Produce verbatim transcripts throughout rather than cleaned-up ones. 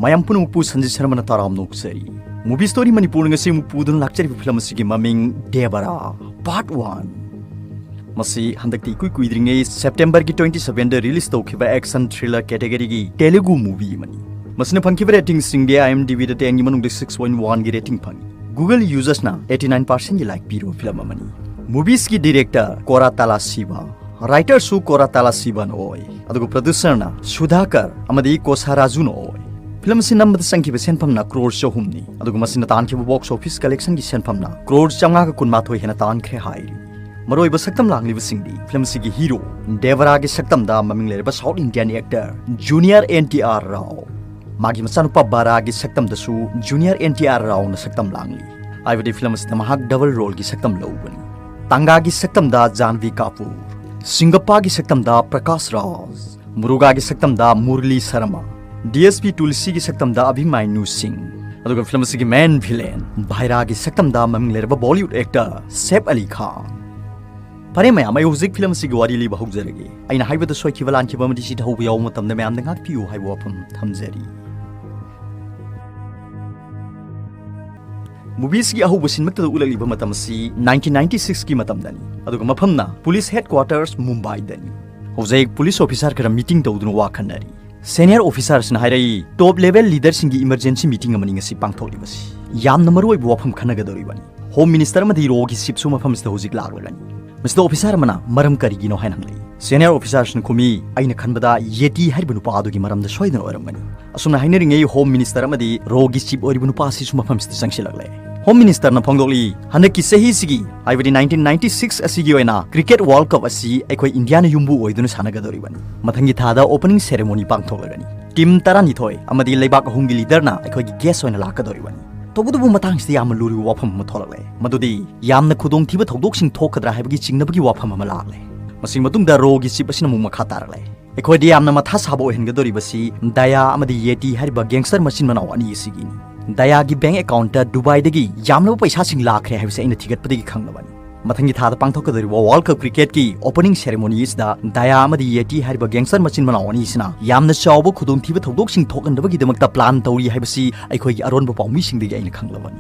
ꯃꯌꯥꯝ ꯄꯨꯝꯅꯃꯛꯄꯨ ꯁꯟꯖꯤꯠ ꯁꯔꯃꯅ ꯇꯔꯥꯝꯅ ꯑꯣꯛꯆꯔꯤ꯫ Movie Story ꯃꯅꯤꯄꯨꯔꯅ ꯉꯁꯤ ꯑꯃꯨꯛ ꯄꯨꯗꯨꯅ ꯂꯥꯛꯆꯔꯤꯕ ꯐꯤꯂꯝ ꯑꯁꯤꯒꯤ ꯃꯃꯤꯡ ꯗꯦꯕꯔꯥ Part One꯫ ꯃꯁꯤ ꯍꯟꯗꯛꯇꯤ ꯏꯀꯨꯏ ꯀꯨꯏꯗ꯭ꯔꯤꯉꯩ September ꯒꯤ twenty seven ꯗ release ꯇꯧꯈꯤꯕ action thriller category ꯒꯤ Telugu movie ꯑꯃꯅꯤ꯫ ꯃꯁꯤꯅ ꯐꯪꯈꯤꯕ rating ꯁꯤꯡꯗꯤ IMDb ꯗ ten ꯒꯤ ꯃꯅꯨꯡꯗ six point one ꯒꯤ rating ꯐꯪꯉꯤ꯫ Google users ꯅ eighty nine percent ꯒꯤ like ꯄꯤꯔꯕ ꯐꯤꯂꯝ ꯑꯃꯅꯤ꯫ Movies ꯀꯤ director ꯀꯣꯔꯥꯇꯥꯂꯥ ꯁꯤꯕꯥ, writer ꯁꯨ ꯀꯣꯔꯥꯇꯥꯂꯥ ꯁꯤꯕꯥꯅ ꯑꯣꯏ, ꯑꯗꯨꯒ producer ꯅ ꯁꯨꯙꯥꯀꯔ ꯑꯃꯗꯤ ꯀꯣꯁꯥꯔꯥꯖꯨꯅ ꯑꯣꯏ꯫ ꯐꯤꯂꯝ ꯑꯁꯤ ꯅꯝꯕꯗ ꯆꯪꯈꯤꯕ ꯁꯦꯟꯐꯝꯅ crore ꯆꯍꯨꯝꯅꯤ, ꯑꯗꯨꯒ ꯃꯁꯤꯅ ꯇꯥꯟꯈꯤꯕ box office collection ꯒꯤ ꯁꯦꯟꯐꯝꯅ crore ꯆꯥꯝꯃꯉꯥꯒ ꯀꯨꯟꯃꯥꯊꯣꯏ ꯍꯦꯟꯅ ꯇꯥꯟꯈ꯭ꯔꯦ ꯍꯥꯏꯔꯤ꯫ ꯃꯔꯨꯑꯣꯏꯕ ꯁꯛꯇꯝ ꯂꯥꯡꯂꯤꯕꯁꯤꯡꯗꯤ ꯐꯤꯂꯝ ꯑꯁꯤꯒꯤ hero ꯗꯦꯕꯔꯥꯒꯤ ꯁꯛꯇꯝꯗ ꯃꯃꯤꯡ ꯂꯩꯔꯕ South Indian actor Junior N T R Rao, ꯃꯥꯒꯤ ꯃꯆꯥꯅꯨꯄꯥ ꯕꯥꯔꯥꯒꯤ ꯁꯛꯇꯝꯗꯁꯨ Junior N T R Raoꯅ ꯁꯛꯇꯝ ꯂꯥꯡꯂꯤ꯫ ꯍꯥꯏꯕꯗꯤ ꯐꯤꯂꯝ ꯑꯁꯤꯗ ꯃꯍꯥꯛ double role ꯒꯤ ꯁꯛꯇꯝ ꯂꯧꯕꯅꯤ꯫ ꯇꯥꯡꯒꯥꯒꯤ ꯁꯛꯇꯝꯗ ꯖꯥꯟꯚꯤ ꯀꯥꯄꯨꯔ, ꯁꯤꯡꯒꯞꯄꯥꯒꯤ ꯁꯛꯇꯝꯗ ꯄ꯭ꯔꯀꯥꯁ ꯔꯥꯖ, ꯃꯨꯔꯨꯒꯥꯒꯤ ꯁꯛꯇꯝꯗ ꯃꯨꯔꯂꯤ ꯁꯔꯃ, DSP ꯇꯨꯂꯁꯤꯒꯤ ꯁꯛꯇꯝꯗ ꯑꯚꯤꯃꯥꯏꯅꯨ ꯁꯤꯡ, ꯑꯗꯨꯒ ꯐꯤꯂꯝ ꯑꯁꯤꯒꯤ main villain ꯚꯥꯏꯔꯥꯒꯤ ꯁꯛꯇꯝꯗ ꯃꯃꯤꯡ ꯂꯩꯔꯕ Bollywood actor ꯁꯦꯐ ꯑꯂꯤ ꯈꯥꯟ꯫ ꯐꯔꯦ ꯃꯌꯥꯝ, ꯑꯩ ꯍꯧꯖꯤꯛ ꯐꯤꯂꯝ ꯑꯁꯤꯒꯤ ꯋꯥꯔꯤ ꯂꯤꯕ ꯍꯧꯖꯔꯒꯦ꯫ ꯑꯩꯅ ꯍꯥꯏꯕꯗ ꯁꯣꯏꯈꯤꯕ ꯂꯥꯟꯈꯤꯕ ꯑꯃꯗꯤ ꯁꯤꯗ ꯍꯧꯕ ꯌꯥꯎꯕ ꯃꯇꯝꯗ ꯃꯌꯥꯝꯅ ꯉꯥꯛꯄꯤꯌꯨ ꯍꯥꯏꯕ ꯋꯥꯐꯝ ꯊꯝꯖꯔꯤ꯫ Movie ꯁꯤꯒꯤ ꯑꯍꯧꯕ scene ꯃꯛꯇꯗ ꯎꯠꯂꯛꯂꯤꯕ ꯃꯇꯝ ꯑꯁꯤ nineteen ninety six ꯀꯤ ꯃꯇꯝꯗꯅꯤ, ꯑꯗꯨꯒ ꯃꯐꯝꯅ police headquarters ꯃꯨꯝꯕꯥꯏꯗꯅꯤ꯫ ꯍꯧꯖꯤꯛ police officer ꯈꯔ meeting ꯇꯧꯗꯨꯅ ꯋꯥ ꯈꯟꯅꯔꯤ꯫ Senior officer ꯁꯤꯅ ꯍꯥꯏꯔꯛꯏ, "Top level leader ꯁꯤꯡꯒꯤ emergency meeting ꯑꯃꯅꯤ ꯉꯁꯤ ꯄꯥꯡꯊꯣꯛꯂꯤꯕꯁꯤ꯫ ꯌꯥꯝꯅ ꯃꯔꯨꯑꯣꯏꯕ ꯋꯥꯐꯝ ꯈꯟꯅꯒꯗꯧꯔꯤꯕꯅꯤ꯫ Home Minister ꯑꯃꯗꯤ Raoꯒꯤ chief ꯁꯨ ꯃꯐꯝꯁꯤꯗ ꯍꯧꯖꯤꯛ ꯂꯥꯛꯂꯒꯅꯤ꯫" ꯃꯁꯤꯗ officer ꯑꯃꯅ ꯃꯔꯝ ꯀꯔꯤꯒꯤꯅꯣ ꯍꯥꯏꯅ ꯍꯪꯂꯛꯏ꯫ Senior officer ꯁꯤꯅ ꯈꯨꯝꯃꯤ, "ꯑꯩꯅ ꯈꯟꯕꯗ ꯌꯦꯇꯤ ꯍꯥꯏꯔꯤꯕ ꯅꯨꯄꯥ ꯑꯗꯨꯒꯤ ꯃꯔꯝꯗ ꯁꯣꯏꯗꯅ ꯑꯣꯏꯔꯝꯒꯅꯤ꯫" ꯑꯁꯨꯝꯅ ꯍꯥꯏꯅꯔꯤꯉꯩ Home Minister ꯑꯃꯗꯤ Raoꯒꯤ chief ꯑꯣꯏꯔꯤꯕ ꯅꯨꯄꯥ ꯑꯁꯤꯁꯨ ꯃꯐꯝꯁꯤꯗ ꯆꯪꯁꯤꯜꯂꯛꯂꯦ꯫ Home Minister ꯅ ꯐꯣꯡꯗꯣꯛꯂꯤ, "ꯍꯟꯗꯛꯀꯤ ꯆꯍꯤꯁꯤꯒꯤ, ꯍꯥꯏꯕꯗꯤ nineteen ninety six ꯑꯁꯤꯒꯤ ꯑꯣꯏꯅ cricket World Cup ꯑꯁꯤ ꯑꯩꯈꯣꯏ ꯏꯟꯗꯤꯌꯥꯅ ꯌꯨꯝꯕꯨ ꯑꯣꯏꯗꯨꯅ ꯁꯥꯟꯅꯒꯗꯧꯔꯤꯕꯅꯤ꯫ ꯃꯊꯪꯒꯤ ꯊꯥꯗ opening ceremony ꯄꯥꯡꯊꯣꯛꯂꯒꯅꯤ꯫ Team ꯇꯔꯥꯅꯤꯊꯣꯏ ꯑꯃꯗꯤ ꯂꯩꯕꯥꯛ ꯑꯍꯨꯝꯒꯤ leader ꯅ ꯑꯩꯈꯣꯏꯒꯤ guest ꯑꯣꯏꯅ ꯂꯥꯛꯀꯗꯧꯔꯤꯕꯅꯤ꯫" ꯇꯧꯕꯇꯕꯨ ꯃꯇꯥꯡꯁꯤꯗ ꯌꯥꯝꯅ ꯂꯨꯔꯤꯕ ꯋꯥꯐꯝ ꯑꯃ ꯊꯣꯛꯂꯛꯂꯦ, ꯃꯗꯨꯗꯤ ꯌꯥꯝꯅ ꯈꯨꯗꯣꯡꯊꯤꯕ ꯊꯧꯗꯣꯛꯁꯤꯡ ꯊꯣꯛꯀꯗ꯭ꯔꯥ ꯍꯥꯏꯕꯒꯤ ꯆꯤꯡꯅꯕꯒꯤ ꯋꯥꯐꯝ ꯑꯃ ꯂꯥꯛꯂꯦ꯫ ꯃꯁꯤꯒꯤ ꯃꯇꯨꯡꯗ Raoꯒꯤ chief ꯑꯁꯤꯅ ꯑꯃꯨꯛ ꯃꯈꯥ ꯇꯥꯔꯛꯂꯦ, "ꯑꯩꯈꯣꯏꯗ ꯌꯥꯝꯅ ꯃꯊꯥ ꯁꯥꯕ ꯑꯣꯏꯍꯟꯒꯗꯧꯔꯤꯕꯁꯤ ꯗꯌꯥ ꯑꯃꯗꯤ ꯌꯦꯇꯤ ꯍꯥꯏꯔꯤꯕ gangster ꯃꯆꯤꯟ ꯃꯅꯥꯎ ꯑꯅꯤ ꯑꯁꯤꯒꯤꯅꯤ꯫ ꯗꯌꯥꯒꯤ bank account ꯇ ꯗꯨꯕꯥꯏꯗꯒꯤ ꯌꯥꯝꯂꯕ ꯄꯩꯁꯥꯁꯤꯡ ꯂꯥꯛꯈ꯭ꯔꯦ ꯍꯥꯏꯕꯁꯤ ꯑꯩꯅ ꯊꯤꯒꯠꯄꯗꯒꯤ ꯈꯪꯂꯕꯅꯤ꯫ ꯃꯊꯪꯒꯤ ꯊꯥꯗ ꯄꯥꯡꯊꯣꯛꯀꯗꯧꯔꯤꯕ World Cup Cricketꯀꯤ opening ceremony ꯑꯁꯤꯗ ꯗꯌꯥ ꯑꯃꯗꯤ ꯌꯦꯇꯤ ꯍꯥꯏꯔꯤꯕ gangster ꯃꯆꯤꯟ ꯃꯅꯥꯎ ꯑꯅꯤꯁꯤꯅ ꯌꯥꯝꯅ ꯆꯥꯎꯕ ꯈꯨꯗꯣꯡꯊꯤꯕ ꯊꯧꯗꯣꯛꯁꯤꯡ ꯊꯣꯛꯍꯟꯗꯕꯒꯤꯗꯃꯛꯇ plan ꯇꯧꯔꯤ ꯍꯥꯏꯕꯁꯤ ꯑꯩꯈꯣꯏꯒꯤ ꯑꯔꯣꯟꯕ ꯄꯥꯎꯃꯤꯁꯤꯡꯗꯒꯤ ꯑꯩꯅ ꯈꯪꯂꯕꯅꯤ꯫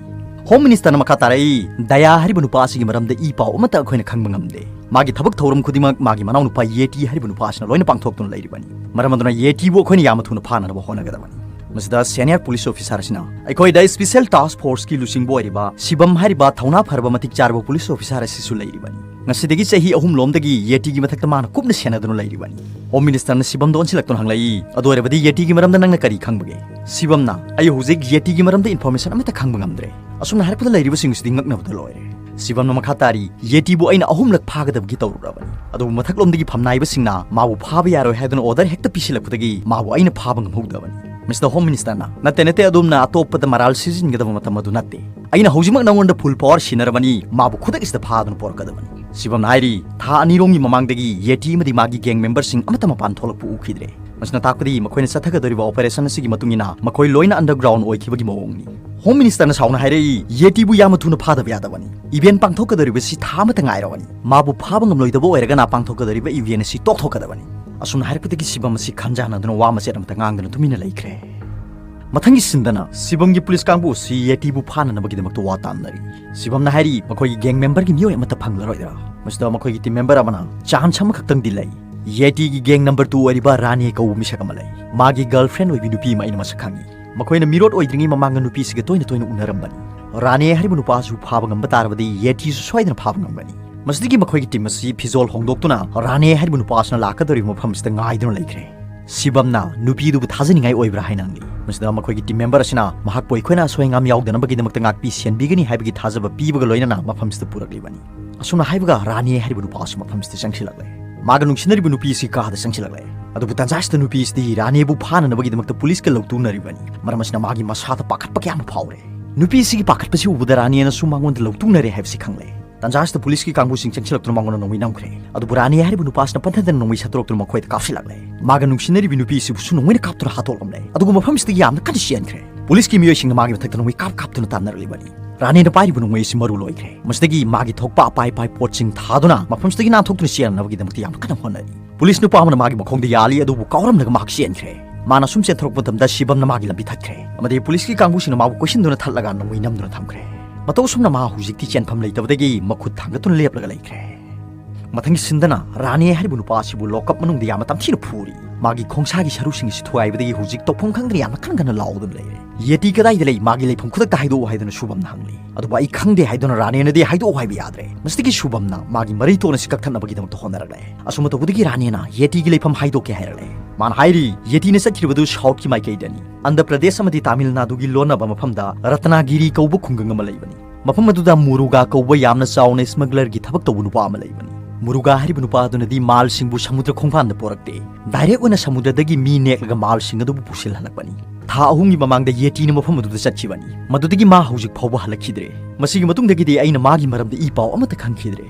Home Ministerꯅ ꯃꯈꯥ ꯇꯥꯔꯛꯏ, ꯗꯌꯥ ꯍꯥꯏꯔꯤꯕ ꯅꯨꯄꯥ ꯑꯁꯤꯒꯤ ꯃꯔꯝꯗ ꯏ ꯄꯥꯎ ꯑꯃꯠꯇ ꯑꯩꯈꯣꯏꯅ ꯈꯪꯕ ꯉꯝꯗꯦ꯫ ꯃꯥꯒꯤ ꯊꯕꯛ ꯊꯧꯔꯝ ꯈꯨꯗꯤꯡꯃꯛ ꯃꯥꯒꯤ ꯃꯅꯥꯎꯅꯨꯄꯥ ꯌꯦꯇꯤ ꯍꯥꯏꯔꯤꯕ ꯅꯨꯄꯥ ꯑꯁꯤꯅ ꯂꯣꯏꯅ ꯄꯥꯡꯊꯣꯛꯇꯨꯅ ꯂꯩꯔꯤꯕꯅꯤ꯫ ꯃꯔꯝ ꯑꯗꯨꯅ ꯌꯦꯇꯤꯕꯨ ꯑꯩꯈꯣꯏꯅ ꯌꯥꯝꯅ ꯊꯨꯅ ꯐꯥꯅꯅꯕ ꯍꯣꯠꯅꯒꯗꯕꯅꯤ꯫ ꯃꯁꯤꯗ senior police officer ꯑꯁꯤꯅ ꯑꯩꯈꯣꯏ special task forceꯀꯤ ꯂꯨꯆꯤꯡꯕ ꯑꯣꯏꯔꯤꯕ ꯁꯤꯕꯝ ꯍꯥꯏꯔꯤꯕ ꯊꯧꯅꯥ ꯐꯔꯕ ꯃꯇꯤꯛ ꯆꯥꯔꯕ police officer ꯑꯁꯤꯁꯨ ꯂꯩꯔꯤꯕꯅꯤ꯫ ꯉꯁꯤꯗꯒꯤ ꯆꯍꯤ ꯑꯍꯨꯝ ꯂꯣꯝꯗꯒꯤ ꯌꯦꯇꯤꯒꯤ ꯃꯊꯛꯇ ꯃꯥꯅ ꯀꯨꯞꯅ ꯁꯦꯟꯅꯗꯨꯅ ꯂꯩꯔꯤꯕꯅꯤ꯫ Home Ministerꯅ ꯁꯤꯕꯝꯗ ꯑꯣꯟꯁꯤꯜꯂꯛꯇꯨꯅ ꯍꯪꯂꯛꯏ, "ꯑꯗꯨ ꯑꯣꯏꯔꯕꯗꯤ ꯌꯦꯇꯤꯒꯤ ꯃꯔꯝꯗ ꯅꯪꯅ ꯀꯔꯤ ꯈꯪꯕꯒꯦ?" ꯁꯤꯕꯝꯅ, "ꯑꯩ ꯍꯧꯖꯤꯛ ꯌꯦꯇꯤꯒꯤ ꯃꯔꯝꯗ information ꯑꯃꯠꯇ ꯈꯪꯕ ꯉꯝꯗ꯭ꯔꯦ꯫ ꯑꯁꯨꯝꯅ ꯍꯥꯏꯔꯛꯄꯗ ꯂꯩꯔꯤꯕꯁꯤꯡ ꯑꯁꯤꯗꯤ ꯉꯛꯅꯕꯗ ꯂꯣꯏꯔꯦ꯫" ꯁꯤꯕꯝꯅ ꯃꯈꯥ ꯇꯥꯔꯤ, "ꯌꯦꯇꯤꯕꯨ ꯑꯩꯅ ꯑꯍꯨꯝꯂꯛ ꯐꯥꯒꯗꯕꯒꯤ ꯇꯧꯔꯨꯔꯕꯅꯤ, ꯑꯗꯨꯕꯨ ꯃꯊꯛꯂꯣꯝꯗꯒꯤ ꯐꯝꯅꯥꯏꯕꯁꯤꯡꯅ ꯃꯥꯕꯨ ꯐꯥꯕ ꯌꯥꯔꯣꯏ ꯍꯥꯏꯗꯨꯅ order ꯍꯦꯛꯇ ꯄꯤꯁꯤꯜꯂꯛꯄꯗꯒꯤ ꯃꯥꯕꯨ ꯑꯩꯅ ꯐꯥꯕ ꯉꯝꯍꯧꯗꯕꯅꯤ꯫" Mister Home Ministerꯅ, "ꯅꯠꯇꯦ, ꯅꯠꯇꯦ, ꯑꯗꯣꯝꯅ ꯑꯇꯣꯞꯄꯗ ꯃꯔꯥꯜ ꯁꯤꯖꯤꯟꯒꯗꯕ ꯃꯇꯝ ꯑꯗꯨ ꯅꯠꯇꯦ꯫ ꯑꯩꯅ ꯍꯧꯖꯤꯛꯃꯛ ꯅꯉꯣꯟꯗ full power ꯁꯤꯟꯅꯔꯕꯅꯤ, ꯃꯥꯕꯨ ꯈꯨꯗꯛꯁꯤꯗ ꯐꯥꯗꯨꯅ ꯄꯣꯔꯛꯀꯗꯕꯅꯤ꯫" ꯁꯤꯕꯝꯅ ꯍꯥꯏꯔꯤ, ꯊꯥ ꯑꯅꯤ ꯔꯣꯝꯒꯤ ꯃꯃꯥꯡꯗꯒꯤ ꯌꯦꯇꯤ ꯑꯃꯗꯤ ꯃꯥꯒꯤ gang memberꯁꯤꯡ ꯑꯃꯠꯇ ꯃꯄꯥꯟ ꯊꯣꯛꯂꯛꯄ ꯎꯈꯤꯗ꯭ꯔꯦ꯫ ꯃꯁꯤꯅ ꯇꯥꯛꯄꯗꯤ ꯃꯈꯣꯏꯅ ꯆꯠꯊꯒꯗꯧꯔꯤꯕ operation ꯑꯁꯤꯒꯤ ꯃꯇꯨꯡ ꯏꯟꯅ ꯃꯈꯣꯏ ꯂꯣꯏꯅ underground ꯑꯣꯏꯈꯤꯕꯒꯤ ꯃꯑꯣꯡꯅꯤ꯫ Home Ministerꯅ ꯁꯥꯎꯅ ꯍꯥꯏꯔꯛꯏ, "ꯌꯦꯇꯤꯕꯨ ꯌꯥꯝꯅ ꯊꯨꯅ ꯐꯥꯗꯕ ꯌꯥꯗꯕꯅꯤ꯫ Event ꯄꯥꯡꯊꯣꯛꯀꯗꯧꯔꯤꯕꯁꯤ ꯊꯥ ꯑꯃꯇ ꯉꯥꯏꯔꯕꯅꯤ꯫ ꯃꯥꯕꯨ ꯐꯥꯕ ꯉꯝꯂꯣꯏꯗꯕ ꯑꯣꯏꯔꯒꯅ ꯄꯥꯡꯊꯣꯛꯀꯗꯧꯔꯤꯕ event ꯑꯁꯤ ꯇꯣꯛꯊꯣꯛꯀꯗꯕꯅꯤ꯫" ꯑꯁꯨꯝꯅ ꯍꯥꯏꯔꯛꯄꯗꯒꯤ ꯁꯤꯕꯝ ꯑꯁꯤ ꯈꯟꯖꯥꯟꯅꯗꯨꯅ ꯋꯥ ꯃꯆꯦꯠ ꯑꯃꯇ ꯉꯥꯡꯗꯅ ꯇꯨꯃꯤꯟꯅ ꯂꯩꯈ꯭ꯔꯦ꯫ ꯃꯊꯪꯒꯤ ꯁꯤꯟꯗꯅ ꯁꯤꯕꯝꯒꯤ police ꯀꯥꯡꯕꯨ ꯑꯁꯤ ꯌꯦꯇꯤꯕꯨ ꯐꯥꯅꯅꯕꯒꯤꯗꯃꯛꯇ ꯋꯥ ꯇꯥꯟꯅꯔꯤ꯫ ꯁꯤꯕꯝꯅ ꯍꯥꯏꯔꯤ, ꯃꯈꯣꯏꯒꯤ gang memberꯒꯤ ꯃꯤꯑꯣꯏ ꯑꯃꯠꯇ ꯐꯪꯂꯔꯣꯏꯗ꯭ꯔꯥ? ꯃꯁꯤꯗ ꯃꯈꯣꯏꯒꯤ team member ꯑꯃꯅ, "Chance ꯑꯃꯈꯛꯇꯪꯗꯤ ꯂꯩ꯫ ꯌꯦꯇꯤꯒꯤ gang number two ꯑꯣꯏꯔꯤꯕ ꯔꯥꯅꯤ ꯀꯧꯕ ꯃꯤꯁꯛ ꯑꯃ ꯂꯩ꯫ ꯃꯥꯒꯤ girlfriend ꯑꯣꯏꯕꯤ ꯅꯨꯄꯤ ꯑꯃ ꯑꯩꯅ ꯃꯁꯛ ꯈꯪꯏ꯫ ꯃꯈꯣꯏꯅ ꯃꯤꯔꯣꯠ ꯑꯣꯏꯗ꯭ꯔꯤꯉꯩ ꯃꯃꯥꯡꯗ ꯅꯨꯄꯤꯁꯤꯒ ꯇꯣꯏꯅ ꯇꯣꯏꯅ ꯎꯅꯔꯝꯕꯅꯤ꯫ ꯔꯥꯅꯤ ꯍꯥꯏꯔꯤꯕ ꯅꯨꯄꯥꯁꯨ ꯐꯥꯕ ꯉꯝꯕ ꯇꯥꯔꯕꯗꯤ ꯌꯦꯇꯤꯁꯨ ꯁꯣꯏꯗꯅ ꯐꯥꯕ ꯉꯝꯒꯅꯤ꯫" ꯃꯁꯤꯗꯒꯤ ꯃꯈꯣꯏꯒꯤ team ꯑꯁꯤ ꯐꯤꯖꯣꯜ ꯍꯣꯡꯗꯣꯛꯇꯨꯅ ꯔꯥꯅꯤ ꯍꯥꯏꯔꯤꯕ ꯅꯨꯄꯥ ꯑꯁꯤꯅ ꯂꯥꯛꯀꯗꯧꯔꯤꯕ ꯃꯐꯝ ꯑꯁꯤꯗ ꯉꯥꯏꯗꯨꯅ ꯂꯩꯈ꯭ꯔꯦ꯫ ꯁꯤꯕꯝꯅ ꯅꯨꯄꯤꯗꯨꯕꯨ ꯊꯥꯖꯅꯤꯡꯉꯥꯏ ꯑꯣꯏꯕ꯭ꯔꯥ ꯍꯥꯏꯅ ꯍꯪꯂꯤ꯫ ꯃꯁꯤꯗ ꯃꯈꯣꯏꯒꯤ team member ꯑꯁꯤꯅ ꯃꯍꯥꯛꯄꯨ ꯑꯩꯈꯣꯏꯅ ꯑꯁꯣꯏ ꯑꯉꯥꯝ ꯌꯥꯎꯗꯅꯕꯒꯤꯗꯃꯛꯇ ꯉꯥꯛꯄꯤ ꯁꯦꯟꯕꯤꯒꯅꯤ ꯍꯥꯏꯕꯒꯤ ꯊꯥꯖꯕ ꯄꯤꯕꯒ ꯂꯣꯏꯅꯅ ꯃꯐꯝꯁꯤꯗ ꯄꯨꯔꯛꯂꯤꯕꯅꯤ꯫ ꯑꯁꯨꯝꯅ ꯍꯥꯏꯕꯒ ꯔꯥꯅꯤ ꯍꯥꯏꯔꯤꯕ ꯅꯨꯄꯥ ꯑꯁꯤ ꯃꯐꯝꯁꯤꯗ ꯆꯪꯁꯤꯜꯂꯛꯂꯦ꯫ ꯃꯥꯒ ꯅꯨꯡꯁꯤꯅꯔꯤꯕ ꯅꯨꯄꯤ ꯑꯁꯤ ꯀꯥꯗ ꯆꯪꯁꯤꯜꯂꯛꯂꯦ꯫ ꯑꯗꯨꯕꯨ ꯇꯟꯖꯥ ꯑꯁꯤꯗ ꯅꯨꯄꯤ ꯑꯁꯤꯗꯤ ꯔꯥꯅꯤꯕꯨ ꯐꯥꯅꯅꯕꯒꯤꯗꯃꯛꯇ policeꯀ ꯂꯧꯇꯨꯅꯔꯤꯕꯅꯤ꯫ ꯃꯔꯝ ꯑꯁꯤꯅ ꯃꯥꯒꯤ ꯃꯁꯥꯗ ꯄꯥꯈꯠꯄ ꯀꯌꯥ ꯑꯃ ꯐꯥꯎꯔꯦ꯫ ꯅꯨꯄꯤ ꯑꯁꯤꯒꯤ ꯄꯥꯈꯠꯄꯁꯤ ꯎꯕꯗ ꯔꯥꯅꯤꯅꯁꯨ ꯃꯉꯣꯟꯗ ꯂꯧꯇꯨꯅꯔꯦ ꯍꯥꯏꯕꯁꯤ ꯈꯪꯂꯦ꯫ ꯇꯟꯖꯥ ꯑꯁꯤꯗ policeꯀꯤ ꯀꯥꯡꯕꯨꯁꯤꯡ ꯆꯪꯁꯤꯜꯂꯛꯇꯨꯅ ꯃꯉꯣꯟꯗ ꯅꯣꯡꯃꯩ ꯅꯝꯈ꯭ꯔꯦ꯫ ꯑꯗꯨꯕꯨ ꯔꯥꯅꯤ ꯍꯥꯏꯔꯤꯕ ꯅꯨꯄꯥ ꯑꯁꯤꯅ ꯄꯟꯊꯗꯅ ꯅꯣꯡꯃꯩ ꯁꯠꯇꯣꯔꯛꯇꯨꯅ ꯃꯈꯣꯏꯗ ꯀꯥꯞꯁꯤꯜꯂꯛꯂꯦ꯫ ꯃꯥꯒ ꯅꯨꯡꯁꯤꯅꯔꯤꯕꯤ ꯅꯨꯄꯤ ꯑꯁꯤꯕꯨꯁꯨ ꯅꯣꯡꯃꯩꯅ ꯀꯥꯞꯇꯨꯅ ꯍꯥꯠꯇꯣꯛꯂꯝꯂꯦ꯫ ꯑꯗꯨꯒ ꯃꯐꯝꯁꯤꯗꯒꯤ ꯌꯥꯝꯅ ꯀꯟꯅ ꯆꯦꯟꯈ꯭ꯔꯦ꯫ Policeꯀꯤ ꯃꯤꯑꯣꯏꯁꯤꯡꯅ ꯃꯥꯒꯤ ꯃꯊꯛꯇ ꯅꯣꯡꯃꯩ ꯀꯥꯞ ꯀꯥꯞꯇꯨꯅ ꯇꯥꯟꯅꯔꯛꯂꯤꯕꯅꯤ꯫ ꯔꯥꯅꯦꯅ ꯄꯥꯏꯔꯤꯕ ꯅꯣꯡꯃꯩ ꯑꯁꯤ ꯃꯔꯨ ꯂꯣꯏꯈ꯭ꯔꯦ꯫ ꯃꯁꯤꯗꯒꯤ ꯃꯥꯒꯤ ꯊꯣꯛꯄ ꯑꯄꯥꯏ ꯑꯄꯥꯏ ꯄꯣꯠꯁꯤꯡ ꯊꯥꯗꯨꯅ ꯃꯐꯝꯁꯤꯗꯒꯤ ꯅꯥꯟꯊꯣꯛꯇꯨꯅ ꯆꯦꯟꯅꯕꯒꯤꯗꯃꯛꯇ ꯌꯥꯝꯅ ꯀꯟꯅ ꯍꯣꯠꯅꯔꯤ꯫ ꯄꯨꯂꯤꯁ ꯅꯨꯄꯥ ꯑꯃꯅ ꯃꯥꯒꯤ ꯃꯈꯣꯡꯗ ꯌꯥꯜꯂꯤ, ꯑꯗꯨꯕꯨ ꯀꯥꯎꯔꯝꯂꯒ ꯃꯍꯥꯛ ꯆꯦꯟꯈ꯭ꯔꯦ꯫ ꯃꯥꯅ ꯁꯨꯝ ꯆꯦꯟꯊꯣꯔꯛꯄ ꯃꯇꯝꯗ ꯁꯤꯕꯝꯅ ꯃꯥꯒꯤ ꯂꯝꯕꯤ ꯊꯠꯈ꯭ꯔꯦ, ꯑꯃꯗꯤ ꯄꯨꯂꯤꯁꯀꯤ ꯀꯥꯡꯕꯨꯁꯤꯡꯅ ꯃꯥꯕꯨ ꯀꯣꯏꯁꯤꯟꯗꯨꯅ ꯊꯠꯂꯒ ꯅꯣꯡꯃꯩ ꯅꯝꯗꯨꯅ ꯊꯝꯈ꯭ꯔꯦ꯫ ꯃꯇꯧ ꯑꯁꯨꯝꯅ ꯃꯥ ꯍꯧꯖꯤꯛꯇꯤ ꯆꯦꯟꯐꯝ ꯂꯩꯇꯕꯗꯒꯤ ꯃꯈꯨꯠ ꯊꯥꯡꯒꯠꯇꯨꯅ ꯂꯦꯞꯂꯒ ꯂꯩꯈ꯭ꯔꯦ꯫ ꯃꯊꯪꯒꯤ ꯁꯤꯟꯗꯅ ꯔꯥꯅꯦ ꯍꯥꯏꯔꯤꯕ ꯅꯨꯄꯥ ꯑꯁꯤꯕꯨ ꯂꯣꯀꯞ ꯃꯅꯨꯡꯗ ꯌꯥꯝꯅ ꯇꯝꯊꯤꯅ ꯐꯨꯔꯤ꯫ ꯃꯥꯒꯤ ꯈꯣꯡꯁꯥꯒꯤ ꯁꯔꯨꯁꯤꯡ ꯑꯁꯤ ꯊꯨꯒꯥꯏꯕꯗꯒꯤ ꯍꯧꯖꯤꯛ ꯇꯧꯐꯝ ꯈꯪꯗꯅ ꯌꯥꯝꯅ ꯀꯟꯅ ꯀꯟꯅ ꯂꯥꯎꯗꯨꯅ ꯂꯩꯔꯦ꯫ "ꯌꯦꯇꯤ ꯀꯗꯥꯏꯗ ꯂꯩ? ꯃꯥꯒꯤ ꯂꯩꯐꯝ ꯈꯨꯗꯛꯇ ꯍꯥꯏꯗꯣꯛꯎ" ꯍꯥꯏꯗꯨꯅ ꯁꯨꯕꯝꯅ ꯍꯪꯂꯤ꯫ ꯑꯗꯨꯕꯨ "ꯑꯩ ꯈꯪꯗꯦ" ꯍꯥꯏꯗꯨꯅ ꯔꯥꯅꯦꯅꯗꯤ ꯍꯥꯏꯗꯣꯛꯎ ꯍꯥꯏꯕ ꯌꯥꯗ꯭ꯔꯦ꯫ ꯃꯁꯤꯗꯒꯤ ꯁꯨꯕꯝꯅ ꯃꯥꯒꯤ ꯃꯔꯩꯇꯣꯟ ꯑꯁꯤ ꯀꯛꯊꯠꯅꯕꯒꯤꯗꯃꯛꯇ ꯍꯣꯠꯅꯔꯛꯂꯦ꯫ ꯑꯁꯨꯝꯅ ꯇꯧꯕꯗꯒꯤ ꯔꯥꯅꯦꯅ ꯌꯦꯇꯤꯒꯤ ꯂꯩꯐꯝ ꯍꯥꯏꯗꯣꯛꯀꯦ ꯍꯥꯏꯔꯛꯂꯦ꯫ ꯃꯥꯅ ꯍꯥꯏꯔꯤ, "ꯌꯦꯇꯤꯅ ꯆꯠꯈꯤꯕꯗꯨ ꯁꯥꯎꯠꯀꯤ ꯃꯥꯏꯀꯩꯗꯅꯤ꯫ ꯑꯟꯙ꯭ꯔ ꯄ꯭ꯔꯗꯦꯁ ꯑꯃꯗꯤ ꯇꯥꯃꯤꯜ ꯅꯥꯗꯨꯒꯤ ꯂꯣꯟꯅꯕ ꯃꯐꯝꯗ ꯔꯠꯅꯥꯒꯤꯔꯤ ꯀꯧꯕ ꯈꯨꯡꯒꯪ ꯑꯃ ꯂꯩꯕꯅꯤ꯫ ꯃꯐꯝ ꯑꯗꯨꯗ ꯃꯨꯔꯨꯒꯥ ꯀꯧꯕ ꯌꯥꯝꯅ ꯆꯥꯎꯅ ꯁ꯭ꯃꯒꯂꯔꯒꯤ ꯊꯕꯛ ꯇꯧꯕ ꯅꯨꯄꯥ ꯑꯃ ꯂꯩꯕꯅꯤ꯫ ꯃꯨꯔꯨꯒꯥ ꯍꯥꯏꯔꯤꯕ ꯅꯨꯄꯥ ꯑꯗꯨꯅꯗꯤ ꯃꯥꯜꯁꯤꯡꯕꯨ ꯁꯃꯨꯗ꯭ꯔ ꯈꯣꯡꯕꯥꯟꯗ ꯄꯣꯔꯛꯇꯦ꯫ ꯗꯥꯏꯔꯦꯛ ꯑꯣꯏꯅ ꯁꯃꯨꯗ꯭ꯔꯗꯒꯤ ꯃꯤ ꯅꯦꯛꯂꯒ ꯃꯥꯜꯁꯤꯡ ꯑꯗꯨꯕꯨ ꯄꯨꯁꯤꯜꯍꯜꯂꯛꯄꯅꯤ꯫ ꯊꯥ ꯑꯍꯨꯝꯒꯤ ꯃꯃꯥꯡꯗ ꯌꯦꯇꯤꯅ ꯃꯐꯝ ꯑꯗꯨꯗ ꯆꯠꯈꯤꯕꯅꯤ꯫ ꯃꯗꯨꯗꯒꯤ ꯃꯥ ꯍꯧꯖꯤꯛ ꯐꯥꯎꯕ ꯍꯜꯂꯛꯈꯤꯗ꯭ꯔꯦ꯫ ꯃꯁꯤꯒꯤ ꯃꯇꯨꯡꯗꯒꯤꯗꯤ ꯑꯩꯅ ꯃꯥꯒꯤ ꯃꯔꯝꯗ ꯏ ꯄꯥꯎ ꯑꯃꯠꯇ ꯈꯪꯈꯤꯗ꯭ꯔꯦ"꯫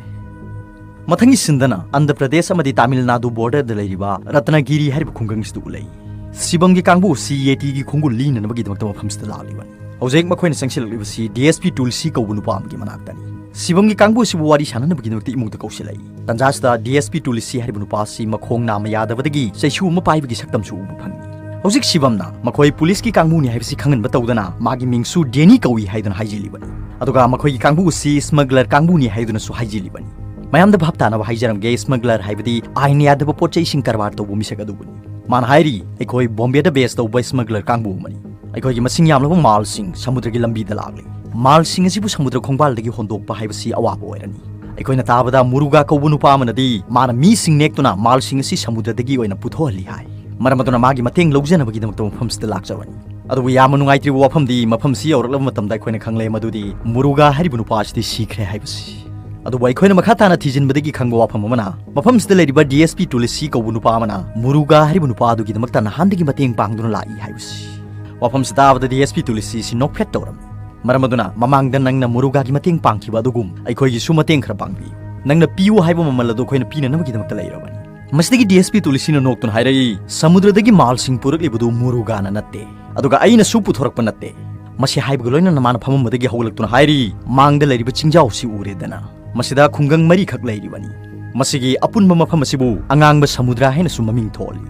ꯃꯊꯪꯒꯤ ꯁꯤꯟꯗꯅ ꯑꯟꯙ꯭ꯔ ꯄ꯭ꯔꯗꯦꯁ ꯑꯃꯗꯤ ꯇꯥꯃꯤꯜ ꯅꯥꯗꯨ ꯕꯣꯔꯗꯔꯗ ꯂꯩꯔꯤꯕ ꯔꯠꯅꯒꯤꯔꯤ ꯍꯥꯏꯔꯤꯕ ꯈꯨꯡꯒꯪꯁꯤꯗ ꯎꯠꯂꯛꯏ꯫ ꯁꯤꯕꯝꯒꯤ ꯀꯥꯡꯕꯨ ꯑꯁꯤ ꯌꯦꯇꯤꯒꯤ ꯈꯣꯡꯒꯨꯜ ꯂꯤꯅꯅꯕꯒꯤꯗꯃꯛꯇ ꯃꯐꯝꯁꯤꯗ ꯂꯥꯛꯂꯤꯕꯅꯤ꯫ ꯍꯧꯖꯤꯛ ꯃꯈꯣꯏꯅ ꯆꯪꯁꯤꯜꯂꯛꯂꯤꯕꯁꯤ ꯗꯤ ꯑꯦꯁ ꯄꯤ ꯇꯨꯜꯁꯤ ꯀꯧꯕ ꯅꯨꯄꯥ ꯑꯃꯒꯤ ꯃꯅꯥꯛꯇꯅꯤ꯫ ꯁꯤꯕꯝꯒꯤ ꯀꯥꯡꯕꯨ ꯑꯁꯤꯕꯨ ꯋꯥꯔꯤ ꯁꯥꯟꯅꯅꯕꯒꯤꯗꯃꯛꯇ ꯏꯃꯨꯡꯗ ꯀꯧꯁꯤꯜꯂꯛꯏ꯫ ꯇꯟꯖꯥꯁꯤꯗ ꯗꯤ ꯑꯦꯁ ꯄꯤ ꯇꯨꯜꯁꯤ ꯍꯥꯏꯔꯤꯕ ꯅꯨꯄꯥ ꯑꯁꯤ ꯃꯈꯣꯡ ꯅꯥꯝꯃ ꯌꯥꯗꯕꯗꯒꯤ ꯆꯩꯁꯨ ꯑꯃ ꯄꯥꯏꯕꯒꯤ ꯁꯛꯇꯝꯁꯨ ꯎꯕ ꯐꯪꯏ꯫ ꯍꯧꯖꯤꯛ ꯁꯤꯕꯝꯅ ꯃꯈꯣꯏ ꯄꯨꯂꯤꯁꯀꯤ ꯀꯥꯡꯕꯨꯅꯤ ꯍꯥꯏꯕꯁꯤ ꯈꯪꯍꯟꯕ ꯇꯧꯗꯅ ꯃꯥꯒꯤ ꯃꯤꯡꯁꯨ ꯗꯦꯅꯤ ꯀꯧꯏ ꯍꯥꯏꯗꯨꯅ ꯍꯥꯏꯖꯤꯜꯂꯤꯕꯅꯤ꯫ ꯑꯗꯨꯒ ꯃꯈꯣꯏꯒꯤ ꯀꯥꯡꯕꯨ ꯑꯁꯤ ꯁ꯭ꯃꯒꯂꯔ ꯀꯥꯡꯕꯨꯅꯤ ꯍꯥꯏꯗꯨꯅꯁꯨ ꯍꯥꯏꯖꯤꯜꯂꯤꯕꯅꯤ꯫ ꯃꯌꯥꯝꯗ ꯚꯥꯞ ꯇꯥꯅꯕ ꯍꯥꯏꯖꯔꯝꯒꯦ, ꯁ꯭ꯃꯒꯂꯔ ꯍꯥꯏꯕꯗꯤ ꯑꯥꯏꯟ ꯌꯥꯗꯕ ꯄꯣꯠ ꯆꯩꯁꯤꯡ ꯀꯔꯕꯥꯔ ꯇꯧꯕ ꯃꯤꯁꯛ ꯑꯗꯨꯕꯨꯅꯤ꯫ ꯃꯥꯅ ꯍꯥꯏꯔꯤ, "ꯑꯩꯈꯣꯏ ꯕꯣꯝꯕꯦꯗ ꯕꯦꯁ ꯇꯧꯕ ꯁ꯭ꯃꯒꯂꯔ ꯀꯥꯡꯕꯨ ꯑꯃꯅꯤ꯫ ꯑꯩꯈꯣꯏꯒꯤ ꯃꯁꯤꯡ ꯌꯥꯝꯂꯕ ꯃꯥꯜꯁꯤꯡ ꯁꯃꯨꯗ꯭ꯔꯒꯤ ꯂꯝꯕꯤꯗ ꯂꯥꯛꯂꯤ꯫ ꯃꯥꯜꯁꯤꯡ ꯑꯁꯤꯕꯨ ꯁꯃꯨꯗ꯭ꯔ ꯈꯣꯡꯕꯥꯜꯗꯒꯤ ꯍꯣꯟꯗꯣꯛꯄ ꯍꯥꯏꯕꯁꯤ ꯑꯋꯥꯕ ꯑꯣꯏꯔꯅꯤ꯫ ꯑꯩꯈꯣꯏꯅ ꯇꯥꯕꯗ ꯃꯨꯔꯨꯒꯥ ꯀꯧꯕ ꯅꯨꯄꯥ ꯑꯃꯅꯗꯤ ꯃꯥꯅ ꯃꯤꯁꯤꯡ ꯅꯦꯛꯇꯨꯅ ꯃꯥꯜꯁꯤꯡ ꯑꯁꯤ ꯁꯃꯨꯗ꯭ꯔꯗꯒꯤ ꯑꯣꯏꯅ ꯄꯨꯊꯣꯛꯍꯜꯂꯤ ꯍꯥꯏ꯫ ꯃꯔꯝ ꯑꯗꯨꯅ ꯃꯥꯒꯤ ꯃꯇꯦꯡ ꯂꯧꯖꯅꯕꯒꯤꯗꯃꯛꯇ ꯃꯐꯝꯁꯤꯗ ꯂꯥꯛꯆꯕꯅꯤ"꯫ ꯑꯗꯨꯕꯨ ꯌꯥꯝꯅ ꯅꯨꯡꯉꯥꯏꯇ꯭ꯔꯤꯕ ꯋꯥꯐꯝꯗꯤ, ꯃꯐꯝꯁꯤ ꯌꯧꯔꯛꯂꯕ ꯃꯇꯝꯗ ꯑꯩꯈꯣꯏꯅ ꯈꯪꯂꯦ ꯃꯗꯨꯗꯤ ꯃꯨꯔꯨꯒꯥ ꯍꯥꯏꯔꯤꯕ ꯅꯨꯄꯥ ꯑꯁꯤꯗꯤ ꯁꯤꯈ꯭ꯔꯦ ꯍꯥꯏꯕꯁꯤ꯫ ꯑꯗꯨꯕꯨ ꯑꯩꯈꯣꯏꯅ ꯃꯈꯥ ꯇꯥꯅ ꯊꯤꯖꯤꯟꯕꯗꯒꯤ ꯈꯪꯕ ꯋꯥꯐꯝ ꯑꯃꯅ, ꯃꯐꯝꯁꯤꯗ ꯂꯩꯔꯤꯕ ꯗꯤ ꯑꯦꯁ ꯄꯤ ꯇꯨꯂꯁꯤ ꯀꯧꯕ ꯅꯨꯄꯥ ꯑꯃꯅ ꯃꯨꯔꯨꯒꯥ ꯍꯥꯏꯔꯤꯕ ꯅꯨꯄꯥ ꯑꯗꯨꯒꯤꯗꯃꯛꯇ ꯅꯍꯥꯟꯗꯒꯤ ꯃꯇꯦꯡ ꯄꯥꯡꯗꯨꯅ ꯂꯥꯛꯏ ꯍꯥꯏꯕꯁꯤ꯫ ꯋꯥꯐꯝꯁꯤ ꯇꯥꯕꯗ ꯗꯤ ꯑꯦꯁ ꯄꯤ ꯇꯨꯂꯁꯤ ꯑꯁꯤ ꯅꯣꯛꯐꯦꯠ ꯇꯧꯔꯝꯃꯤ꯫ "ꯃꯔꯝ ꯑꯗꯨꯅ ꯃꯃꯥꯡꯗ ꯅꯪꯅ ꯃꯨꯔꯨꯒꯥꯒꯤ ꯃꯇꯦꯡ ꯄꯥꯡꯈꯤꯕ ꯑꯗꯨꯒꯨꯝ ꯑꯩꯈꯣꯏꯒꯤꯁꯨ ꯃꯇꯦꯡ ꯈꯔ ꯄꯥꯡꯕꯤꯌꯨ꯫ ꯅꯪꯅ ꯄꯤꯌꯨ ꯍꯥꯏꯕ ꯃꯃꯜ ꯑꯗꯨ ꯑꯩꯈꯣꯏꯅ ꯄꯤꯅꯅꯕꯒꯤꯗꯃꯛꯇ ꯂꯩꯔꯕꯅꯤ"꯫ ꯃꯁꯤꯗꯒꯤ ꯗꯤ ꯑꯦꯁ ꯄꯤ ꯇꯨꯂꯁꯤꯅ ꯅꯣꯛꯇꯨꯅ ꯍꯥꯏꯔꯛꯏ, "ꯁꯃꯨꯗ꯭ꯔꯗꯒꯤ ꯃꯥꯜꯁꯤꯡ ꯄꯨꯔꯛꯂꯤꯕꯗꯨ ꯃꯨꯔꯨꯒꯥꯅ ꯅꯠꯇꯦ, ꯑꯗꯨꯒ ꯑꯩꯅꯁꯨ ꯄꯨꯊꯣꯔꯛꯄ ꯅꯠꯇꯦ꯫ ꯃꯁꯤ ꯍꯥꯏꯕꯒ ꯂꯣꯏꯅꯅ ꯃꯥꯅ ꯐꯝꯃꯝꯕꯗꯒꯤ ꯍꯧꯒꯠꯂꯛꯇꯨꯅ ꯍꯥꯏꯔꯤ, "ꯃꯥꯡꯗ ꯂꯩꯔꯤꯕ ꯆꯤꯡꯖꯥꯎꯁꯤ ꯎꯔꯦꯗꯅ? ꯃꯁꯤꯗ ꯈꯨꯡꯒꯪ ꯃꯔꯤꯈꯛ ꯂꯩꯔꯤꯕꯅꯤ꯫ ꯃꯁꯤꯒꯤ ꯑꯄꯨꯟꯕ ꯃꯐꯝ ꯑꯁꯤꯕꯨ ꯑꯉꯥꯡꯕ ꯁꯃꯨꯗ꯭ꯔ ꯍꯥꯏꯅꯁꯨ ꯃꯃꯤꯡ ꯊꯣꯜꯂꯤ꯫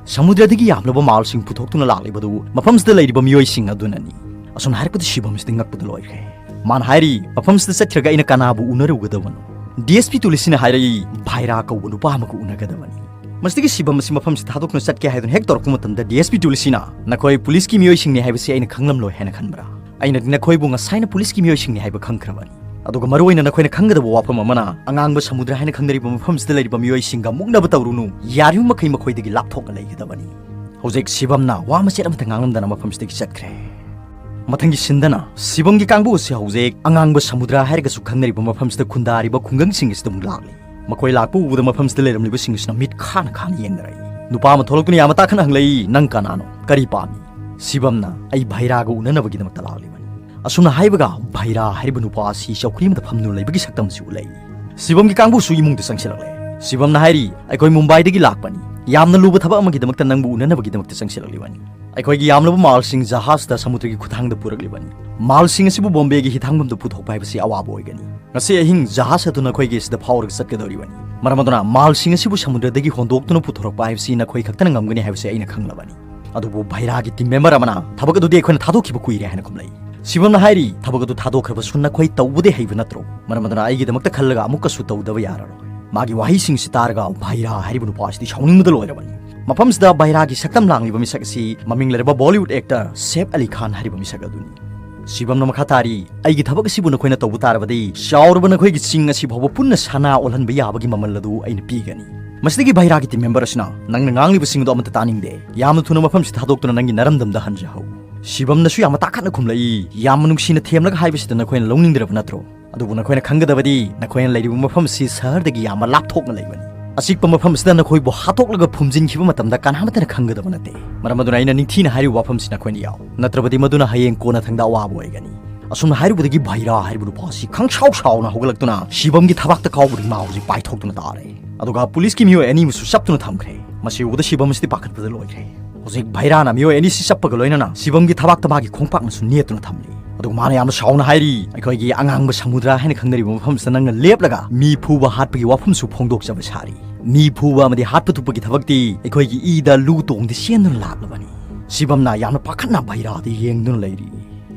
ꯁꯃꯨꯗ꯭ꯔꯗꯒꯤ ꯌꯥꯝꯂꯕ ꯃꯥꯜꯁꯤꯡ ꯄꯨꯊꯣꯛꯇꯨꯅ ꯂꯥꯛꯂꯤꯕꯗꯨ ꯃꯐꯝꯁꯤꯗ ꯂꯩꯔꯤꯕ ꯃꯤꯑꯣꯏꯁꯤꯡ ꯑꯗꯨꯅꯅꯤ꯫" ꯑꯁꯨꯝꯅ ꯍꯥꯏꯔꯛꯄꯗ ꯁꯤꯕꯝꯁꯤꯗꯤ ꯉꯛꯄꯗ ꯂꯣꯏꯈ꯭ꯔꯦ꯫ ꯃꯥꯅ ꯍꯥꯏꯔꯤ, "ꯃꯐꯝꯁꯤꯗ ꯆꯠꯈ꯭ꯔꯒ ꯑꯩꯅ ꯀꯅꯥꯕꯨ ꯎꯅꯔꯨꯒꯗꯕꯅꯣ?" ꯗꯤ ꯑꯦꯁ ꯄꯤ ꯇꯨꯂꯤꯁꯤꯅ ꯍꯥꯏꯔꯛꯏ, "ꯚꯥꯏꯔꯥ ꯀꯧꯕ ꯅꯨꯄꯥ ꯑꯃꯒ ꯎꯅꯒꯗꯕꯅꯤ꯫" ꯃꯁꯤꯗꯒꯤ ꯁꯤꯕꯝ ꯑꯁꯤ ꯃꯐꯝꯁꯤ ꯊꯥꯗꯣꯛꯇꯨꯅ ꯆꯠꯀꯦ ꯍꯥꯏꯗꯨꯅ ꯍꯦꯛ ꯇꯧꯔꯛꯄ ꯃꯇꯝꯗ, ꯗꯤ ꯑꯦꯁ ꯄꯤ ꯇꯨꯂꯤꯁꯤꯅ, "ꯅꯈꯣꯏ ꯄꯨꯂꯤꯁꯀꯤ ꯃꯤꯑꯣꯏꯁꯤꯡꯅꯤ ꯍꯥꯏꯕꯁꯤ ꯑꯩꯅ ꯈꯪꯂꯝꯂꯣꯏ ꯍꯥꯏꯅ ꯈꯟꯕ꯭ꯔꯥ? ꯑꯩꯅꯗꯤ ꯅꯈꯣꯏꯕꯨ ꯉꯁꯥꯏꯅ ꯄꯨꯂꯤꯁꯀꯤ ꯃꯤꯑꯣꯏꯁꯤꯡꯅꯤ ꯍꯥꯏꯕ ꯈꯪꯈ꯭ꯔꯕꯅꯤ꯫ ꯑꯗꯨꯒ ꯃꯔꯨꯑꯣꯏꯅ ꯅꯈꯣꯏꯅ ꯈꯪꯒꯗꯕ ꯋꯥꯐꯝ ꯑꯃꯅ, ꯑꯉꯥꯡꯕ ꯁꯃꯨꯗ꯭ꯔ ꯍꯥꯏꯅ ꯈꯪꯅꯔꯤꯕ ꯃꯐꯝꯁꯤꯗ ꯂꯩꯔꯤꯕ ꯃꯤꯑꯣꯏꯁꯤꯡꯒ ꯃꯨꯛꯅꯕ ꯇꯧꯔꯨꯅꯨ, ꯌꯥꯔꯤꯕ ꯃꯈꯩ ꯃꯈꯣꯏꯗꯒꯤ ꯂꯥꯞꯊꯣꯛꯅ ꯂꯩꯒꯗꯕꯅꯤ꯫" ꯍꯧꯖꯤꯛ ꯁꯤꯕꯝꯅ ꯋꯥ ꯃꯆꯦꯠ ꯑꯃꯠꯇ ꯉꯥꯡꯂꯝꯗꯅ ꯃꯐꯝꯁꯤꯗꯒꯤ ꯆꯠꯈ꯭ꯔꯦ꯫ ꯃꯊꯪꯒꯤ ꯁꯤꯟꯗꯅ ꯁꯤꯕꯝꯒꯤ ꯀꯥꯡꯕꯨ ꯑꯁꯤ ꯍꯧꯖꯤꯛ ꯑꯉꯥꯡꯕ ꯁꯃꯨꯗ꯭ꯔ ꯍꯥꯏꯔꯒꯁꯨ ꯈꯪꯅꯔꯤꯕ ꯃꯐꯝꯁꯤꯗ ꯈꯨꯟꯗꯥꯔꯤꯕ ꯈꯨꯡꯒꯪꯁꯤꯡ ꯑꯁꯤꯗ ꯑꯃꯨꯛ ꯂꯥꯛꯂꯤ꯫ ꯃꯈꯣꯏ ꯂꯥꯛꯄ ꯎꯕꯗ ꯃꯐꯝꯁꯤꯗ ꯂꯩꯔꯝꯂꯤꯕꯁꯤꯡ ꯑꯁꯤꯅ ꯃꯤꯠ ꯈꯥꯅ ꯈꯥꯅ ꯌꯦꯡꯅꯔꯛꯏ꯫ ꯅꯨꯄꯥ ꯑꯃ ꯊꯣꯛꯂꯛꯇꯨꯅ ꯌꯥꯝꯅ ꯇꯥꯈꯠꯅ ꯍꯪꯂꯛꯏ, "ꯅꯪ ꯀꯅꯥꯅꯣ? ꯀꯔꯤ ꯄꯥꯝꯃꯤ?" ꯁꯤꯕꯝꯅ, "ꯑꯩ ꯚꯥꯏꯔꯥꯒ ꯎꯅꯅꯕꯒꯤꯗꯃꯛꯇ ꯂꯥꯛꯂꯤꯕꯅꯤ꯫" ꯑꯁꯨꯝꯅ ꯍꯥꯏꯕꯒ ꯚꯥꯏꯔꯥ ꯍꯥꯏꯔꯤꯕ ꯅꯨꯄꯥ ꯑꯁꯤ ꯆꯧꯀ꯭ꯔꯤ ꯑꯃꯗ ꯐꯝꯗꯨꯅ ꯂꯩꯕꯒꯤ ꯁꯛꯇꯝꯁꯤ ꯎꯠꯂꯛꯏ꯫ ꯁꯤꯕꯝꯒꯤ ꯀꯥꯡꯕꯨꯁꯨ ꯏꯃꯨꯡꯗ ꯆꯪꯁꯤꯜꯂꯛꯂꯦ꯫ ꯁꯤꯕꯝꯅ ꯍꯥꯏꯔꯤ, "ꯑꯩꯈꯣꯏ ꯃꯨꯝꯕꯥꯏꯗꯒꯤ ꯂꯥꯛꯄꯅꯤ꯫ ꯌꯥꯝꯅ ꯂꯨꯕ ꯊꯕꯛ ꯑꯃꯒꯤꯗꯃꯛꯇ ꯅꯪꯕꯨ ꯎꯅꯅꯕꯒꯤꯗꯃꯛꯇ ꯆꯪꯁꯤꯜꯂꯛꯂꯤꯕꯅꯤ꯫ ꯑꯩꯈꯣꯏꯒꯤ ꯌꯥꯝꯂꯕ ꯃꯥꯜꯁꯤꯡ ꯖꯍꯥꯖꯇ ꯁꯃꯨꯗ꯭ꯔꯒꯤ ꯈꯨꯊꯥꯡꯗ ꯄꯨꯔꯛꯂꯤꯕꯅꯤ꯫ ꯃꯥꯜꯁꯤꯡ ꯑꯁꯤꯕꯨ ꯕꯣꯝꯕꯦꯒꯤ ꯍꯤꯊꯥꯡꯐꯝꯗ ꯄꯨꯊꯣꯛꯄ ꯍꯥꯏꯕꯁꯤ ꯑꯋꯥꯕ ꯑꯣꯏꯒꯅꯤ꯫ ꯉꯁꯤ ꯑꯍꯤꯡ ꯖꯍꯥꯖ ꯑꯗꯨ ꯅꯈꯣꯏꯒꯤ ꯑꯁꯤꯗ ꯐꯥꯎꯔꯒ ꯆꯠꯀꯗꯧꯔꯤꯕꯅꯤ꯫ ꯃꯔꯝ ꯑꯗꯨꯅ ꯃꯥꯜꯁꯤꯡ ꯑꯁꯤꯕꯨ ꯁꯃꯨꯗ꯭ꯔꯗꯒꯤ ꯍꯣꯟꯗꯣꯛꯇꯨꯅ ꯄꯨꯊꯣꯔꯛꯄ ꯍꯥꯏꯕꯁꯤ ꯅꯈꯣꯏ ꯈꯛꯇꯅ ꯉꯝꯒꯅꯤ ꯍꯥꯏꯕꯁꯤ ꯑꯩꯅ ꯈꯪꯂꯕꯅꯤ꯫ ꯑꯗꯨꯕꯨ ꯚꯥꯏꯔꯥꯒꯤ ꯇꯤꯝ ꯃꯦꯝꯕꯔ ꯑꯃꯅ, 'ꯊꯕꯛ ꯑꯗꯨꯗꯤ ꯑꯩꯈꯣꯏꯅ ꯊꯥꯗꯣꯛꯈꯤꯕ ꯀꯨꯏꯔꯦ' ꯍꯥꯏꯅ ꯈꯨꯝꯂꯛꯏ꯫ ꯁꯤꯕꯝꯅ ꯍꯥꯏꯔꯤ, "ꯊꯕꯛ ꯑꯗꯨ ꯊꯥꯗꯣꯛꯈ꯭ꯔꯕꯁꯨ ꯅꯈꯣꯏ ꯇꯧꯕꯗꯤ ꯍꯩꯕ ꯅꯠꯇ꯭ꯔꯣ? ꯃꯔꯝ ꯑꯗꯨꯅ ꯑꯩꯒꯤꯗꯃꯛꯇ ꯈꯜꯂꯒ ꯑꯃꯨꯛꯀꯁꯨ ꯇꯧꯗꯕ ꯌꯥꯔꯔꯣꯏ꯫" ꯃꯥꯒꯤ ꯋꯥꯍꯩꯁꯤꯡꯁꯤ ꯇꯥꯔꯒ ꯚꯥꯏꯔꯥ ꯍꯥꯏꯔꯤꯕ ꯅꯨꯄꯥ ꯑꯁꯤꯗꯤ ꯁꯥꯎꯅꯤꯡꯕꯗ ꯂꯣꯏꯔꯕꯅꯤ꯫ ꯃꯐꯝꯁꯤꯗ ꯚꯥꯏꯔꯥꯒꯤ ꯁꯛꯇꯝ ꯂꯥꯡꯂꯤꯕ ꯃꯤꯁꯛ ꯑꯁꯤ ꯃꯃꯤꯡ ꯂꯩꯔꯕ ꯕꯣꯂꯤꯋꯨꯗ ꯑꯦꯛꯇꯔ ꯁꯦꯐ ꯑꯂꯤ ꯈꯥꯟ ꯍꯥꯏꯔꯤꯕ ꯃꯤꯁꯛ ꯑꯗꯨꯅꯤ꯫ ꯁꯤꯕꯝꯅ ꯃꯈꯥ ꯇꯥꯔꯤ, "ꯑꯩꯒꯤ ꯊꯕꯛ ꯑꯁꯤꯕꯨ ꯅꯈꯣꯏꯅ ꯇꯧꯕ ꯇꯥꯔꯕꯗꯤ, ꯆꯥꯎꯔꯕ ꯅꯈꯣꯏꯒꯤ ꯆꯤꯡ ꯑꯁꯤ ꯐꯥꯎꯕ ꯄꯨꯟꯅ ꯁꯅꯥ ꯑꯣꯜꯍꯟꯕ ꯌꯥꯕꯒꯤ ꯃꯃꯜ ꯑꯗꯨ ꯑꯩꯅ ꯄꯤꯒꯅꯤ꯫" ꯃꯁꯤꯗꯒꯤ ꯚꯥꯏꯔꯥꯒꯤ ꯇꯤꯝ ꯃꯦꯝꯕꯔ ꯑꯁꯤꯅ, "ꯅꯪꯅ ꯉꯥꯡꯂꯤꯕꯁꯤꯡ ꯑꯗꯨ ꯑꯃꯠꯇ ꯇꯥꯅꯤꯡꯗꯦ꯫ ꯌꯥꯝꯅ ꯊꯨꯅ ꯃꯐꯝꯁꯤ ꯊꯥꯗꯣꯛꯇꯨꯅ ꯅꯪꯒꯤ ꯅꯔꯝꯗꯝꯗ ꯍꯟꯖꯍꯧ꯫" ꯁꯤꯕꯝꯅꯁꯨ ꯌꯥꯝꯅ ꯇꯥꯈꯠꯅ ꯈꯨꯝꯂꯛꯏ, "ꯌꯥꯝꯅ ꯅꯨꯡꯁꯤꯅ ꯊꯦꯝꯂꯒ ꯍꯥꯏꯕꯁꯤꯗ ꯅꯈꯣꯏꯅ ꯂꯧꯅꯤꯡꯗ꯭ꯔꯕ ꯅꯠꯇ꯭ꯔꯣ? ꯑꯗꯨꯕꯨ ꯅꯈꯣꯏꯅ ꯈꯪꯒꯗꯕꯗꯤ, ꯅꯈꯣꯏꯅ ꯂꯩꯔꯤꯕ ꯃꯐꯝ ꯑꯁꯤ ꯁꯍꯔꯗꯒꯤ ꯌꯥꯝꯅ ꯂꯥꯞꯊꯣꯛꯅ ꯂꯩꯕꯅꯤ꯫ ꯑꯆꯤꯛꯄ ꯃꯐꯝ ꯑꯁꯤꯗ ꯅꯈꯣꯏꯕꯨ ꯍꯥꯠꯇꯣꯛꯂꯒ ꯐꯨꯝꯖꯤꯟꯈꯤꯕ ꯃꯇꯝꯗ ꯀꯅꯥꯃꯠꯇꯅ ꯈꯪꯒꯗꯕ ꯅꯠꯇꯦ꯫ ꯃꯔꯝ ꯑꯗꯨꯅ ꯑꯩꯅ ꯅꯤꯡꯊꯤꯅ ꯍꯥꯏꯔꯤꯕ ꯋꯥꯐꯝꯁꯤ ꯅꯈꯣꯏꯅ ꯌꯥꯎ, ꯅꯠꯇ꯭ꯔꯕꯗꯤ ꯃꯗꯨꯅ ꯍꯌꯦꯡ ꯀꯣꯟꯅꯊꯪꯗ ꯑꯋꯥꯕ ꯑꯣꯏꯒꯅꯤ꯫" ꯑꯁꯨꯝꯅ ꯍꯥꯏꯔꯨꯕꯗꯒꯤ ꯚꯥꯏꯔꯥ ꯍꯥꯏꯔꯤꯕ ꯅꯨꯄꯥ ꯑꯁꯤ ꯈꯪꯁꯥꯎ ꯁꯥꯎꯅ ꯍꯧꯒꯠꯂꯛꯇꯨꯅ ꯁꯤꯕꯝꯒꯤ ꯊꯕꯥꯛꯇ ꯀꯥꯎꯕꯗꯒꯤ ꯃꯥ ꯍꯧꯖꯤꯛ ꯄꯥꯏꯊꯣꯛꯇꯨꯅ ꯇꯥꯔꯦ꯫ ꯑꯗꯨꯒ ꯄꯨꯂꯤꯁꯀꯤ ꯃꯤꯑꯣꯏ ꯑꯅꯤ ꯑꯃꯁꯨ ꯆꯞꯇꯨꯅ ꯊꯝꯈ꯭ꯔꯦ꯫ ꯃꯁꯤ ꯎꯕꯗ ꯁꯤꯕꯝ ꯑꯁꯤꯗꯤ ꯄꯥꯈꯠꯄꯗ ꯂꯣꯏꯈ꯭ꯦ꯫ ꯍꯧꯖꯤꯛ ꯚꯩꯔꯥꯅ ꯃꯤꯑꯣꯏ ꯑꯅꯤꯁꯤ ꯆꯞꯄꯒ ꯂꯣꯏꯅꯅ ꯁꯤꯕꯝꯒꯤ ꯊꯕꯥꯛꯇ ꯃꯥꯒꯤ ꯈꯣꯡꯄꯥꯛꯅꯁꯨ ꯅꯦꯠꯇꯨꯅ ꯊꯝꯂꯤ꯫ ꯑꯗꯨꯒ ꯃꯥꯅ ꯌꯥꯝꯅ ꯁꯥꯎꯅ ꯍꯥꯏꯔꯤ, "ꯑꯩꯈꯣꯏꯒꯤ ꯑꯉꯥꯡꯕ ꯁꯃꯨꯗ꯭ꯔ ꯍꯥꯏꯅ ꯈꯪꯅꯔꯤꯕ ꯃꯐꯝꯁꯤꯗ ꯅꯪꯅ ꯂꯦꯞꯂꯒ ꯃꯤ ꯐꯨꯕ ꯍꯥꯠꯄꯒꯤ ꯋꯥꯐꯝꯁꯨ ꯐꯣꯡꯗꯣꯛꯆꯕ ꯁꯥꯔꯤ꯫ ꯃꯤ ꯐꯨꯕ ꯑꯃꯗꯤ ꯍꯥꯠꯄ ꯊꯨꯞꯄꯒꯤ ꯊꯕꯛꯇꯤ ꯑꯩꯈꯣꯏꯒꯤ ꯏꯗ ꯂꯨ ꯇꯣꯡꯗ ꯆꯦꯟꯗꯨꯅ ꯂꯥꯛꯂꯕꯅꯤ꯫" ꯁꯤꯕꯝꯅ ꯌꯥꯝꯅ ꯄꯥꯈꯠꯅ ꯚꯩꯔꯥꯗ ꯌꯦꯡꯗꯨꯅ ꯂꯩꯔꯤ꯫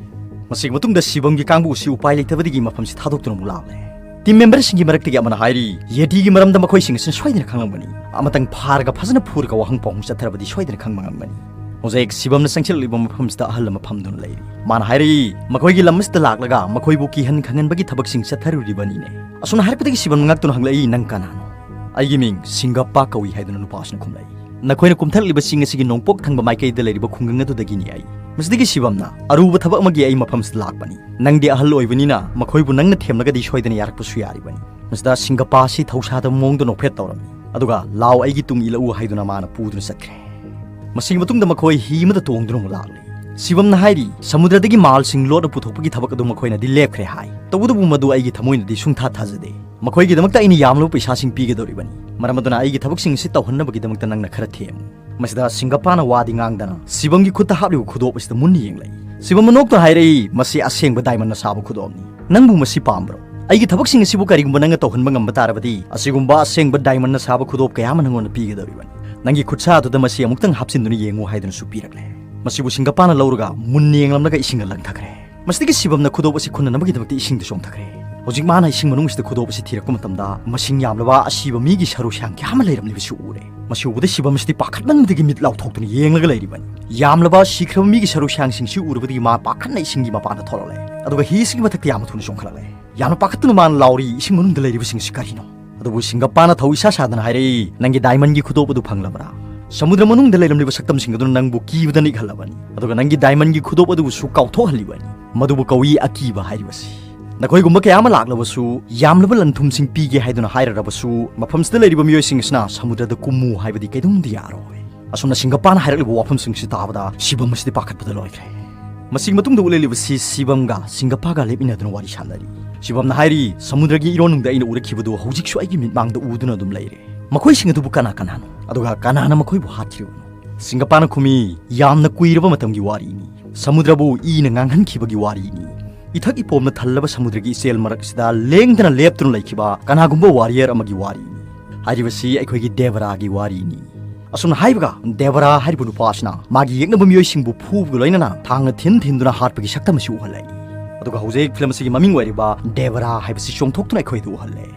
ꯃꯁꯤꯒꯤ ꯃꯇꯨꯡꯗ ꯁꯤꯕꯝꯒꯤ ꯀꯥꯡꯕꯨ ꯑꯁꯤ ꯎꯄꯥꯏ ꯂꯩꯇꯕꯗꯒꯤ ꯃꯐꯝꯁꯤ ꯊꯥꯗꯣꯛꯇꯨꯅ ꯑꯃꯨꯛ ꯂꯥꯛꯂꯦ꯫ ꯇꯤꯝ ꯃꯦꯝꯕꯔꯁꯤꯡꯒꯤ ꯃꯔꯛꯇꯒꯤ ꯑꯃꯅ ꯍꯥꯏꯔꯤ, "ꯌꯦꯇꯤꯒꯤ ꯃꯔꯝꯗ ꯃꯈꯣꯏꯁꯤꯡ ꯑꯁꯤꯅ ꯁꯣꯏꯗꯅ ꯈꯪꯂꯝꯒꯅꯤ꯫ ꯑꯃꯇꯪ ꯐꯥꯔꯒ ꯐꯖꯅ ꯐꯨꯔꯒ ꯋꯥꯍꯪ ꯄꯥꯎꯍꯪ ꯆꯠꯊꯔꯕꯗꯤ ꯁꯣꯏꯗꯅ ꯈꯪꯕ ꯉꯝꯒꯅꯤ꯫" ꯍꯧꯖꯤꯛ ꯁꯤꯕꯝꯅ ꯆꯪꯁꯤꯜꯂꯛꯂꯤꯕ ꯃꯐꯝꯁꯤꯗ ꯑꯍꯜ ꯑꯃ ꯐꯝꯗꯨꯅ ꯂꯩꯔꯤ꯫ ꯃꯥꯅ ꯍꯥꯏꯔꯛꯏ, "ꯃꯈꯣꯏꯒꯤ ꯂꯝ ꯑꯁꯤꯗ ꯂꯥꯛꯂꯒ ꯃꯈꯣꯏꯕꯨ ꯀꯤꯍꯟ ꯈꯪꯍꯟꯕꯒꯤ ꯊꯕꯛꯁꯤꯡ ꯆꯠꯊꯔꯨꯔꯤꯕꯅꯤꯅꯦ꯫" ꯑꯁꯨꯝꯅ ꯍꯥꯏꯔꯛꯄꯗꯒꯤ ꯁꯤꯕꯝꯅ ꯉꯛꯇꯨꯅ ꯍꯪꯂꯛꯏ, "ꯅꯪ ꯀꯅꯥꯅꯣ?" "ꯑꯩꯒꯤ ꯃꯤꯡ ꯁꯤꯡꯒꯞꯄꯥ ꯀꯧꯏ" ꯍꯥꯏꯗꯨꯅ ꯅꯨꯄꯥ ꯑꯁꯤꯅ ꯈꯨꯝꯂꯛꯏ꯫ "ꯅꯈꯣꯏꯅ ꯀꯨꯝꯊꯔꯛꯂꯤꯕ ꯆꯤꯡ ꯑꯁꯤꯒꯤ ꯅꯣꯡꯄꯣꯛ ꯊꯪꯕ ꯃꯥꯏꯀꯩꯗ ꯂꯩꯔꯤꯕ ꯈꯨꯡꯒꯪ ꯑꯗꯨꯗꯒꯤꯅꯤ ꯑꯩ꯫" ꯃꯁꯤꯗꯒꯤ ꯁꯤꯕꯝꯅ, "ꯑꯔꯨꯕ ꯊꯕꯛ ꯑꯃꯒꯤ ꯑꯩ ꯃꯐꯝꯁꯤꯗ ꯂꯥꯛꯄꯅꯤ꯫ ꯅꯪꯗꯤ ꯑꯍꯜ ꯑꯣꯏꯕꯅꯤꯅ ꯃꯈꯣꯏꯕꯨ ꯅꯪꯅ ꯊꯦꯝꯂꯒꯗꯤ ꯁꯣꯏꯗꯅ ꯌꯥꯔꯛꯄꯁꯨ ꯌꯥꯔꯤꯕꯅꯤ꯫" ꯃꯁꯤꯗ ꯁꯤꯡꯒꯞꯄꯥ ꯑꯁꯤ ꯊꯧꯁꯥꯗꯕ ꯃꯑꯣꯡꯗ ꯅꯣꯛꯐꯦꯠ ꯇꯧꯔꯝꯃꯤ꯫ ꯑꯗꯨꯒ, "ꯂꯥꯎ, ꯑꯩꯒꯤ ꯇꯨꯡ ꯏꯜꯂꯛꯎ" ꯍꯥꯏꯗꯨꯅ ꯃꯥꯅ ꯄꯨꯗꯨꯅ ꯆꯠꯈ꯭ꯔꯦ꯫ ꯃꯁꯤꯒꯤ ꯃꯇꯨꯡꯗ ꯃꯈꯣꯏ ꯍꯤ ꯑꯃꯗ ꯇꯣꯡꯗꯨꯅ ꯑꯃꯨꯛ ꯂꯥꯛꯂꯤ꯫ ꯁꯤꯕꯝꯅ ꯍꯥꯏꯔꯤ, "ꯁꯃꯨꯗ꯭ꯔꯗꯒꯤ ꯃꯥꯜꯁꯤꯡ ꯂꯣꯠꯅ ꯄꯨꯊꯣꯛꯄꯒꯤ ꯊꯕꯛ ꯑꯗꯨ ꯃꯈꯣꯏꯅꯗꯤ ꯂꯦꯞꯈ꯭ꯔꯦ ꯍꯥꯏ꯫ ꯇꯧꯕꯇꯕꯨ ꯃꯗꯨ ꯑꯩꯒꯤ ꯊꯃꯣꯏꯅꯗꯤ ꯁꯨꯡꯊꯥ ꯊꯥꯖꯗꯦ꯫ ꯃꯈꯣꯏꯒꯤꯗꯃꯛꯇ ꯑꯩꯅ ꯌꯥꯝꯂꯕ ꯄꯩꯁꯥꯁꯤꯡ ꯄꯤꯒꯗꯧꯔꯤꯕꯅꯤ꯫ ꯃꯔꯝ ꯑꯗꯨꯅ ꯑꯩꯒꯤ ꯊꯕꯛꯁꯤꯡ ꯑꯁꯤ ꯇꯧꯍꯟꯅꯕꯒꯤꯗꯃꯛꯇ ꯅꯪꯅ ꯈꯔ ꯊꯦꯝꯃꯨ꯫" ꯃꯁꯤꯗ ꯁꯤꯡꯒꯞꯄꯥꯅ ꯋꯥꯗꯤ ꯉꯥꯡꯗꯅ ꯁꯤꯕꯝꯒꯤ ꯈꯨꯠꯇ ꯍꯥꯞꯂꯤꯕ ꯈꯨꯗꯣꯞ ꯑꯁꯤꯗ ꯃꯨꯟꯅ ꯌꯦꯡꯂꯛꯏ꯫ ꯁꯤꯕꯝ ꯃꯅꯣꯛꯇꯨꯅ ꯍꯥꯏꯔꯛꯏ, "ꯃꯁꯤ ꯑꯁꯦꯡꯕ ꯗꯥꯏꯃꯟꯅ ꯁꯥꯕ ꯈꯨꯗꯣꯞꯅꯤ꯫ ꯅꯪꯕꯨ ꯃꯁꯤ ꯄꯥꯝꯕ꯭ꯔꯣ? ꯑꯩꯒꯤ ꯊꯕꯛꯁꯤꯡ ꯑꯁꯤꯕꯨ ꯀꯔꯤꯒꯨꯝꯕ ꯅꯪꯅ ꯇꯧꯍꯟꯕ ꯉꯝꯕ ꯇꯥꯔꯕꯗꯤ, ꯑꯁꯤꯒꯨꯝꯕ ꯑꯁꯦꯡꯕ ꯗꯥꯏꯃꯟꯅ ꯁꯥꯕ ꯈꯨꯗꯣꯞ ꯀꯌꯥ ꯑꯃ ꯅꯪꯉꯣꯟꯗ ꯄꯤꯒꯗꯧꯔꯤꯕꯅꯤ꯫ ꯅꯪꯒꯤ ꯈꯨꯠꯁꯥ ꯑꯗꯨꯗ ꯃꯁꯤ ꯑꯃꯨꯛꯇꯪ ꯍꯥꯞꯆꯤꯟꯗꯨꯅ ꯌꯦꯡꯉꯨ" ꯍꯥꯏꯗꯨꯅꯁꯨ ꯄꯤꯔꯛꯂꯦ꯫ ꯃꯁꯤꯕꯨ ꯁꯤꯡꯒꯞꯄꯥꯅ ꯂꯧꯔꯒ ꯃꯨꯟꯅ ꯌꯦꯡꯂꯝꯂꯒ ꯏꯁꯤꯡꯗ ꯂꯪꯊꯈ꯭ꯔꯦ꯫ ꯃꯁꯤꯗꯒꯤ ꯁꯤꯕꯝꯅ ꯈꯨꯗꯣꯞ ꯑꯁꯤ ꯈꯨꯟꯅꯅꯕꯒꯤꯗꯃꯛꯇ ꯏꯁꯤꯡꯗ ꯆꯣꯡꯊꯈ꯭ꯔꯦ꯫ ꯍꯧꯖꯤꯛ ꯃꯥꯅ ꯏꯁꯤꯡ ꯃꯅꯨꯡꯁꯤꯗ ꯈꯨꯗꯣꯞ ꯑꯁꯤ ꯊꯤꯔꯛꯄ ꯃꯇꯝꯗ, ꯃꯁꯤꯡ ꯌꯥꯝꯂꯕ ꯑꯁꯤꯕ ꯃꯤꯒꯤ ꯁꯔꯨ ꯁꯌꯥꯡ ꯀꯌꯥ ꯑꯃ ꯂꯩꯔꯝꯂꯤꯕꯁꯤ ꯎꯔꯦ꯫ ꯃꯁꯤ ꯎꯕꯗ ꯁꯤꯕꯝ ꯑꯁꯤꯗꯤ ꯄꯥꯈꯠꯃꯟꯕꯗꯒꯤ ꯃꯤꯠ ꯂꯥꯎꯊꯣꯛꯇꯨꯅ ꯌꯦꯡꯂꯒ ꯂꯩꯔꯤꯕꯅꯤ꯫ ꯌꯥꯝꯂꯕ ꯁꯤꯈ꯭ꯔꯕ ꯃꯤꯒꯤ ꯁꯔꯨ ꯁꯌꯥꯡꯁꯤꯡꯁꯤ ꯎꯔꯨꯕꯗꯒꯤ ꯃꯥ ꯄꯥꯈꯠꯅ ꯏꯁꯤꯡꯒꯤ ꯃꯄꯥꯟꯗ ꯊꯣꯛꯂꯛꯂꯦ꯫ ꯑꯗꯨꯒ ꯍꯤ ꯑꯁꯤꯒꯤ ꯃꯊꯛꯇ ꯌꯥꯝꯅ ꯊꯨꯅ ꯆꯣꯡꯈꯠꯂꯛꯂꯦ꯫ ꯌꯥꯝꯅ ꯄꯥꯈꯠꯇꯨꯅ ꯃꯥꯅ ꯂꯥꯎꯔꯤ, "ꯏꯁꯤꯡ ꯃꯅꯨꯡꯗ ꯂꯩꯔꯤꯕꯁꯤꯡꯁꯤ ꯀꯔꯤꯅꯣ?" ꯑꯗꯨꯕꯨ ꯁꯤꯡꯒꯞꯄꯥꯅ ꯊꯧ ꯏꯁꯥ ꯁꯥꯗꯅ ꯍꯥꯏꯔꯛꯏ, "ꯅꯪꯒꯤ ꯗꯥꯏꯃꯟꯒꯤ ꯈꯨꯗꯣꯞ ꯑꯗꯨ ꯐꯪꯂꯕ꯭ꯔꯥ? ꯁꯃꯨꯗ꯭ꯔ ꯃꯅꯨꯡꯗ ꯂꯩꯔꯝꯂꯤꯕ ꯁꯛꯇꯝꯁꯤꯡ ꯑꯗꯨꯅ ꯅꯪꯕꯨ ꯀꯤꯕꯗ ꯅꯤꯛꯍꯜꯂꯕꯅꯤ, ꯑꯗꯨꯒ ꯅꯪꯒꯤ ꯗꯥꯏꯃꯟꯒꯤ ꯈꯨꯗꯣꯞ ꯑꯗꯨꯕꯨꯁꯨ ꯀꯥꯎꯊꯣꯛꯍꯜꯂꯤꯕꯅꯤ꯫ ꯃꯗꯨꯕꯨ ꯀꯧꯏ ꯑꯀꯤꯕ ꯍꯥꯏꯔꯤꯕꯁꯤ꯫ ꯅꯈꯣꯏꯒꯨꯝꯕ ꯀꯌꯥ ꯑꯃ ꯂꯥꯛꯂꯕꯁꯨ, ꯌꯥꯝꯂꯕ ꯂꯟ ꯊꯨꯝꯁꯤꯡ ꯄꯤꯒꯦ ꯍꯥꯏꯗꯨꯅ ꯍꯥꯏꯔꯔꯕꯁꯨ, ꯃꯐꯝꯁꯤꯗ ꯂꯩꯔꯤꯕ ꯃꯤꯑꯣꯏꯁꯤꯡ ꯑꯁꯤꯅ ꯁꯃꯨꯗ꯭ꯔꯗ ꯀꯨꯝꯃꯨ ꯍꯥꯏꯕꯗꯤ ꯀꯩꯗꯧꯅꯨꯡꯗ ꯌꯥꯔꯣꯏ꯫" ꯑꯁꯨꯝꯅ ꯁꯤꯡꯒꯞꯄꯥꯅ ꯍꯥꯏꯔꯛꯂꯤꯕ ꯋꯥꯐꯝꯁꯤꯡꯁꯤ ꯇꯥꯕꯗ ꯁꯤꯕꯝ ꯑꯁꯤꯗꯤ ꯄꯥꯈꯠꯄꯗ ꯂꯣꯏꯈ꯭ꯔꯦ꯫ ꯃꯁꯤꯒꯤ ꯃꯇꯨꯡꯗ ꯎꯠꯂꯛꯂꯤꯕꯁꯤ ꯁꯤꯕꯝꯒ ꯁꯤꯡꯒꯞꯄꯥꯒ ꯂꯦꯞꯃꯤꯟꯅꯗꯨꯅ ꯋꯥꯔꯤ ꯁꯥꯟꯅꯔꯤ꯫ ꯁꯤꯕꯝꯅ ꯍꯥꯏꯔꯤ, "ꯁꯃꯨꯗ꯭ꯔꯒꯤ ꯏꯔꯣꯟꯅꯨꯡꯗ ꯑꯩꯅ ꯎꯔꯛꯈꯤꯕꯗꯨ ꯍꯧꯖꯤꯛꯁꯨ ꯑꯩꯒꯤ ꯃꯤꯠꯃꯥꯡꯗ ꯎꯗꯨꯅ ꯑꯗꯨꯝ ꯂꯩꯔꯦ꯫ ꯃꯈꯣꯏꯁꯤꯡ ꯑꯗꯨꯕꯨ ꯀꯅꯥ ꯀꯅꯥꯅꯣ? ꯑꯗꯨꯒ ꯀꯅꯥꯅ ꯃꯈꯣꯏꯕꯨ ꯍꯥꯠꯈꯤꯕꯅꯣ? ꯁꯤꯡꯒꯄꯥꯅ ꯈꯨꯝꯃꯤ, "ꯌꯥꯝꯅ ꯀꯨꯏꯔꯕ ꯃꯇꯝꯒꯤ ꯋꯥꯔꯤꯅꯤ꯫ ꯁꯃꯨꯗ꯭ꯔꯕꯨ ꯏꯅ ꯉꯥꯡꯍꯟꯈꯤꯕꯒꯤ ꯋꯥꯔꯤꯅꯤ꯫ ꯏꯊꯛ ꯏꯄꯣꯝꯅ ꯊꯜꯂꯕ ꯁꯃꯨꯗ꯭ꯔꯒꯤ ꯏꯆꯦꯜ ꯃꯔꯛꯁꯤꯗ ꯂꯦꯡꯗꯅ ꯂꯦꯞꯇꯨꯅ ꯂꯩꯈꯤꯕ ꯀꯅꯥꯒꯨꯝꯕ ꯋꯥꯔꯤꯌꯔ ꯑꯃꯒꯤ ꯋꯥꯔꯤꯅꯤ꯫ ꯍꯥꯏꯔꯤꯕꯁꯤ ꯑꯩꯈꯣꯏꯒꯤ ꯗꯦꯕꯔꯥꯒꯤ ꯋꯥꯔꯤꯅꯤ"꯫ ꯑꯁꯨꯝꯅ ꯍꯥꯏꯕꯒ ꯗꯦꯕꯔꯥ ꯍꯥꯏꯔꯤꯕ ꯅꯨꯄꯥ ꯑꯁꯤꯅ ꯃꯥꯒꯤ ꯌꯦꯛꯅꯕ ꯃꯤꯑꯣꯏꯁꯤꯡꯕꯨ ꯐꯨꯕꯒ ꯂꯣꯏꯅꯅ ꯊꯥꯡꯅ ꯊꯤꯟ ꯊꯤꯟꯗꯨꯅ ꯍꯥꯠꯄꯒꯤ ꯁꯛꯇꯝ ꯑꯁꯤ ꯎꯍꯜꯂꯛꯏ꯫ ꯑꯗꯨꯒ ꯍꯧꯖꯤꯛ ꯐꯤꯂꯝ ꯑꯁꯤꯒꯤ ꯃꯃꯤꯡ ꯑꯣꯏꯔꯤꯕ ꯗꯦꯕꯔꯥ ꯍꯥꯏꯕꯁꯤ ꯆꯣꯡꯊꯣꯛꯇꯨꯅ ꯑꯩꯈꯣꯏꯗ ꯎꯍꯜꯂꯦ꯫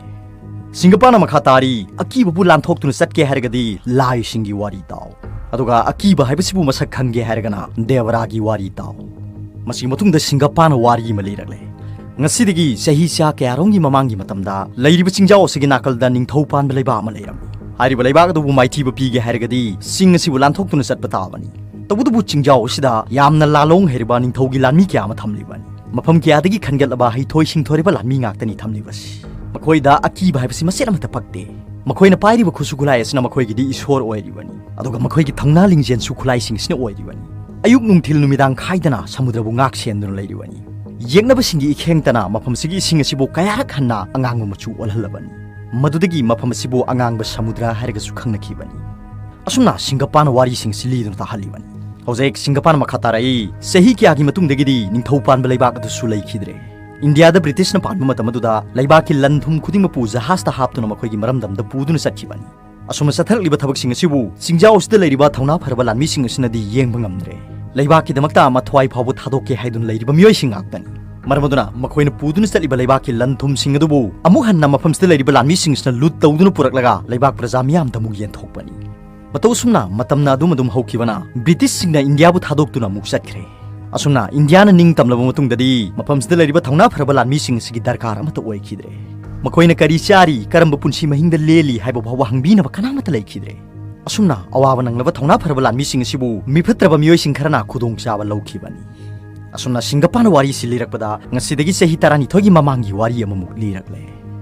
ꯁꯤꯡꯒꯄꯥꯅ ꯃꯈꯥ ꯇꯥꯔꯤ, "ꯑꯀꯤꯕꯕꯨ ꯂꯥꯟꯊꯣꯛꯇꯨꯅ ꯆꯠꯀꯦ ꯍꯥꯏꯔꯒꯗꯤ ꯂꯥꯏꯁꯤꯡꯒꯤ ꯋꯥꯔꯤ ꯇꯥꯎ꯫ ꯑꯗꯨꯒ ꯑꯀꯤꯕ ꯍꯥꯏꯕꯁꯤꯕꯨ ꯃꯁꯛ ꯈꯪꯒꯦ ꯍꯥꯏꯔꯒꯅ ꯗꯦꯕꯔꯥꯒꯤ ꯋꯥꯔꯤ ꯇꯥꯎ"꯫ ꯃꯁꯤꯒꯤ ꯃꯇꯨꯡꯗ ꯁꯤꯡꯒꯄꯥꯅ ꯋꯥꯔꯤ ꯑꯃ ꯂꯤꯔꯛꯂꯦ꯫ ꯉꯁꯤꯗꯒꯤ ꯆꯍꯤ ꯆꯥ ꯀꯌꯥꯔꯣꯝꯒꯤ ꯃꯃꯥꯡꯒꯤ ꯃꯇꯝꯗ ꯂꯩꯔꯤꯕ ꯆꯤꯡꯖꯥꯎ ꯑꯁꯤꯒꯤ ꯅꯥꯀꯜꯗ ꯅꯤꯡꯊꯧ ꯄꯥꯟꯕ ꯂꯩꯕꯥꯛ ꯑꯃ ꯂꯩꯔꯝꯃꯤ꯫ ꯍꯥꯏꯔꯤꯕ ꯂꯩꯕꯥꯛ ꯑꯗꯨꯕꯨ ꯃꯥꯏꯊꯤꯕ ꯄꯤꯒꯦ ꯍꯥꯏꯔꯒꯗꯤ ꯆꯤꯡ ꯑꯁꯤꯕꯨ ꯂꯥꯟꯊꯣꯛꯇꯨꯅ ꯆꯠꯄ ꯇꯥꯕꯅꯤ꯫ ꯇꯧꯕꯇꯕꯨ ꯆꯤꯡꯖꯥꯎ ꯑꯁꯤꯗ ꯌꯥꯝꯅ ꯂꯥꯂꯣꯡ ꯍꯩꯔꯕ ꯅꯤꯡꯊꯧꯒꯤ ꯂꯥꯟꯃꯤ ꯀꯌꯥ ꯑꯃ ꯊꯝꯂꯤꯕꯅꯤ꯫ ꯃꯐꯝ ꯀꯌꯥꯗꯒꯤ ꯈꯟꯒꯠꯂꯕ ꯍꯩꯊꯣꯏ ꯁꯤꯡꯊꯣꯏꯔꯕ ꯂꯥꯟꯃꯤ ꯉꯥꯛꯇꯅꯤ ꯊꯝꯂꯤꯕꯁꯤ꯫ ꯃꯈꯣꯏꯗ ꯑꯀꯤꯕ ꯍꯥꯏꯕꯁꯤ ꯃꯆꯦꯠ ꯑꯃꯠꯇ ꯄꯛꯇꯦ꯫ ꯃꯈꯣꯏꯅ ꯄꯥꯏꯔꯤꯕ ꯈꯨꯠꯁꯨ ꯈꯨꯠꯂꯥꯏ ꯑꯁꯤꯅ ꯃꯈꯣꯏꯒꯤꯗꯤ ꯏꯁꯣꯔ ꯑꯣꯏꯔꯤꯕꯅꯤ꯫ ꯑꯗꯨꯒ ꯃꯈꯣꯏꯒꯤ ꯊꯧꯅꯥ ꯂꯤꯡꯖꯦꯜꯁꯨ ꯈꯨꯠꯂꯥꯏꯁꯤꯡ ꯑꯁꯤꯅ ꯑꯣꯏꯔꯤꯕꯅꯤ꯫ ꯑꯌꯨꯛ ꯅꯨꯡꯊꯤꯜ ꯅꯨꯃꯤꯗꯥꯡ ꯈꯥꯏꯗꯅ ꯁꯃꯨꯗ꯭ꯔꯕꯨ ꯉꯥꯛ ꯁꯦꯟꯗꯨꯅ ꯂꯩꯔꯤꯕꯅꯤ꯫ ꯌꯦꯛꯅꯕꯁꯤꯡꯒꯤ ꯏꯈꯦꯡꯇꯅ ꯃꯐꯝꯁꯤꯒꯤ ꯏꯁꯤꯡ ꯑꯁꯤꯕꯨ ꯀꯌꯥꯔꯛ ꯍꯟꯅ ꯑꯉꯥꯡꯕ ꯃꯆꯨ ꯑꯣꯜꯍꯜꯂꯕꯅꯤ꯫ ꯃꯗꯨꯗꯒꯤ ꯃꯐꯝ ꯑꯁꯤꯕꯨ ꯑꯉꯥꯡꯕ ꯁꯃꯨꯗ꯭ꯔ ꯍꯥꯏꯔꯒꯁꯨ ꯈꯪꯅꯈꯤꯕꯅꯤ꯫ ꯑꯁꯨꯝꯅ ꯁꯤꯡꯒꯄꯥꯅ ꯋꯥꯔꯤꯁꯤꯡ ꯑꯁꯤ ꯂꯤꯗꯨꯅ ꯇꯥꯍꯜꯂꯤꯕꯅꯤ꯫ ꯍꯧꯖꯤꯛ ꯁꯤꯡꯒꯄꯥꯅ ꯃꯈꯥ ꯇꯥꯔꯛꯏ, "ꯆꯍꯤ ꯀꯌꯥꯒꯤ ꯃꯇꯨꯡꯗꯒꯤꯗꯤ ꯅꯤꯡꯊꯧ ꯄꯥꯟꯕ ꯂꯩꯕꯥꯛ ꯑꯗꯨꯁꯨ ꯂꯩꯈꯤꯗ꯭ꯔꯦ꯫ ꯏꯟꯗꯤꯌꯥꯗ ꯕ꯭ꯔꯤꯇꯤꯁꯅ ꯄꯥꯟꯕ ꯃꯇꯝ ꯑꯗꯨꯗ ꯂꯩꯕꯥꯛꯀꯤ ꯂꯟ ꯊꯨꯝ ꯈꯨꯗꯤꯡꯃꯛꯄꯨ ꯖꯍꯥꯖꯇ ꯍꯥꯞꯇꯨꯅ ꯃꯈꯣꯏꯒꯤ ꯃꯔꯝꯗꯝꯗ ꯄꯨꯗꯨꯅ ꯆꯠꯈꯤꯕꯅꯤ꯫ ꯑꯁꯨꯝꯅ ꯆꯠꯊꯔꯛꯂꯤꯕ ꯊꯕꯛꯁꯤꯡ ꯑꯁꯤꯕꯨ ꯆꯤꯡꯖꯥꯎ ꯑꯁꯤꯗ ꯂꯩꯔꯤꯕ ꯊꯧꯅꯥ ꯐꯔꯕ ꯂꯥꯟꯃꯤꯁꯤꯡ ꯑꯁꯤꯅꯗꯤ ꯌꯦꯡꯕ ꯉꯝꯗ꯭ꯔꯦ꯫ ꯂꯩꯕꯥꯛꯀꯤꯗꯃꯛꯇ ꯃꯊ꯭ꯋꯥꯏ ꯐꯥꯎꯕ ꯊꯥꯗꯣꯛꯀꯦ ꯍꯥꯏꯗꯨꯅ ꯂꯩꯔꯤꯕ ꯃꯤꯑꯣꯏꯁꯤꯡ ꯉꯥꯛꯇꯅꯤ꯫ ꯃꯔꯝ ꯑꯗꯨꯅ ꯃꯈꯣꯏꯅ ꯄꯨꯗꯨꯅ ꯆꯠꯂꯤꯕ ꯂꯩꯕꯥꯛꯀꯤ ꯂꯟ ꯊꯨꯝꯁꯤꯡ ꯑꯗꯨꯕꯨ ꯑꯃꯨꯛ ꯍꯟꯅ ꯃꯐꯝꯁꯤꯗ ꯂꯩꯔꯤꯕ ꯂꯥꯟꯃꯤꯁꯤꯡꯁꯤꯅ ꯂꯨꯠ ꯇꯧꯗꯨꯅ ꯄꯨꯔꯛꯂꯒ ꯂꯩꯕꯥꯛ ꯄ꯭ꯔꯖꯥ ꯃꯤꯌꯥꯝꯗ ꯑꯃꯨꯛ ꯌꯦꯟꯊꯣꯛꯄꯅꯤ"꯫ ꯃꯇꯧ ꯑꯁꯨꯝꯅ ꯃꯇꯝꯅ ꯑꯗꯨꯝ ꯑꯗꯨꯝ ꯍꯧꯈꯤꯕꯅ ꯕ꯭ꯔꯤꯇꯤꯁꯁꯤꯡꯅ ꯏꯟꯗꯤꯌꯥꯕꯨ ꯊꯥꯗꯣꯛꯇꯨꯅ ꯑꯃꯨꯛ ꯆꯠꯈ꯭ꯔꯦ꯫ ꯑꯁꯨꯝꯅ ꯏꯟꯗꯤꯌꯥꯅ ꯅꯤꯡꯇꯝꯂꯕ ꯃꯇꯨꯡꯗꯗꯤ ꯃꯐꯝꯁꯤꯗ ꯂꯩꯔꯤꯕ ꯊꯧꯅꯥ ꯐꯔꯕ ꯂꯥꯟꯃꯤꯁꯤꯡ ꯑꯁꯤꯒꯤ ꯗꯔꯀꯥꯔ ꯑꯃꯠꯇ ꯑꯣꯏꯈꯤꯗ꯭ꯔꯦ꯫ ꯃꯈꯣꯏꯅ ꯀꯔꯤ ꯆꯥꯔꯤ, ꯀꯔꯝꯕ ꯄꯨꯟꯁꯤ ꯃꯍꯤꯡꯗ ꯂꯦꯜꯂꯤ ꯍꯥꯏꯕ ꯐꯥꯎꯕ ꯍꯪꯕꯤꯅꯕ ꯀꯅꯥꯃꯠꯇ ꯂꯩꯈꯤꯗ꯭ꯔꯦ꯫ ꯑꯁꯨꯝꯅ ꯑꯋꯥꯕ ꯅꯪꯂꯕ ꯊꯧꯅꯥ ꯐꯔꯕ ꯂꯥꯟꯃꯤꯁꯤꯡ ꯑꯁꯤꯕꯨ ꯃꯤꯐꯠꯇ꯭ꯔꯕ ꯃꯤꯑꯣꯏꯁꯤꯡ ꯈꯔꯅ ꯈꯨꯗꯣꯡꯆꯥꯕ ꯂꯧꯈꯤꯕꯅꯤ꯫ ꯑꯁꯨꯝꯅ ꯁꯤꯡꯒꯄꯥꯅ ꯋꯥꯔꯤꯁꯤ ꯂꯤꯔꯛꯄꯗ ꯉꯁꯤꯗꯒꯤ ꯆꯍꯤ ꯇꯔꯥꯅꯤꯊꯣꯏꯒꯤ ꯃꯃꯥꯡꯒꯤ ꯋꯥꯔꯤ ꯑꯃꯃꯨꯛ ꯂꯤꯔꯛꯂꯦ꯫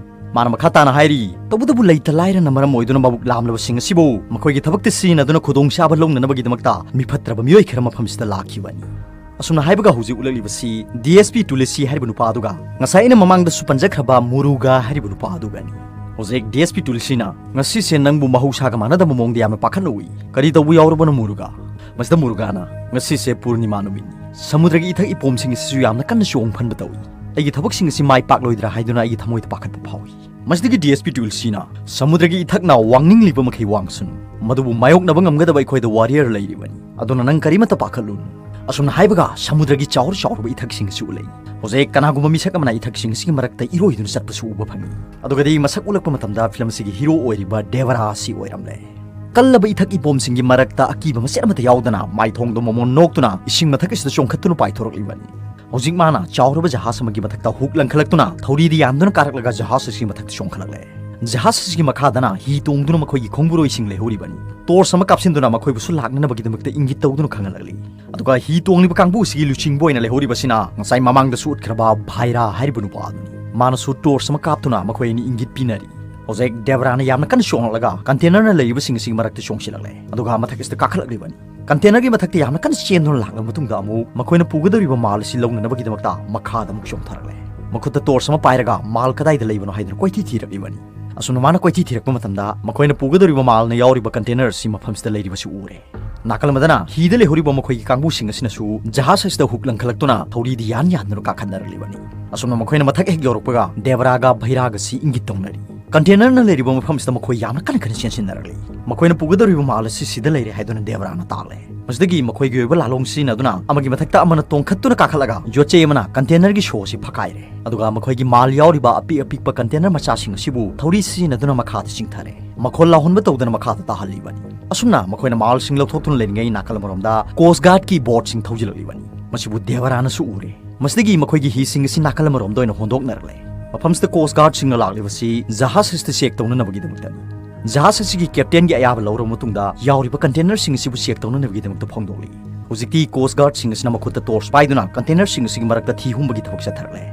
ꯃꯥꯅ ꯃꯈꯥ ꯇꯥꯅ ꯍꯥꯏꯔꯤ, "ꯇꯧꯕꯇꯕꯨ ꯂꯩꯇ ꯂꯥꯏꯔꯅ ꯃꯔꯝ ꯑꯣꯏꯗꯨꯅ ꯃꯕꯨꯛ ꯂꯥꯝꯂꯕꯁꯤꯡ ꯑꯁꯤꯕꯨ ꯃꯈꯣꯏꯒꯤ ꯊꯕꯛꯇ ꯁꯤꯖꯤꯟꯅꯗꯨꯅ ꯈꯨꯗꯣꯡꯆꯥꯕ ꯂꯧꯅꯅꯕꯒꯤꯗꯃꯛꯇ ꯃꯤꯐꯠꯇ꯭ꯔꯕ ꯃꯤꯑꯣꯏ ꯈꯔ ꯃꯐꯝꯁꯤꯗ ꯂꯥꯛꯈꯤꯕꯅꯤ"꯫ ꯑꯁꯨꯝꯅ ꯍꯥꯏꯕꯒ ꯍꯧꯖꯤꯛ ꯎꯠꯂꯛꯂꯤꯕꯁꯤ ꯗꯤ ꯑꯦꯁ ꯄꯤ ꯇꯨꯂꯤꯁꯤ ꯍꯥꯏꯔꯤꯕ ꯅꯨꯄꯥ ꯑꯗꯨꯒ ꯉꯁꯥꯏ ꯑꯩꯅ ꯃꯃꯥꯡꯗꯁꯨ ꯄꯟꯖꯈ꯭ꯔꯕ ꯃꯨꯔꯨꯒꯥ ꯍꯥꯏꯔꯤꯕ ꯅꯨꯄꯥ ꯑꯗꯨꯒꯅꯤ꯫ ꯍꯧꯖꯤꯛ ꯗꯤ ꯑꯦꯁ ꯄꯤ ꯇꯨꯜꯁꯤꯅ, "ꯉꯁꯤꯁꯦ ꯅꯪꯕꯨ ꯃꯍꯧꯁꯥꯒ ꯃꯥꯟꯅꯗꯕ ꯃꯑꯣꯡꯗ ꯌꯥꯝꯅ ꯄꯥꯈꯠꯅ ꯎꯏ꯫ ꯀꯔꯤ ꯇꯧꯕ ꯌꯥꯎꯔꯕꯅꯣ ꯃꯨꯔꯨꯒꯥ?" ꯃꯁꯤꯗ ꯃꯨꯔꯨꯒꯥꯅ, "ꯉꯁꯤꯁꯦ ꯄꯨꯔꯅꯤꯃꯥ ꯅꯨꯃꯤꯠꯅꯤ꯫ ꯁꯃꯨꯗ꯭ꯔꯒꯤ ꯏꯊꯛ ꯏꯄꯣꯝꯁꯤꯡ ꯑꯁꯤꯁꯨ ꯌꯥꯝꯅ ꯀꯟꯅ ꯆꯣꯡꯐꯟꯕ ꯇꯧꯏ꯫ ꯑꯩꯒꯤ ꯊꯕꯛꯁꯤꯡ ꯑꯁꯤ ꯃꯥꯏ ꯄꯥꯛꯂꯣꯏꯗ꯭ꯔꯥ ꯍꯥꯏꯗꯨꯅ ꯑꯩꯒꯤ ꯊꯃꯣꯏꯗ ꯄꯥꯈꯠꯄ ꯐꯥꯎꯏ꯫" ꯃꯁꯤꯗꯒꯤ ꯗꯤ ꯑꯦꯁ ꯄꯤ ꯇꯨꯜꯁꯤꯅ, "ꯁꯃꯨꯗ꯭ꯔꯒꯤ ꯏꯊꯛꯅ ꯋꯥꯡꯅꯤꯡꯂꯤꯕ ꯃꯈꯩ ꯋꯥꯡꯁꯅꯨ, ꯃꯗꯨꯕꯨ ꯃꯥꯌꯣꯛꯅꯕ ꯉꯝꯒꯗꯕ ꯑꯩꯈꯣꯏꯗ ꯋꯥꯔꯤꯌꯔ ꯂꯩꯔꯤꯕꯅꯤ꯫ ꯑꯗꯨꯅ ꯅꯪ ꯀꯔꯤꯃꯠꯇ ꯄꯥꯈꯠꯂꯨꯅꯨ꯫" ꯑꯁꯨꯝꯅ ꯍꯥꯏꯕꯒ ꯁꯃꯨꯗ꯭ꯔꯒꯤ ꯆꯥꯎꯔ ꯆꯥꯎꯔꯕ ꯏꯊꯛꯁꯤꯡ ꯑꯁꯤ ꯎꯠꯂꯛꯏ꯫ ꯍꯧꯖꯤꯛ ꯀꯅꯥꯒꯨꯝꯕ ꯃꯤꯁꯛ ꯑꯃꯅ ꯏꯊꯛꯁꯤꯡ ꯑꯁꯤꯒꯤ ꯃꯔꯛꯇ ꯏꯔꯣꯏꯗꯨꯅ ꯆꯠꯄꯁꯨ ꯎꯕ ꯐꯪꯏ꯫ ꯑꯗꯨꯒꯗꯤ ꯃꯁꯛ ꯎꯠꯂꯛꯄ ꯃꯇꯝꯗ ꯐꯤꯂꯝ ꯑꯁꯤꯒꯤ ꯍꯤꯔꯣ ꯑꯣꯏꯔꯤꯕ ꯗꯦꯕꯔꯥ ꯑꯁꯤ ꯑꯣꯏꯔꯝꯂꯦ꯫ ꯀꯜꯂꯕ ꯏꯊꯛ ꯏꯄꯣꯝꯁꯤꯡꯒꯤ ꯃꯔꯛꯇ ꯑꯀꯤꯕ ꯃꯆꯦꯠ ꯑꯃꯠꯇ ꯌꯥꯎꯗꯅ ꯃꯥꯏꯊꯣꯡꯗ ꯃꯃꯣꯟ ꯅꯣꯛꯇꯨꯅ ꯏꯁꯤꯡ ꯃꯊꯛ ꯑꯁꯤꯗ ꯆꯣꯡꯈꯠꯇꯨꯅ ꯄꯥꯏꯊꯣꯔꯛꯂꯤꯕꯅꯤ꯫ ꯍꯧꯖꯤꯛ ꯃꯥꯅ ꯆꯥꯎꯔꯕ ꯖꯍꯥꯖ ꯑꯃꯒꯤ ꯃꯊꯛꯇ ꯍꯨꯛ ꯂꯪꯈꯠꯂꯛꯇꯨꯅ ꯊꯧꯔꯤꯗ ꯌꯥꯟꯗꯨꯅ ꯀꯥꯔꯛꯂꯒ ꯖꯍꯥꯖ ꯑꯁꯤꯒꯤ ꯃꯊꯛꯇ ꯆꯣꯡꯈꯠꯂꯛꯂꯦ꯫ ꯖꯍꯥꯖ ꯑꯁꯤꯒꯤ ꯃꯈꯥꯗꯅ ꯍꯤ ꯇꯣꯡꯗꯨꯅ ꯃꯈꯣꯏꯒꯤ ꯈꯣꯡꯕꯨꯔꯣꯏꯁꯤꯡ ꯂꯩꯍꯧꯔꯤꯕꯅꯤ꯫ ꯇꯣꯔꯆ ꯑꯃ ꯀꯥꯞꯁꯤꯟꯗꯨꯅ ꯃꯈꯣꯏꯕꯨꯁꯨ ꯂꯥꯛꯅꯅꯕꯒꯤꯗꯃꯛꯇ ꯏꯪꯒꯤꯠ ꯇꯧꯗꯨꯅ ꯈꯪꯍꯜꯂꯛꯂꯤ꯫ ꯑꯗꯨꯒ ꯍꯤ ꯇꯣꯡꯂꯤꯕ ꯀꯥꯡꯕꯨ ꯑꯁꯤꯒꯤ ꯂꯨꯆꯤꯡꯕ ꯑꯣꯏꯅ ꯂꯩꯍꯧꯔꯤꯕꯁꯤꯅ ꯉꯁꯥꯏ ꯃꯃꯥꯡꯗꯁꯨ ꯎꯠꯈ꯭ꯔꯕ ꯚꯥꯏꯔꯥ ꯍꯥꯏꯔꯤꯕ ꯅꯨꯄꯥ ꯑꯗꯨꯅꯤ꯫ ꯃꯥꯅꯁꯨ ꯇꯣꯔꯆ ꯑꯃ ꯀꯥꯞꯇꯨꯅ ꯃꯈꯣꯏ ꯑꯅꯤ ꯏꯪꯒꯤꯠ ꯄꯤꯅꯔꯤ꯫ ꯍꯧꯖꯤꯛ ꯗꯦꯕꯔꯥꯅ ꯌꯥꯝꯅ ꯀꯟꯅ ꯆꯣꯡꯂꯛꯂꯒ ꯀꯟꯇꯦꯅꯔꯅ ꯂꯩꯔꯤꯕꯁꯤꯡ ꯑꯁꯤꯒꯤ ꯃꯔꯛꯇ ꯆꯣꯡꯁꯤꯜꯂꯛꯂꯦ꯫ ꯑꯗꯨꯒ ꯃꯊꯛ ꯑꯁꯤꯗ ꯀꯥꯈꯠꯂꯛꯂꯤꯕꯅꯤ꯫ ꯀꯟꯇꯦꯅꯔꯒꯤ ꯃꯊꯛꯇ ꯌꯥꯝꯅ ꯀꯟꯅ ꯆꯦꯟꯗꯨꯅ ꯂꯥꯛꯂꯕ ꯃꯇꯨꯡꯗ ꯑꯃꯨꯛ ꯃꯈꯣꯏꯅ ꯄꯨꯒꯗꯧꯔꯤꯕ ꯃꯥꯜ ꯑꯁꯤ ꯂꯧꯅꯅꯕꯒꯤꯗꯃꯛꯇ ꯃꯈꯥꯗ ꯑꯃꯨꯛ ꯆꯣꯡꯊꯔꯛꯂꯦ꯫ ꯃꯈꯨꯠꯇ ꯇꯣꯔꯆ ꯑꯃ ꯄꯥꯏꯔꯒ ꯃꯥꯜ ꯀꯗꯥꯏꯗ ꯂꯩꯕꯅꯣ ꯍꯥꯏꯗꯨꯅ ꯀꯣꯏꯊꯤ ꯊꯤꯔꯛꯂꯤꯕꯅꯤ꯫ ꯑꯁꯨꯝꯅ ꯃꯥꯅ ꯀꯣꯏꯊꯤ ꯊꯤꯔꯛꯄ ꯃꯇꯝꯗ ꯃꯈꯣꯏꯅ ꯄꯨꯒꯗꯧꯔꯤꯕ ꯃꯥꯜꯅ ꯌꯥꯎꯔꯤꯕ ꯀꯟꯇꯦꯅꯔ ꯑꯁꯤ ꯃꯐꯝꯁꯤꯗ ꯂꯩꯔꯤꯕꯁꯨ ꯎꯔꯦ꯫ ꯅꯥꯀꯜ ꯑꯃꯗꯅ ꯍꯤꯗ ꯂꯩꯍꯧꯔꯤꯕ ꯃꯈꯣꯏꯒꯤ ꯀꯥꯡꯕꯨꯁꯤꯡ ꯑꯁꯤꯅꯁꯨ ꯖꯍꯥꯖ ꯑꯁꯤꯗ ꯍꯨꯛ ꯂꯪꯈꯠꯂꯛꯇꯨꯅ ꯊꯧꯔꯤꯗꯤ ꯌꯥꯟ ꯌꯥꯟꯗꯨꯅ ꯀꯥꯈꯠꯅꯔꯛꯂꯤꯕꯅꯤ꯫ ꯑꯁꯨꯝꯅ ꯃꯈꯣꯏꯅ ꯃꯊꯛ ꯍꯦꯛ ꯌꯧꯔꯛꯄꯒ ꯗꯦꯕꯔꯥꯒ ꯚꯩꯔꯥꯒꯁꯤ ꯏꯪꯒꯤꯠ ꯇꯧꯅꯔꯤ꯫ ꯀꯟꯇꯦꯅꯔꯅ ꯂꯩꯔꯤꯕ ꯃꯐꯝꯁꯤꯗ ꯃꯈꯣꯏ ꯌꯥꯝꯅ ꯀꯟꯅ ꯀꯟꯅ ꯆꯦꯟꯁꯤꯟꯅꯔꯛꯂꯤ꯫ ꯃꯈꯣꯏꯅ ꯄꯨꯒꯗꯧꯔꯤꯕ ꯃꯥꯜ ꯑꯁꯤ ꯁꯤꯗ ꯂꯩꯔꯦ ꯍꯥꯏꯗꯨꯅ ꯗꯦꯕꯔꯥꯅ ꯇꯥꯛꯂꯦ꯫ ꯃꯁꯤꯗꯒꯤ ꯃꯈꯣꯏꯒꯤ ꯑꯣꯏꯕ ꯂꯥꯂꯣꯡ ꯁꯤꯖꯤꯟꯅꯗꯨꯅ ꯑꯃꯒꯤ ꯃꯊꯛꯇ ꯑꯃꯅ ꯇꯣꯡꯈꯠꯇꯨꯅ ꯀꯥꯈꯠꯂꯒ ꯌꯣꯠꯆꯩ ꯑꯃꯅ ꯀꯟꯇꯦꯅꯔꯒꯤ ꯁꯣ ꯑꯁꯤ ꯐꯛꯀꯥꯏꯔꯦ꯫ ꯑꯗꯨꯒ ꯃꯈꯣꯏꯒꯤ ꯃꯥꯜ ꯌꯥꯎꯔꯤꯕ ꯑꯄꯤꯛ ꯑꯄꯤꯛꯄ ꯀꯟꯇꯦꯅꯔ ꯃꯆꯥꯁꯤꯡ ꯑꯁꯤꯕꯨ ꯊꯧꯔꯤ ꯁꯤꯖꯤꯟꯅꯗꯨꯅ ꯃꯈꯥꯗ ꯆꯤꯡꯊꯔꯦ꯫ ꯃꯈꯣꯜ ꯂꯥꯎꯍꯟꯕ ꯇꯧꯗꯅ ꯃꯈꯥꯗ ꯇꯥꯍꯜꯂꯤꯕꯅꯤ꯫ ꯑꯁꯨꯝꯅ ꯃꯈꯣꯏꯅ ꯃꯥꯜꯁꯤꯡ ꯂꯧꯊꯣꯛꯇꯨꯅ ꯂꯩꯔꯤꯉꯩ ꯅꯥꯀꯜ ꯑꯃꯔꯣꯝꯗ ꯀꯣꯁ ꯒꯥꯔꯗꯀꯤ ꯕꯣꯠꯁꯤꯡ ꯊꯧꯖꯤꯜꯂꯛꯂꯤꯕꯅꯤ꯫ ꯃꯁꯤꯕꯨ ꯗꯦꯕꯔꯥꯅꯁꯨ ꯎꯔꯦ꯫ ꯃꯁꯤꯗꯒꯤ ꯃꯈꯣꯏꯒꯤ ꯍꯤꯁꯤꯡ ꯑꯁꯤ ꯅꯥꯀꯜ ꯑꯃꯔꯣꯝꯗ ꯑꯣꯏꯅ ꯍꯣꯟꯗꯣꯛꯅꯔꯛꯂꯦ꯫ ꯃꯐꯝꯁꯤꯗ ꯀꯣꯁ ꯒꯥꯔꯗꯁꯤꯡꯅ ꯂꯥꯛꯂꯤꯕꯁꯤ ꯖꯍꯥꯖ ꯑꯁꯤꯗ ꯆꯦꯛ ꯇꯧꯅꯅꯕꯒꯤꯗꯃꯛꯇꯅꯤ꯫ ꯖꯍꯥꯖ ꯑꯁꯤꯒꯤ ꯀꯦꯞꯇꯦꯟꯒꯤ ꯑꯌꯥꯕ ꯂꯧꯔꯕ ꯃꯇꯨꯡꯗ ꯌꯥꯎꯔꯤꯕ ꯀꯟꯇꯦꯅꯔꯁꯤꯡ ꯑꯁꯤꯕꯨ ꯆꯦꯛ ꯇꯧꯅꯅꯕꯒꯤꯗꯃꯛꯇ ꯐꯣꯡꯗꯣꯛꯂꯤ꯫ ꯍꯧꯖꯤꯛꯇꯤ ꯀꯣꯁ ꯒꯥꯔꯗꯁꯤꯡ ꯑꯁꯤꯅ ꯃꯈꯨꯠꯇ ꯇꯣꯔꯆ ꯄꯥꯏꯗꯨꯅ ꯀꯟꯇꯦꯅꯔꯁꯤꯡ ꯑꯁꯤꯒꯤ ꯃꯔꯛꯇ ꯊꯤ ꯍꯨꯝꯕꯒꯤ ꯊꯕꯛ ꯆꯠꯊꯔꯛꯂꯦ꯫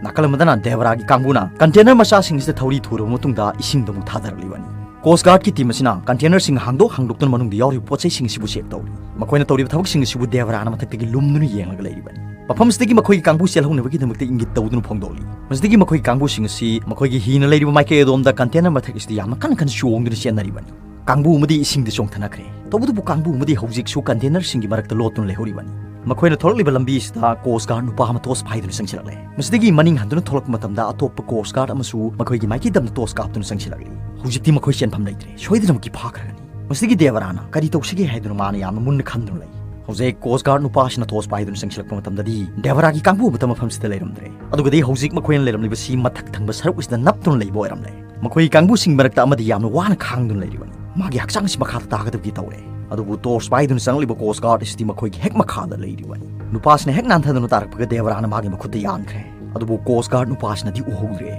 ꯅꯥꯀꯜ ꯑꯃꯗꯅ ꯗꯦꯕꯔꯥꯒꯤ ꯀꯥꯡꯕꯨꯅ ꯀꯟꯇꯦꯅꯔ ꯃꯆꯥꯁꯤꯡ ꯑꯁꯤꯗ ꯊꯧꯔꯤ ꯊꯨꯔꯕ ꯃꯇꯨꯡꯗ ꯏꯁꯤꯡꯗ ꯑꯃꯨꯛ ꯊꯥꯗꯔꯛꯂꯤꯕꯅꯤ꯫ ꯀꯣꯁ ꯒꯥꯔꯗꯀꯤ ꯇꯤꯝ ꯑꯁꯤꯅ ꯀꯟꯇꯦꯅꯔꯁꯤꯡ ꯍꯥꯡꯗꯣꯛ ꯍꯥꯡꯗꯣꯛꯇꯨꯅ ꯃꯅꯨꯡꯗ ꯌꯥꯎꯔꯤꯕ ꯄꯣꯠ ꯆꯩꯁꯤꯡ ꯑꯁꯤꯕꯨ ꯆꯦꯛ ꯇꯧꯔꯤ꯫ ꯃꯈꯣꯏꯅ ꯇꯧꯔꯤꯕ ꯊꯕꯛꯁꯤꯡ ꯑꯁꯤꯕꯨ ꯗꯦꯕꯔꯥꯅ ꯃꯊꯛꯇꯒꯤ ꯂꯨꯝꯗꯨꯅ ꯌꯦꯡꯂꯒ ꯂꯩꯔꯤꯕꯅꯤ꯫ ꯃꯐꯝꯁꯤꯗꯒꯤ ꯃꯈꯣꯏꯒꯤ ꯀꯥꯡꯕꯨ ꯆꯦꯜꯍꯧꯅꯕꯒꯤꯗꯃꯛꯇ ꯏꯪꯒꯤꯠ ꯇꯧꯗꯨꯅ ꯐꯣꯡꯗꯣꯛꯂꯤ꯫ ꯃꯁꯤꯗꯒꯤ ꯃꯈꯣꯏꯒꯤ ꯀꯥꯡꯕꯨꯁꯤꯡ ꯑꯁꯤ ꯃꯈꯣꯏꯒꯤ ꯍꯤꯅ ꯂꯩꯔꯤꯕ ꯃꯥꯏꯀꯩ ꯑꯗꯣꯝꯗ ꯀꯟꯇꯦꯅꯔ ꯃꯊꯛ ꯑꯁꯤꯗ ꯌꯥꯝꯅ ꯀꯟꯅ ꯀꯟꯅ ꯆꯣꯡꯗꯨꯅ ꯆꯦꯟꯅꯔꯤꯕꯅꯤ꯫ ꯀꯥꯡꯕꯨ ꯑꯃꯗꯤ ꯏꯁꯤꯡꯗ ꯆꯣꯡꯊꯅꯈ꯭ꯔꯦ꯫ ꯇꯧꯕꯇꯕꯨ ꯀꯥꯡꯕꯨ ꯑꯃꯗꯤ ꯍꯧꯖꯤꯛꯁꯨ ꯀꯟꯇꯦꯅꯔꯁꯤꯡꯒꯤ ꯃꯔꯛꯇ ꯂꯣꯠꯇꯨꯅ ꯂꯩꯍꯧꯔꯤꯕꯅꯤ꯫ ꯃꯈꯣꯏꯅ ꯊꯣꯛꯂꯛꯂꯤꯕ ꯂꯝꯕꯤ ꯑꯁꯤꯗ ꯀꯣꯁ ꯒꯥꯔꯗ ꯅꯨꯄꯥ ꯑꯃ ꯇꯣꯔꯆ ꯄꯥꯏꯗꯨꯅ ꯆꯪꯁꯤꯜꯂꯛꯂꯦ꯫ ꯃꯁꯤꯗꯒꯤ ꯃꯅꯤꯡ ꯍꯟꯗꯨꯅ ꯊꯣꯛꯂꯛꯄ ꯃꯇꯝꯗ ꯑꯇꯣꯞꯄ ꯀꯣꯁ ꯒꯥꯔꯗ ꯑꯃꯁꯨ ꯃꯈꯣꯏꯒꯤ ꯃꯥꯏꯀꯩꯗ ꯇꯣꯔꯆ ꯀꯥꯞꯇꯨꯅ ꯆꯪꯁꯤꯜꯂꯛꯂꯤ꯫ ꯍꯧꯖꯤꯛꯇꯤ ꯃꯈꯣꯏ ꯆꯦꯟꯐꯝ ꯂꯩꯇ꯭ꯔꯦ꯫ ꯁꯣꯏꯗꯅꯃꯛꯀꯤ ꯐꯥꯈ꯭ꯔꯒꯅꯤ꯫ ꯃꯁꯤꯗꯒꯤ ꯗꯦꯕꯔꯥꯅ ꯀꯔꯤ ꯇꯧꯁꯤꯒꯦ ꯍꯥꯏꯗꯨꯅ ꯃꯥꯅ ꯌꯥꯝꯅ ꯃꯨꯟꯅ ꯈꯟꯗꯨꯅ ꯂꯩ꯫ ꯍꯧꯖꯤꯛ ꯀꯣꯁ ꯒꯥꯔꯗ ꯅꯨꯄꯥꯁꯤꯅ ꯇꯣꯔꯆ ꯄꯥꯏꯗꯨꯅ ꯆꯪꯁꯤꯜꯂꯛꯄ ꯃꯇꯝꯗꯗꯤ ꯗꯦꯕꯔꯥꯒꯤ ꯀꯥꯡꯕꯨ ꯑꯃꯠꯇ ꯃꯐꯝꯁꯤꯗ ꯂꯩꯔꯝꯗ꯭ꯔꯦ꯫ ꯑꯗꯨꯒꯗꯤ ꯍꯧꯖꯤꯛ ꯃꯈꯣꯏꯅ ꯂꯩꯔꯝꯂꯤꯕꯁꯤ ꯃꯊꯛ ꯊꯪꯕ ꯁꯔꯨꯛ ꯑꯁꯤꯗ ꯅꯞꯇꯨꯅ ꯂꯩꯕ ꯑꯣꯏꯔꯝꯂꯦ꯫ ꯃꯈꯣꯏꯒꯤ ꯀꯥꯡꯕꯨꯁꯤꯡ ꯃꯔꯛꯇ ꯑꯃꯗꯤ ꯌꯥꯝꯅ ꯋꯥꯅ ꯈꯥꯡꯗꯨꯅ ꯂꯩꯔꯤꯕꯅꯤ꯫ ꯃꯥꯒꯤ ꯍꯛꯆꯥꯡꯁꯤ ꯃꯈꯥꯗ ꯇꯥꯒꯗꯕꯒꯤ ꯇꯧꯔꯦ꯫ ꯑꯗꯨꯕꯨ ꯇꯣꯔꯆ ꯄꯥꯏꯗꯨꯅ ꯆꯪꯂꯛꯂꯤꯕ ꯀꯣꯁ ꯒꯥꯔꯗ ꯑꯁꯤꯗꯤ ꯃꯈꯣꯏꯒꯤ ꯍꯦꯛ ꯃꯈꯥꯗ ꯂꯩꯔꯤꯕꯅꯤ꯫ ꯅꯨꯄꯥꯁꯤꯅ ꯍꯦꯛ ꯅꯥꯟꯊꯗꯨꯅ ꯇꯥꯔꯛꯄꯒ ꯗꯦꯕꯔꯥꯅ ꯃꯥꯒꯤ ꯃꯈꯨꯠꯇ ꯌꯥꯟꯈ꯭ꯔꯦ꯫ ꯑꯗꯨꯕꯨ ꯀꯣꯁ ꯒꯥꯔꯗ ꯅꯨꯄꯥꯁꯤꯅꯗꯤ ꯎꯍꯧꯗ꯭ꯔꯦ꯫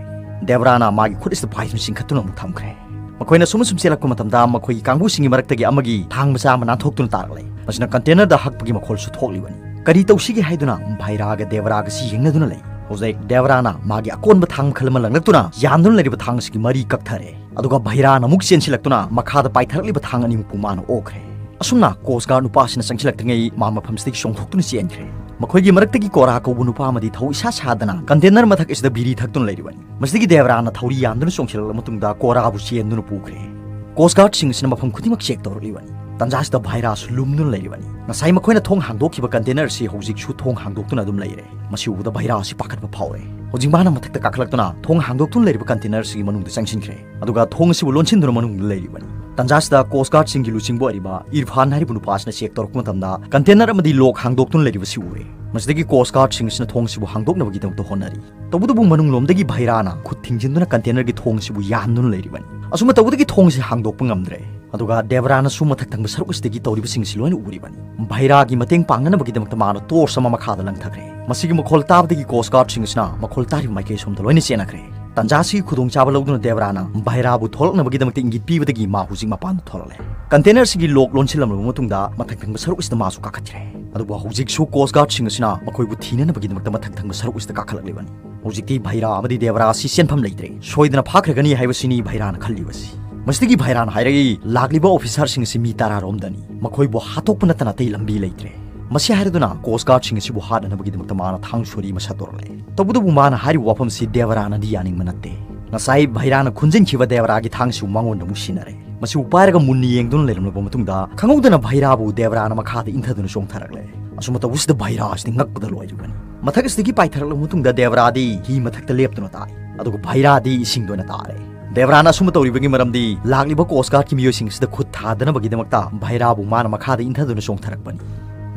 ꯗꯦꯕꯔꯥꯅ ꯃꯥꯒꯤ ꯈꯨꯠ ꯑꯁꯤꯗ ꯄꯥꯏꯗꯨꯅ ꯆꯤꯡꯈꯠꯇꯨꯅ ꯑꯃꯨꯛ ꯊꯝꯈ꯭ꯔꯦ꯫ ꯃꯈꯣꯏꯅ ꯁꯨꯝ ꯁꯨꯝ ꯆꯦꯜꯂꯛꯄ ꯃꯇꯝꯗ ꯃꯈꯣꯏꯒꯤ ꯀꯥꯡꯕꯨꯁꯤꯡꯒꯤ ꯃꯔꯛꯇꯒꯤ ꯑꯃꯒꯤ ꯊꯥꯡ ꯃꯆꯥ ꯑꯃ ꯅꯥꯟꯊꯣꯛꯇꯨꯅ ꯇꯥꯔꯛꯂꯦ꯫ ꯃꯁꯤꯅ ꯀꯟꯇꯦꯅꯔꯗ ꯍꯛꯄꯒꯤ ꯃꯈꯣꯜꯁꯨ ꯊꯣꯛꯂꯤꯕꯅꯤ꯫ ꯀꯔꯤ ꯇꯧꯁꯤꯒꯦ ꯍꯥꯏꯗꯨꯅ ꯚꯥꯏꯔꯥꯒ ꯗꯦꯕꯔꯥꯒ ꯁꯤ ꯌꯦꯡꯅꯗꯨꯅ ꯂꯩ꯫ ꯍꯧꯖꯤꯛ ꯗꯦꯕꯔꯥꯅ ꯃꯥꯒꯤ ꯑꯀꯣꯟꯕ ꯊꯥꯡ ꯃꯈꯜ ꯑꯃ ꯂꯪꯂꯛꯇꯨꯅ ꯌꯥꯟꯗꯨꯅ ꯂꯩꯔꯤꯕ ꯊꯥꯡ ꯑꯁꯤꯒꯤ ꯃꯔꯤ ꯀꯛꯊꯔꯦ꯫ ꯑꯗꯨꯒ ꯚꯥꯏꯔꯥꯅ ꯑꯃꯨꯛ ꯆꯦꯟꯁꯤꯜꯂꯛꯇꯨꯅ ꯃꯈꯥꯗ ꯄꯥꯏꯊꯔꯛꯂꯤꯕ ꯊꯥꯡ ꯑꯅꯤꯃꯛꯄꯨ ꯃꯥꯅ ꯑꯣꯛꯈ꯭ꯔꯦ꯫ ꯑꯁꯨꯝꯅ ꯀꯣꯁ ꯒꯥꯔꯗ ꯅꯨꯄꯥ ꯑꯁꯤꯅ ꯆꯪꯁꯤꯜꯂꯛꯇ꯭ꯔꯤꯉꯩ ꯃꯥ ꯃꯐꯝꯁꯤꯗꯒꯤ ꯆꯣꯡꯊꯣꯛꯇꯨꯅ ꯆꯦꯟꯈ꯭ꯔꯦ꯫ ꯃꯈꯣꯏꯒꯤ ꯃꯔꯛꯇꯒꯤ ꯀꯣꯔꯥ ꯀꯧꯕ ꯅꯨꯄꯥ ꯑꯃꯗꯤ ꯊꯧ ꯏꯁꯥ ꯁꯥꯗꯅ ꯀꯟꯇꯦꯅꯔ ꯃꯊꯛ ꯑꯁꯤꯗ ꯕꯤꯔꯤ ꯊꯛꯇꯨꯅ ꯂꯩꯔꯤꯕꯅꯤ꯫ ꯃꯁꯤꯗꯒꯤ ꯗꯦꯕꯔꯥꯅ ꯊꯧꯔꯤ ꯌꯥꯟꯗꯨꯅ ꯆꯣꯡꯁꯤꯜꯂꯛꯂꯕ ꯃꯇꯨꯡꯗ ꯀꯣꯔꯥꯕꯨ ꯆꯦꯟꯗꯨꯅ ꯄꯨꯈ꯭ꯔꯦ꯫ ꯀꯣꯁ ꯒꯥꯔꯗꯁꯤꯡ ꯑꯁꯤꯅ ꯃꯐꯝ ꯈꯨꯗꯤꯡꯃꯛ ꯆꯦꯛ ꯇꯧꯔꯛꯂꯤꯕꯅꯤ꯫ ꯇꯟꯖꯥꯁꯤꯗ ꯚꯥꯏꯔꯥꯁꯨ ꯂꯨꯝꯗꯨꯅ ꯂꯩꯔꯤꯕꯅꯤ꯫ ꯉꯁꯥꯏ ꯃꯈꯣꯏꯅ ꯊꯣꯡ ꯍꯥꯡꯗꯣꯛꯈꯤꯕ ꯀꯟꯇꯦꯅꯔ ꯑꯁꯤ ꯍꯧꯖꯤꯛꯁꯨ ꯊꯣꯡ ꯍꯥꯡꯗꯣꯛꯇꯨꯅ ꯑꯗꯨꯝ ꯂꯩꯔꯦ꯫ ꯃꯁꯤ ꯎꯕꯗ ꯚꯥꯏꯔꯥ ꯑꯁꯤ ꯄꯥꯈꯠꯄ ꯐꯥꯎꯔꯦ꯫ ꯍꯧꯖꯤꯛ ꯃꯥꯅ ꯃꯊꯛꯇ ꯀꯥꯈꯠꯂꯛꯇꯨꯅ ꯊꯣꯡ ꯍꯥꯡꯗꯣꯛꯇꯨꯅ ꯂꯩꯔꯤꯕ ꯀꯟꯇꯦꯅꯔ ꯑꯁꯤꯒꯤ ꯃꯅꯨꯡꯗ ꯆꯪꯁꯤꯟꯈ꯭ꯔꯦ꯫ ꯑꯗꯨꯒ ꯊꯣꯡ ꯑꯁꯤꯕꯨ ꯂꯣꯟꯁꯤꯟꯗꯨꯅ ꯃꯅꯨꯡꯗ ꯂꯩꯔꯤꯕꯅꯤ꯫ ꯇꯟꯖꯥꯁꯤꯗ ꯀꯣꯁ ꯒꯥꯔꯗꯁꯤꯡꯒꯤ ꯂꯨꯆꯤꯡꯕ ꯑꯣꯏꯔꯤꯕ ꯏꯔꯐꯥꯟ ꯍꯥꯏꯔꯤꯕ ꯅꯨꯄꯥ ꯑꯁꯤꯅ ꯆꯦꯛ ꯇꯧꯔꯛꯄ ꯃꯇꯝꯗ ꯀꯟꯇꯦꯅꯔ ꯑꯃꯗꯤ ꯂꯣꯛ ꯍꯥꯡꯗꯣꯛꯇꯨꯅ ꯂꯩꯔꯤꯕꯁꯤ ꯎꯔꯦ꯫ ꯃꯁꯤꯗꯒꯤ ꯀꯣꯁ ꯒꯥꯔꯗꯁꯤꯡ ꯑꯁꯤꯅ ꯊꯣꯡ ꯑꯁꯤꯕꯨ ꯍꯥꯡꯗꯣꯛꯅꯕꯒꯤꯗꯃꯛꯇ ꯍꯣꯠꯅꯔꯤ꯫ ꯇꯧꯕꯇꯕꯨ ꯃꯅꯨꯡꯂꯣꯝꯗꯒꯤ ꯚꯥꯏꯔꯥꯅ ꯈꯨꯠ ꯊꯤꯡꯖꯤꯟꯗꯨꯅ ꯀꯟꯇꯦꯅꯔꯒꯤ ꯊꯣꯡ ꯑꯁꯤꯕꯨ ꯌꯥꯟꯗꯨꯅ ꯂꯩꯔꯤꯕꯅꯤ꯫ ꯑꯁꯨꯝꯅ ꯇꯧꯕꯗꯒꯤ ꯊꯣꯡ ꯑꯁꯤ ꯍꯥꯡꯗꯣꯛꯄ ꯉꯝꯗ꯭ꯔꯦ꯫ ꯑꯗꯨꯒ ꯗꯦꯕꯔꯥꯅꯁꯨ ꯃꯊꯛ ꯊꯪꯕ ꯁꯔꯨꯛ ꯑꯁꯤꯗꯒꯤ ꯇꯧꯔꯤꯕꯁꯤꯡ ꯑꯁꯤ ꯂꯣꯏꯅ ꯎꯔꯤꯕꯅꯤ꯫ ꯚꯥꯏꯔꯥꯒꯤ ꯃꯇꯦꯡ ꯄꯥꯡꯅꯅꯕꯒꯤꯗꯃꯛꯇ ꯃꯥꯅ ꯇꯣꯔꯆ ꯑꯃ ꯃꯈꯥꯗ ꯂꯪꯊꯈ꯭ꯔꯦ꯫ ꯃꯁꯤꯒꯤ ꯃꯈꯣꯜ ꯇꯥꯕꯗꯒꯤ ꯀꯣꯁ ꯒꯥꯔꯗꯁꯤꯡ ꯑꯁꯤꯅ ꯃꯈꯣꯜ ꯇꯥꯔꯤꯕ ꯃꯥꯏꯀꯩ ꯑꯁꯣꯝꯗ ꯂꯣꯏꯅ ꯆꯦꯟꯅꯈ꯭ꯔꯦ꯫ ꯇꯟꯖꯥ ꯑꯁꯤꯒꯤ ꯈꯨꯗꯣꯡꯆꯥꯕ ꯂꯧꯗꯨꯅ ꯗꯦꯕꯔꯥꯅ ꯚꯥꯏꯔꯥꯕꯨ ꯊꯣꯛꯂꯛꯅꯕꯒꯤꯗꯃꯛꯇ ꯏꯪꯒꯤꯠ ꯄꯤꯕꯗꯒꯤ ꯃꯥ ꯍꯧꯖꯤꯛ ꯃꯄꯥꯟꯗ ꯊꯣꯛꯂꯛꯂꯦ꯫ ꯀꯟꯇꯦꯅꯔ ꯑꯁꯤꯒꯤ ꯂꯣꯛ ꯂꯣꯟꯁꯤꯜꯂꯝꯂꯕ ꯃꯇꯨꯡꯗ ꯃꯊꯛ ꯊꯪꯕ ꯁꯔꯨꯛ ꯑꯁꯤꯗ ꯃꯥꯁꯨ ꯀꯥꯈꯠꯈ꯭ꯔꯦ꯫ ꯑꯗꯨꯕꯨ ꯍꯧꯖꯤꯛꯁꯨ ꯀꯣꯁ ꯒꯥꯔꯗꯁꯤꯡ ꯑꯁꯤꯅ ꯃꯈꯣꯏꯕꯨ ꯊꯤꯅꯅꯕꯒꯤꯗꯃꯛꯇ ꯃꯊꯛ ꯊꯪꯕ ꯁꯔꯨꯛ ꯑꯁꯤꯗ ꯀꯥꯈꯠꯂꯛꯂꯤꯕꯅꯤ꯫ ꯍꯧꯖꯤꯛꯇꯤ ꯚꯥꯏꯔꯥ ꯑꯃꯗꯤ ꯗꯦꯕꯔꯥ ꯑꯁꯤ ꯆꯦꯟꯐꯝ ꯂꯩꯇ꯭ꯔꯦ꯫ ꯁꯣꯏꯗꯅ ꯐꯥꯈ꯭ꯔꯒꯅꯤ ꯍꯥꯏꯕꯁꯤꯅꯤ ꯚꯥꯏꯔꯥꯅ ꯈꯜꯂꯤꯕꯁꯤ꯫ ꯃꯁꯤꯗꯒꯤ ꯚꯥꯏꯔꯥꯅ ꯍꯥꯏꯔꯛꯏ, "ꯂꯥꯛꯂꯤꯕ ꯑꯣꯐꯤꯁꯥꯔꯁꯤꯡ ꯑꯁꯤ ꯃꯤ ꯇꯔꯥꯔꯣꯝꯗꯅꯤ꯫ ꯃꯈꯣꯏꯕꯨ ꯍꯥꯠꯇꯣꯛꯄ ꯅꯠꯇꯅ ꯑꯇꯩ ꯂꯝꯕꯤ ꯂꯩꯇ꯭ꯔꯦ꯫ ꯃꯁꯤ ꯍꯥꯏꯔꯗꯨꯅ ꯀꯣꯁ ꯒꯥꯔꯗꯁꯤꯡ ꯑꯁꯤꯕꯨ ꯍꯥꯠꯅꯅꯕꯒꯤꯗꯃꯛꯇ ꯃꯥꯅ ꯊꯥꯡ ꯁꯣꯔꯤ ꯑꯃ ꯁꯠꯇꯣꯔꯛꯂꯦ꯫ ꯇꯧꯕꯇꯕꯨ ꯃꯥꯅ ꯍꯥꯏꯔꯤꯕ ꯋꯥꯐꯝꯁꯤ ꯗꯦꯕꯔꯥꯅꯗꯤ ꯌꯥꯅꯤꯡꯕ ꯅꯠꯇꯦ꯫ ꯉꯁꯥꯏ ꯚꯩꯔꯥꯅ ꯈꯨꯟꯖꯤꯟꯈꯤꯕ ꯗꯦꯕꯔꯥꯒꯤ ꯊꯥꯡꯁꯤꯕꯨ ꯃꯉꯣꯟꯗ ꯑꯃꯨꯛ ꯁꯤꯟꯅꯔꯦ꯫ ꯃꯁꯤꯕꯨ ꯄꯥꯏꯔꯒ ꯃꯨꯟꯅ ꯌꯦꯡꯗꯨꯅ ꯂꯩꯔꯝꯂꯕ ꯃꯇꯨꯡꯗ, ꯈꯪꯍꯧꯗꯅ ꯚꯩꯔꯥꯕꯨ ꯗꯦꯕꯔꯥꯅ ꯃꯈꯥꯗ ꯏꯟꯊꯗꯨꯅ ꯆꯣꯡꯊꯔꯛꯂꯦ꯫ ꯑꯁꯨꯝꯅ ꯇꯧꯕꯁꯤꯗ ꯚꯩꯔꯥ ꯑꯁꯤꯗꯤ ꯉꯛꯄꯗ ꯂꯣꯏꯔꯤꯕꯅꯤ꯫ ꯃꯊꯛ ꯑꯁꯤꯗꯒꯤ ꯄꯥꯏꯊꯔꯛꯂꯕ ꯃꯇꯨꯡꯗ ꯗꯦꯕꯔꯥꯗꯤ ꯍꯤ ꯃꯊꯛꯇ ꯂꯦꯞꯇꯨꯅ ꯇꯥꯏ, ꯑꯗꯨꯒ ꯚꯩꯔꯥꯗꯤ ꯏꯁꯤꯡꯗ ꯑꯣꯏꯅ ꯇꯥꯔꯦ꯫ ꯗꯦꯕꯔꯥꯅ ꯑꯁꯨꯝꯕ ꯇꯧꯔꯤꯕꯒꯤ ꯃꯔꯝꯗꯤ ꯂꯥꯛꯂꯤꯕ ꯀꯣꯁ ꯒꯥꯔꯗꯀꯤ ꯃꯤꯑꯣꯏꯁꯤꯡ ꯑꯁꯤꯗ ꯈꯨꯠ ꯊꯥꯗꯅꯕꯒꯤꯗꯃꯛꯇ ꯚꯩꯔꯥꯕꯨ ꯃꯥꯅ ꯃꯈꯥꯗ ꯏꯟꯊꯗꯨꯅ ꯆꯣꯡꯊꯔꯛꯄꯅꯤ꯫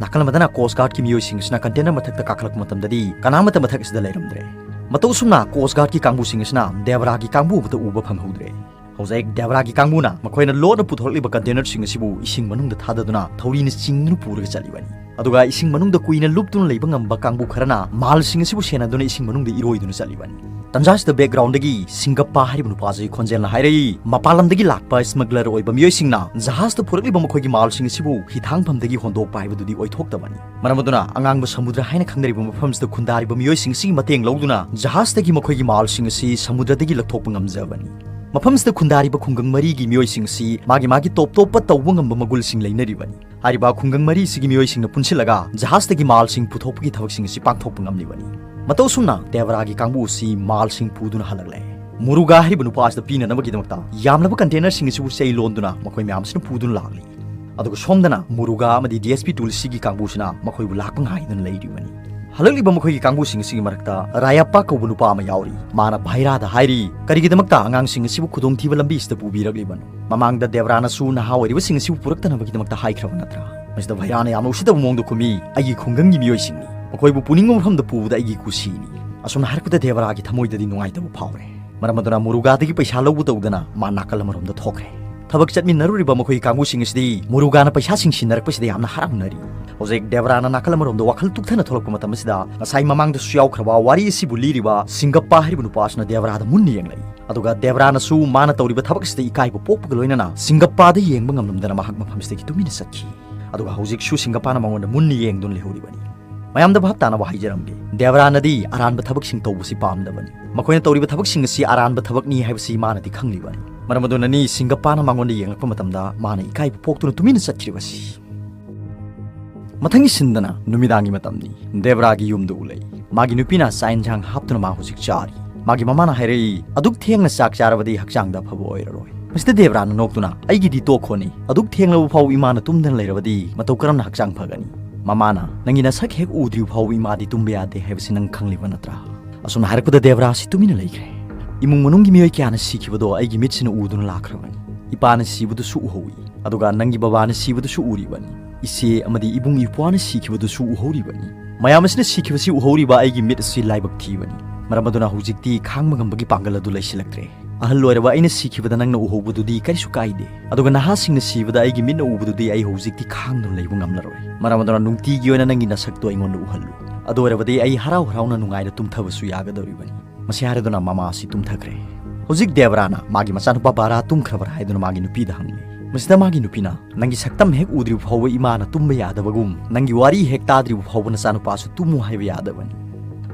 ꯅꯥꯀꯜ ꯑꯃꯗꯅ ꯀꯣꯁ ꯒꯥꯔꯗꯀꯤ ꯃꯤꯑꯣꯏꯁꯤꯡ ꯑꯁꯤꯅ ꯀꯟꯇꯦꯅꯔ ꯃꯊꯛꯇ ꯀꯥꯈꯠꯂꯛꯄ ꯃꯇꯝꯗꯗꯤ ꯀꯅꯥꯃꯠꯇ ꯃꯊꯛ ꯑꯁꯤꯗ ꯂꯩꯔꯝꯗ꯭ꯔꯦ꯫ ꯃꯇꯧ ꯑꯁꯨꯝꯅ ꯀꯣꯁ ꯒꯥꯔꯗꯀꯤ ꯀꯥꯡꯕꯨꯁꯤꯡ ꯑꯁꯤꯅ ꯗꯦꯕꯔꯥꯒꯤ ꯀꯥꯡꯕꯨ ꯑꯃꯠꯇ ꯎꯕ ꯐꯪꯍꯧꯗ꯭ꯔꯦ꯫ ꯍꯧꯖꯤꯛ ꯗꯦꯕꯔꯥꯒꯤ ꯀꯥꯡꯕꯨꯅ ꯃꯈꯣꯏꯅ ꯂꯣꯠꯅ ꯄꯨꯊꯣꯔꯛꯂꯤꯕ ꯀꯟꯇꯦꯅꯔꯁꯤꯡ ꯑꯁꯤꯕꯨ ꯏꯁꯤꯡ ꯃꯅꯨꯡꯗ ꯊꯥꯗꯗꯨꯅ ꯊꯧꯔꯤꯅ ꯆꯤꯡꯗꯨꯅ ꯄꯨꯔꯒ ꯆꯠꯂꯤꯕꯅꯤ꯫ ꯑꯗꯨꯒ ꯏꯁꯤꯡ ꯃꯅꯨꯡꯗ ꯀꯨꯏꯅ ꯂꯨꯞꯇꯨꯅ ꯂꯩꯕ ꯉꯝꯕ ꯀꯥꯡꯕꯨ ꯈꯔꯅ ꯃꯥꯜꯁꯤꯡ ꯑꯁꯤꯕꯨ ꯁꯦꯟꯅꯗꯨꯅ ꯏꯁꯤꯡ ꯃꯅꯨꯡꯗ ꯏꯔꯣꯏꯗꯨꯅ ꯆꯠꯂꯤꯕꯅꯤ꯫ ꯇꯟꯖꯥꯁꯤꯗ ꯕꯦꯛꯒ꯭ꯔꯥꯎꯟꯗꯒꯤ ꯁꯤꯡꯒꯞꯄꯥ ꯍꯥꯏꯔꯤꯕ ꯅꯨꯄꯥꯁꯤꯒꯤ ꯈꯣꯟꯖꯦꯜꯅ ꯍꯥꯏꯔꯛꯏ, ꯃꯄꯥꯟ ꯂꯝꯗꯒꯤ ꯂꯥꯛꯄ ꯁ꯭ꯃꯒꯂꯔ ꯑꯣꯏꯕ ꯃꯤꯑꯣꯏꯁꯤꯡꯅ ꯖꯍꯥꯖꯇ ꯄꯨꯔꯛꯂꯤꯕ ꯃꯈꯣꯏꯒꯤ ꯃꯥꯜꯁꯤꯡ ꯑꯁꯤꯕꯨ ꯍꯤꯊꯥꯡꯐꯝꯗꯒꯤ ꯍꯣꯟꯗꯣꯛꯄ ꯍꯥꯏꯕꯗꯨꯗꯤ ꯑꯣꯏꯊꯣꯛꯇꯕꯅꯤ꯫ ꯃꯔꯝ ꯑꯗꯨꯅ ꯑꯉꯥꯡꯕ ꯁꯃꯨꯗ꯭ꯔ ꯍꯥꯏꯅ ꯈꯪꯅꯔꯤꯕ ꯃꯐꯝꯁꯤꯗ ꯈꯨꯟꯗꯥꯔꯤꯕ ꯃꯤꯑꯣꯏꯁꯤꯡ ꯑꯁꯤꯒꯤ ꯃꯇꯦꯡ ꯂꯧꯗꯨꯅ ꯖꯍꯥꯖꯇꯒꯤ ꯃꯈꯣꯏꯒꯤ ꯃꯥꯜꯁꯤꯡ ꯑꯁꯤ ꯁꯃꯨꯗ꯭ꯔꯗꯒꯤ ꯂꯧꯊꯣꯛꯄ ꯉꯝꯖꯕꯅꯤ꯫ ꯃꯐꯝꯁꯤꯗ ꯈꯨꯟꯗꯥꯔꯤꯕ ꯈꯨꯡꯒꯪ ꯃꯔꯤꯒꯤ ꯃꯤꯑꯣꯏꯁꯤꯡ ꯑꯁꯤ ꯃꯥꯒꯤ ꯃꯥꯒꯤ ꯇꯣꯞ ꯇꯣꯞꯄ ꯇꯧꯕ ꯉꯝꯕ ꯃꯒꯨꯜꯁꯤꯡ ꯂꯩꯅꯔꯤꯕꯅꯤ꯫ ꯍꯥꯏꯔꯤꯕ ꯈꯨꯡꯒꯪ ꯃꯔꯤꯁꯤꯒꯤ ꯃꯤꯑꯣꯏꯁꯤꯡꯅ ꯄꯨꯟꯁꯤꯜꯂꯒ ꯖꯍꯥꯖꯇꯒꯤ ꯃꯥꯜꯁꯤꯡ ꯄꯨꯊꯣꯛꯄꯒꯤ ꯊꯕꯛꯁꯤꯡ ꯑꯁꯤ ꯄꯥꯡꯊꯣꯛꯄ ꯉꯝꯂꯤꯕꯅꯤ꯫ ꯃꯇꯧ ꯑꯁꯨꯝꯅ ꯗꯦꯕꯔꯥꯒꯤ ꯀꯥꯡꯕꯨ ꯑꯁꯤ ꯃꯥꯜꯁꯤꯡ ꯄꯨꯗꯨꯅ ꯍꯜꯂꯛꯂꯦ꯫ ꯃꯨꯔꯨꯒꯥ ꯍꯥꯏꯔꯤꯕ ꯅꯨꯄꯥ ꯑꯁꯤꯗ ꯄꯤꯅꯅꯕꯒꯤꯗꯃꯛꯇ ꯌꯥꯝꯂꯕ ꯀꯟꯇꯦꯅꯔꯁꯤꯡ ꯑꯁꯤꯕꯨ ꯆꯩ ꯂꯣꯟꯗꯨꯅ ꯃꯈꯣꯏ ꯃꯌꯥꯝꯁꯤꯅ ꯄꯨꯗꯨꯅ ꯂꯥꯛꯂꯤ꯫ ꯑꯗꯨꯒ ꯁꯣꯝꯗꯅ ꯃꯨꯔꯨꯒꯥ ꯑꯃꯗꯤ ꯗꯤ ꯑꯦꯁ ꯄꯤ ꯇꯨꯜꯁꯤꯒꯤ ꯀꯥꯡꯕꯨꯁꯤꯅ ꯃꯈꯣꯏꯕꯨ ꯂꯥꯛꯄ ꯉꯥꯏꯗꯨꯅ ꯂꯩꯔꯤꯕꯅꯤ꯫ ꯍꯜꯂꯛꯂꯤꯕ ꯃꯈꯣꯏꯒꯤ ꯀꯥꯡꯕꯨꯁꯤꯡ ꯑꯁꯤꯒꯤ ꯃꯔꯛꯇ ꯔꯥꯌꯥꯞꯄꯥ ꯀꯧꯕ ꯅꯨꯄꯥ ꯑꯃ ꯌꯥꯎꯔꯤ꯫ ꯃꯥꯅ ꯚꯥꯏꯔꯥꯗ ꯍꯥꯏꯔꯤ, ꯀꯔꯤꯒꯤꯗꯃꯛꯇ ꯑꯉꯥꯡꯁꯤꯡ ꯑꯁꯤꯕꯨ ꯈꯨꯗꯣꯡꯊꯤꯕ ꯂꯝꯕꯤ ꯑꯁꯤꯗ ꯄꯨꯕꯤꯔꯛꯂꯤꯕꯅꯣ? ꯃꯃꯥꯡꯗ ꯗꯦꯕꯔꯥꯅꯁꯨ ꯅꯍꯥ ꯑꯣꯏꯔꯤꯕꯁꯤꯡ ꯑꯁꯤꯕꯨ ꯄꯨꯔꯛꯇꯅꯕꯒꯤꯗꯃꯛꯇ ꯍꯥꯏꯈ꯭ꯔꯕ ꯅꯠꯇ꯭ꯔꯥ? ꯃꯁꯤꯗ ꯚꯥꯏꯔꯥꯅ ꯌꯥꯝꯅ ꯎꯁꯤꯠꯇꯕ ꯃꯑꯣꯡꯗ ꯈꯨꯝꯃꯤ, "ꯑꯩꯒꯤ ꯈꯨꯡꯒꯪꯒꯤ ꯃꯤꯑꯣꯏꯁꯤꯡꯅꯤ, ꯃꯈꯣꯏꯕꯨ ꯄꯨꯅꯤꯡꯕ ꯃꯐꯝꯗ ꯄꯨꯕꯗ ꯑꯩꯒꯤ ꯀꯨꯁꯤꯅꯤ"꯫ ꯑꯁꯨꯝꯅ ꯍꯥꯏꯔꯛꯄꯗ ꯗꯦꯕꯔꯥꯒꯤ ꯊꯃꯣꯏꯗꯗꯤ ꯅꯨꯡꯉꯥꯏꯇꯕ ꯐꯥꯎꯔꯦ꯫ ꯃꯔꯝ ꯑꯗꯨꯅ ꯃꯨꯔꯨꯒꯥꯗꯒꯤ ꯄꯩꯁꯥ ꯂꯧꯕ ꯇꯧꯗꯅ ꯃꯥ ꯅꯥꯀꯜ ꯑꯃꯔꯣꯝꯗ ꯊꯣꯛꯈ꯭ꯔꯦ꯫ ꯊꯕꯛ ꯆꯠꯃꯤꯟꯅꯔꯨꯔꯤꯕ ꯃꯈꯣꯏꯒꯤ ꯀꯥꯡꯕꯨꯁꯤꯡ ꯑꯁꯤꯗꯤ ꯃꯨꯔꯨꯒꯥꯅ ꯄꯩꯁꯥꯁꯤꯡ ꯁꯤꯟꯅꯔꯛꯄꯁꯤꯗ ꯌꯥꯝꯅ ꯍꯔꯥꯎꯅꯔꯤ꯫ ꯍꯧꯖꯤꯛ ꯗꯦꯕꯔꯥꯅ ꯅꯥꯀꯜ ꯑꯃꯔꯣꯝꯗ ꯋꯥꯈꯜ ꯇꯨꯛꯊꯅ ꯊꯣꯛꯂꯛꯄ ꯃꯇꯝ ꯑꯁꯤꯗ, ꯉꯁꯥꯏ ꯃꯃꯥꯡꯗꯁꯨ ꯌꯥꯎꯈ꯭ꯔꯕ ꯋꯥꯔꯤ ꯑꯁꯤꯕꯨ ꯂꯤꯔꯤꯕ ꯁꯤꯡꯒꯞꯄꯥ ꯍꯥꯏꯔꯤꯕ ꯅꯨꯄꯥ ꯑꯁꯤꯅ ꯗꯦꯕꯔꯥꯗ ꯃꯨꯟꯅ ꯌꯦꯡꯂꯛꯏ꯫ ꯑꯗꯨꯒ ꯗꯦꯕꯔꯥꯅꯁꯨ ꯃꯥꯅ ꯇꯧꯔꯤꯕ ꯊꯕꯛ ꯑꯁꯤꯗ ꯏꯀꯥꯏꯕ ꯄꯣꯛꯄꯒ ꯂꯣꯏꯅꯅ ꯁꯤꯡꯒꯞꯄꯥꯗ ꯌꯦꯡꯕ ꯉꯝꯂꯝꯗꯅ ꯃꯍꯥꯛ ꯃꯐꯝꯁꯤꯗꯒꯤ ꯇꯨꯃꯤꯟꯅ ꯆꯠꯈꯤ꯫ ꯑꯗꯨꯒ ꯍꯧꯖꯤꯛꯁꯨ ꯁꯤꯡꯒꯞꯄꯥꯅ ꯃꯉꯣꯟꯗ ꯃꯨꯟꯅ ꯌꯦꯡꯗꯨꯅ ꯂꯩꯍꯧꯔꯤꯕꯅꯤ꯫ ꯃꯌꯥꯝꯗ ꯚꯥꯞ ꯇꯥꯅꯕ ꯍꯥꯏꯖꯔꯝꯒꯦ, ꯗꯦꯕꯔꯥꯅꯗꯤ ꯑꯔꯥꯟꯕ ꯊꯕꯛꯁꯤꯡ ꯇꯧꯕꯁꯤ ꯄꯥꯝꯗꯕꯅꯤ꯫ ꯃꯈꯣꯏꯅ ꯇꯧꯔꯤꯕ ꯊꯕꯛꯁꯤꯡ ꯑꯁꯤ ꯑꯔꯥꯟꯕ ꯊꯕꯛꯅꯤ ꯍꯥꯏꯕꯁꯤ ꯃꯥꯅꯗꯤ ꯈꯪꯂꯤꯕꯅꯤ꯫ ꯃꯔꯝ ꯑꯗꯨꯅꯅꯤ ꯁꯤꯡꯒꯞꯄꯥꯅ ꯃꯉꯣꯟꯗ ꯌꯦꯡꯂꯛꯄ ꯃꯇꯝꯗ ꯃꯥꯅ ꯏꯀꯥꯏꯕ ꯄꯣꯛꯇꯨꯅ ꯇꯨꯃꯤꯟꯅ ꯆꯠꯈ꯭ꯔꯤꯕꯁꯤ꯫ ꯃꯊꯪꯒꯤ ꯁꯤꯟꯗꯅ ꯅꯨꯃꯤꯗꯥꯡꯒꯤ ꯃꯇꯝꯅꯤ꯫ ꯗꯦꯕ꯭ꯔꯥꯒꯤ ꯌꯨꯝꯗ ꯎꯂꯩ꯫ ꯃꯥꯒꯤ ꯅꯨꯄꯤꯅ ꯆꯥꯛ ꯌꯦꯟꯁꯥꯡ ꯍꯥꯞꯇꯨꯅ ꯃꯥ ꯍꯧꯖꯤꯛ ꯆꯥꯔꯤ꯫ ꯃꯥꯒꯤ ꯃꯃꯥꯅ ꯍꯥꯏꯔꯛꯏ, "ꯑꯗꯨꯛ ꯊꯦꯡꯅ ꯆꯥꯛ ꯆꯥꯔꯕꯗꯤ ꯍꯛꯆꯥꯡꯗ ꯑꯐꯕ ꯑꯣꯏꯔꯔꯣꯏ꯫" ꯃꯁꯤꯗ ꯗꯦꯕ꯭ꯔꯥꯅ ꯅꯣꯛꯇꯨꯅ, "ꯑꯩꯒꯤꯗꯤ ꯇꯣꯛꯈꯣꯅꯤ, ꯑꯗꯨꯛ ꯊꯦꯡꯂꯕ ꯐꯥꯎ ꯏꯃꯥꯅ ꯇꯨꯝꯗꯅ ꯂꯩꯔꯕꯗꯤ ꯃꯇꯧ ꯀꯔꯝꯅ ꯍꯛꯆꯥꯡ ꯐꯒꯅꯤ?" ꯃꯃꯥꯅ, "ꯅꯪꯒꯤ ꯅꯁꯛ ꯍꯦꯛ ꯎꯗ꯭ꯔꯤꯕ ꯐꯥꯎꯕ ꯏꯃꯥꯗꯤ ꯇꯨꯝꯕ ꯌꯥꯗꯦ ꯍꯥꯏꯕꯁꯤ ꯅꯪ ꯈꯪꯂꯤꯕ ꯅꯠꯇ꯭ꯔꯥ?" ꯑꯁꯨꯝꯅ ꯍꯥꯏꯔꯛꯄꯗ ꯗꯦꯕ꯭ꯔꯥ ꯑꯁꯤ ꯇꯨꯃꯤꯟꯅ ꯂꯩꯈ꯭ꯔꯦ꯫ "ꯏꯃꯨꯡ ꯃꯅꯨꯡꯒꯤ ꯃꯤꯑꯣꯏ ꯀꯌꯥꯅ ꯁꯤꯈꯤꯕꯗꯣ ꯑꯩꯒꯤ ꯃꯤꯠꯁꯤꯅ ꯎꯗꯨꯅ ꯂꯥꯛꯈ꯭ꯔꯕꯅꯤ꯫ ꯏꯄꯥꯅ ꯁꯤꯕꯗꯨꯁꯨ ꯎꯍꯧꯏ, ꯑꯗꯨꯒ ꯅꯪꯒꯤ ꯕꯕꯥꯅ ꯁꯤꯕꯗꯨꯁꯨ ꯎꯔꯤꯕꯅꯤ꯫ ꯏꯆꯦ ꯑꯃꯗꯤ ꯏꯕꯨꯡ ꯏꯄ꯭ꯋꯥꯅ ꯁꯤꯈꯤꯕꯗꯨꯁꯨ ꯎꯍꯧꯔꯤꯕꯅꯤ꯫ ꯃꯌꯥꯝ ꯑꯁꯤꯅ ꯁꯤꯈꯤꯕꯁꯤ ꯎꯍꯧꯔꯤꯕ ꯑꯩꯒꯤ ꯃꯤꯠ ꯑꯁꯤ ꯂꯥꯏꯕꯛ ꯊꯤꯕꯅꯤ꯫ ꯃꯔꯝ ꯑꯗꯨꯅ ꯍꯧꯖꯤꯛꯇꯤ ꯈꯥꯡꯕ ꯉꯝꯕꯒꯤ ꯄꯥꯡꯒꯜ ꯑꯗꯨ ꯂꯩꯁꯤꯜꯂꯛꯇ꯭ꯔꯦ꯫ ꯑꯍꯜ ꯑꯣꯏꯔꯕ ꯑꯩꯅ ꯁꯤꯈꯤꯕꯗ ꯅꯪꯅ ꯎꯍꯧꯕꯗꯨꯗꯤ ꯀꯔꯤꯁꯨ ꯀꯥꯏꯗꯦ, ꯑꯗꯨꯒ ꯅꯍꯥꯁꯤꯡꯅ ꯁꯤꯕꯗ ꯑꯩꯒꯤ ꯃꯤꯠꯅ ꯎꯕꯗꯨꯗꯤ ꯑꯩ ꯍꯧꯖꯤꯛꯇꯤ ꯈꯥꯡꯗꯨꯅ ꯂꯩꯕ ꯉꯝꯂꯔꯣꯏ꯫ ꯃꯔꯝ ꯑꯗꯨꯅ ꯅꯨꯡꯇꯤꯒꯤ ꯑꯣꯏꯅ ꯅꯪꯒꯤ ꯅꯁꯛꯇꯣ ꯑꯩꯉꯣꯟꯗ ꯎꯍꯜꯂꯨ꯫ ꯑꯗꯨ ꯑꯣꯏꯔꯕꯗꯤ ꯑꯩ ꯍꯔꯥꯎ ꯍꯔꯥꯎꯅ ꯅꯨꯡꯉꯥꯏꯅ ꯇꯨꯝꯊꯕꯁꯨ ꯌꯥꯒꯗꯧꯔꯤꯕꯅꯤ꯫" ꯃꯁꯤ ꯍꯥꯏꯔꯗꯨꯅ ꯃꯃꯥ ꯑꯁꯤ ꯇꯨꯝꯊꯈ꯭ꯔꯦ꯫ ꯍꯧꯖꯤꯛ ꯗꯦꯕ꯭ꯔꯥꯅ ꯃꯥꯒꯤ ꯃꯆꯥꯅꯨꯄꯥ ꯕꯥꯔꯥ ꯇꯨꯝꯈ꯭ꯔꯕ꯭ꯔꯥ ꯍꯥꯏꯗꯨꯅ ꯃꯥꯒꯤ ꯅꯨꯄꯤꯗ ꯍꯪꯂꯤ꯫ ꯃꯁꯤꯗ ꯃꯥꯒꯤ ꯅꯨꯄꯤꯅ, "ꯅꯪꯒꯤ ꯁꯛꯇꯝ ꯍꯦꯛ ꯎꯗ꯭ꯔꯤꯕ ꯐꯥꯎꯕ ꯏꯃꯥꯅ ꯇꯨꯝꯕ ꯌꯥꯗꯕꯒꯨꯝ, ꯅꯪꯒꯤ ꯋꯥꯔꯤ ꯍꯦꯛ ꯇꯥꯗ꯭ꯔꯤꯕ ꯐꯥꯎꯕ ꯅꯆꯥꯅꯨꯄꯥꯁꯨ ꯇꯨꯝꯃꯨ ꯍꯥꯏꯕ ꯌꯥꯗꯕꯅꯤ꯫"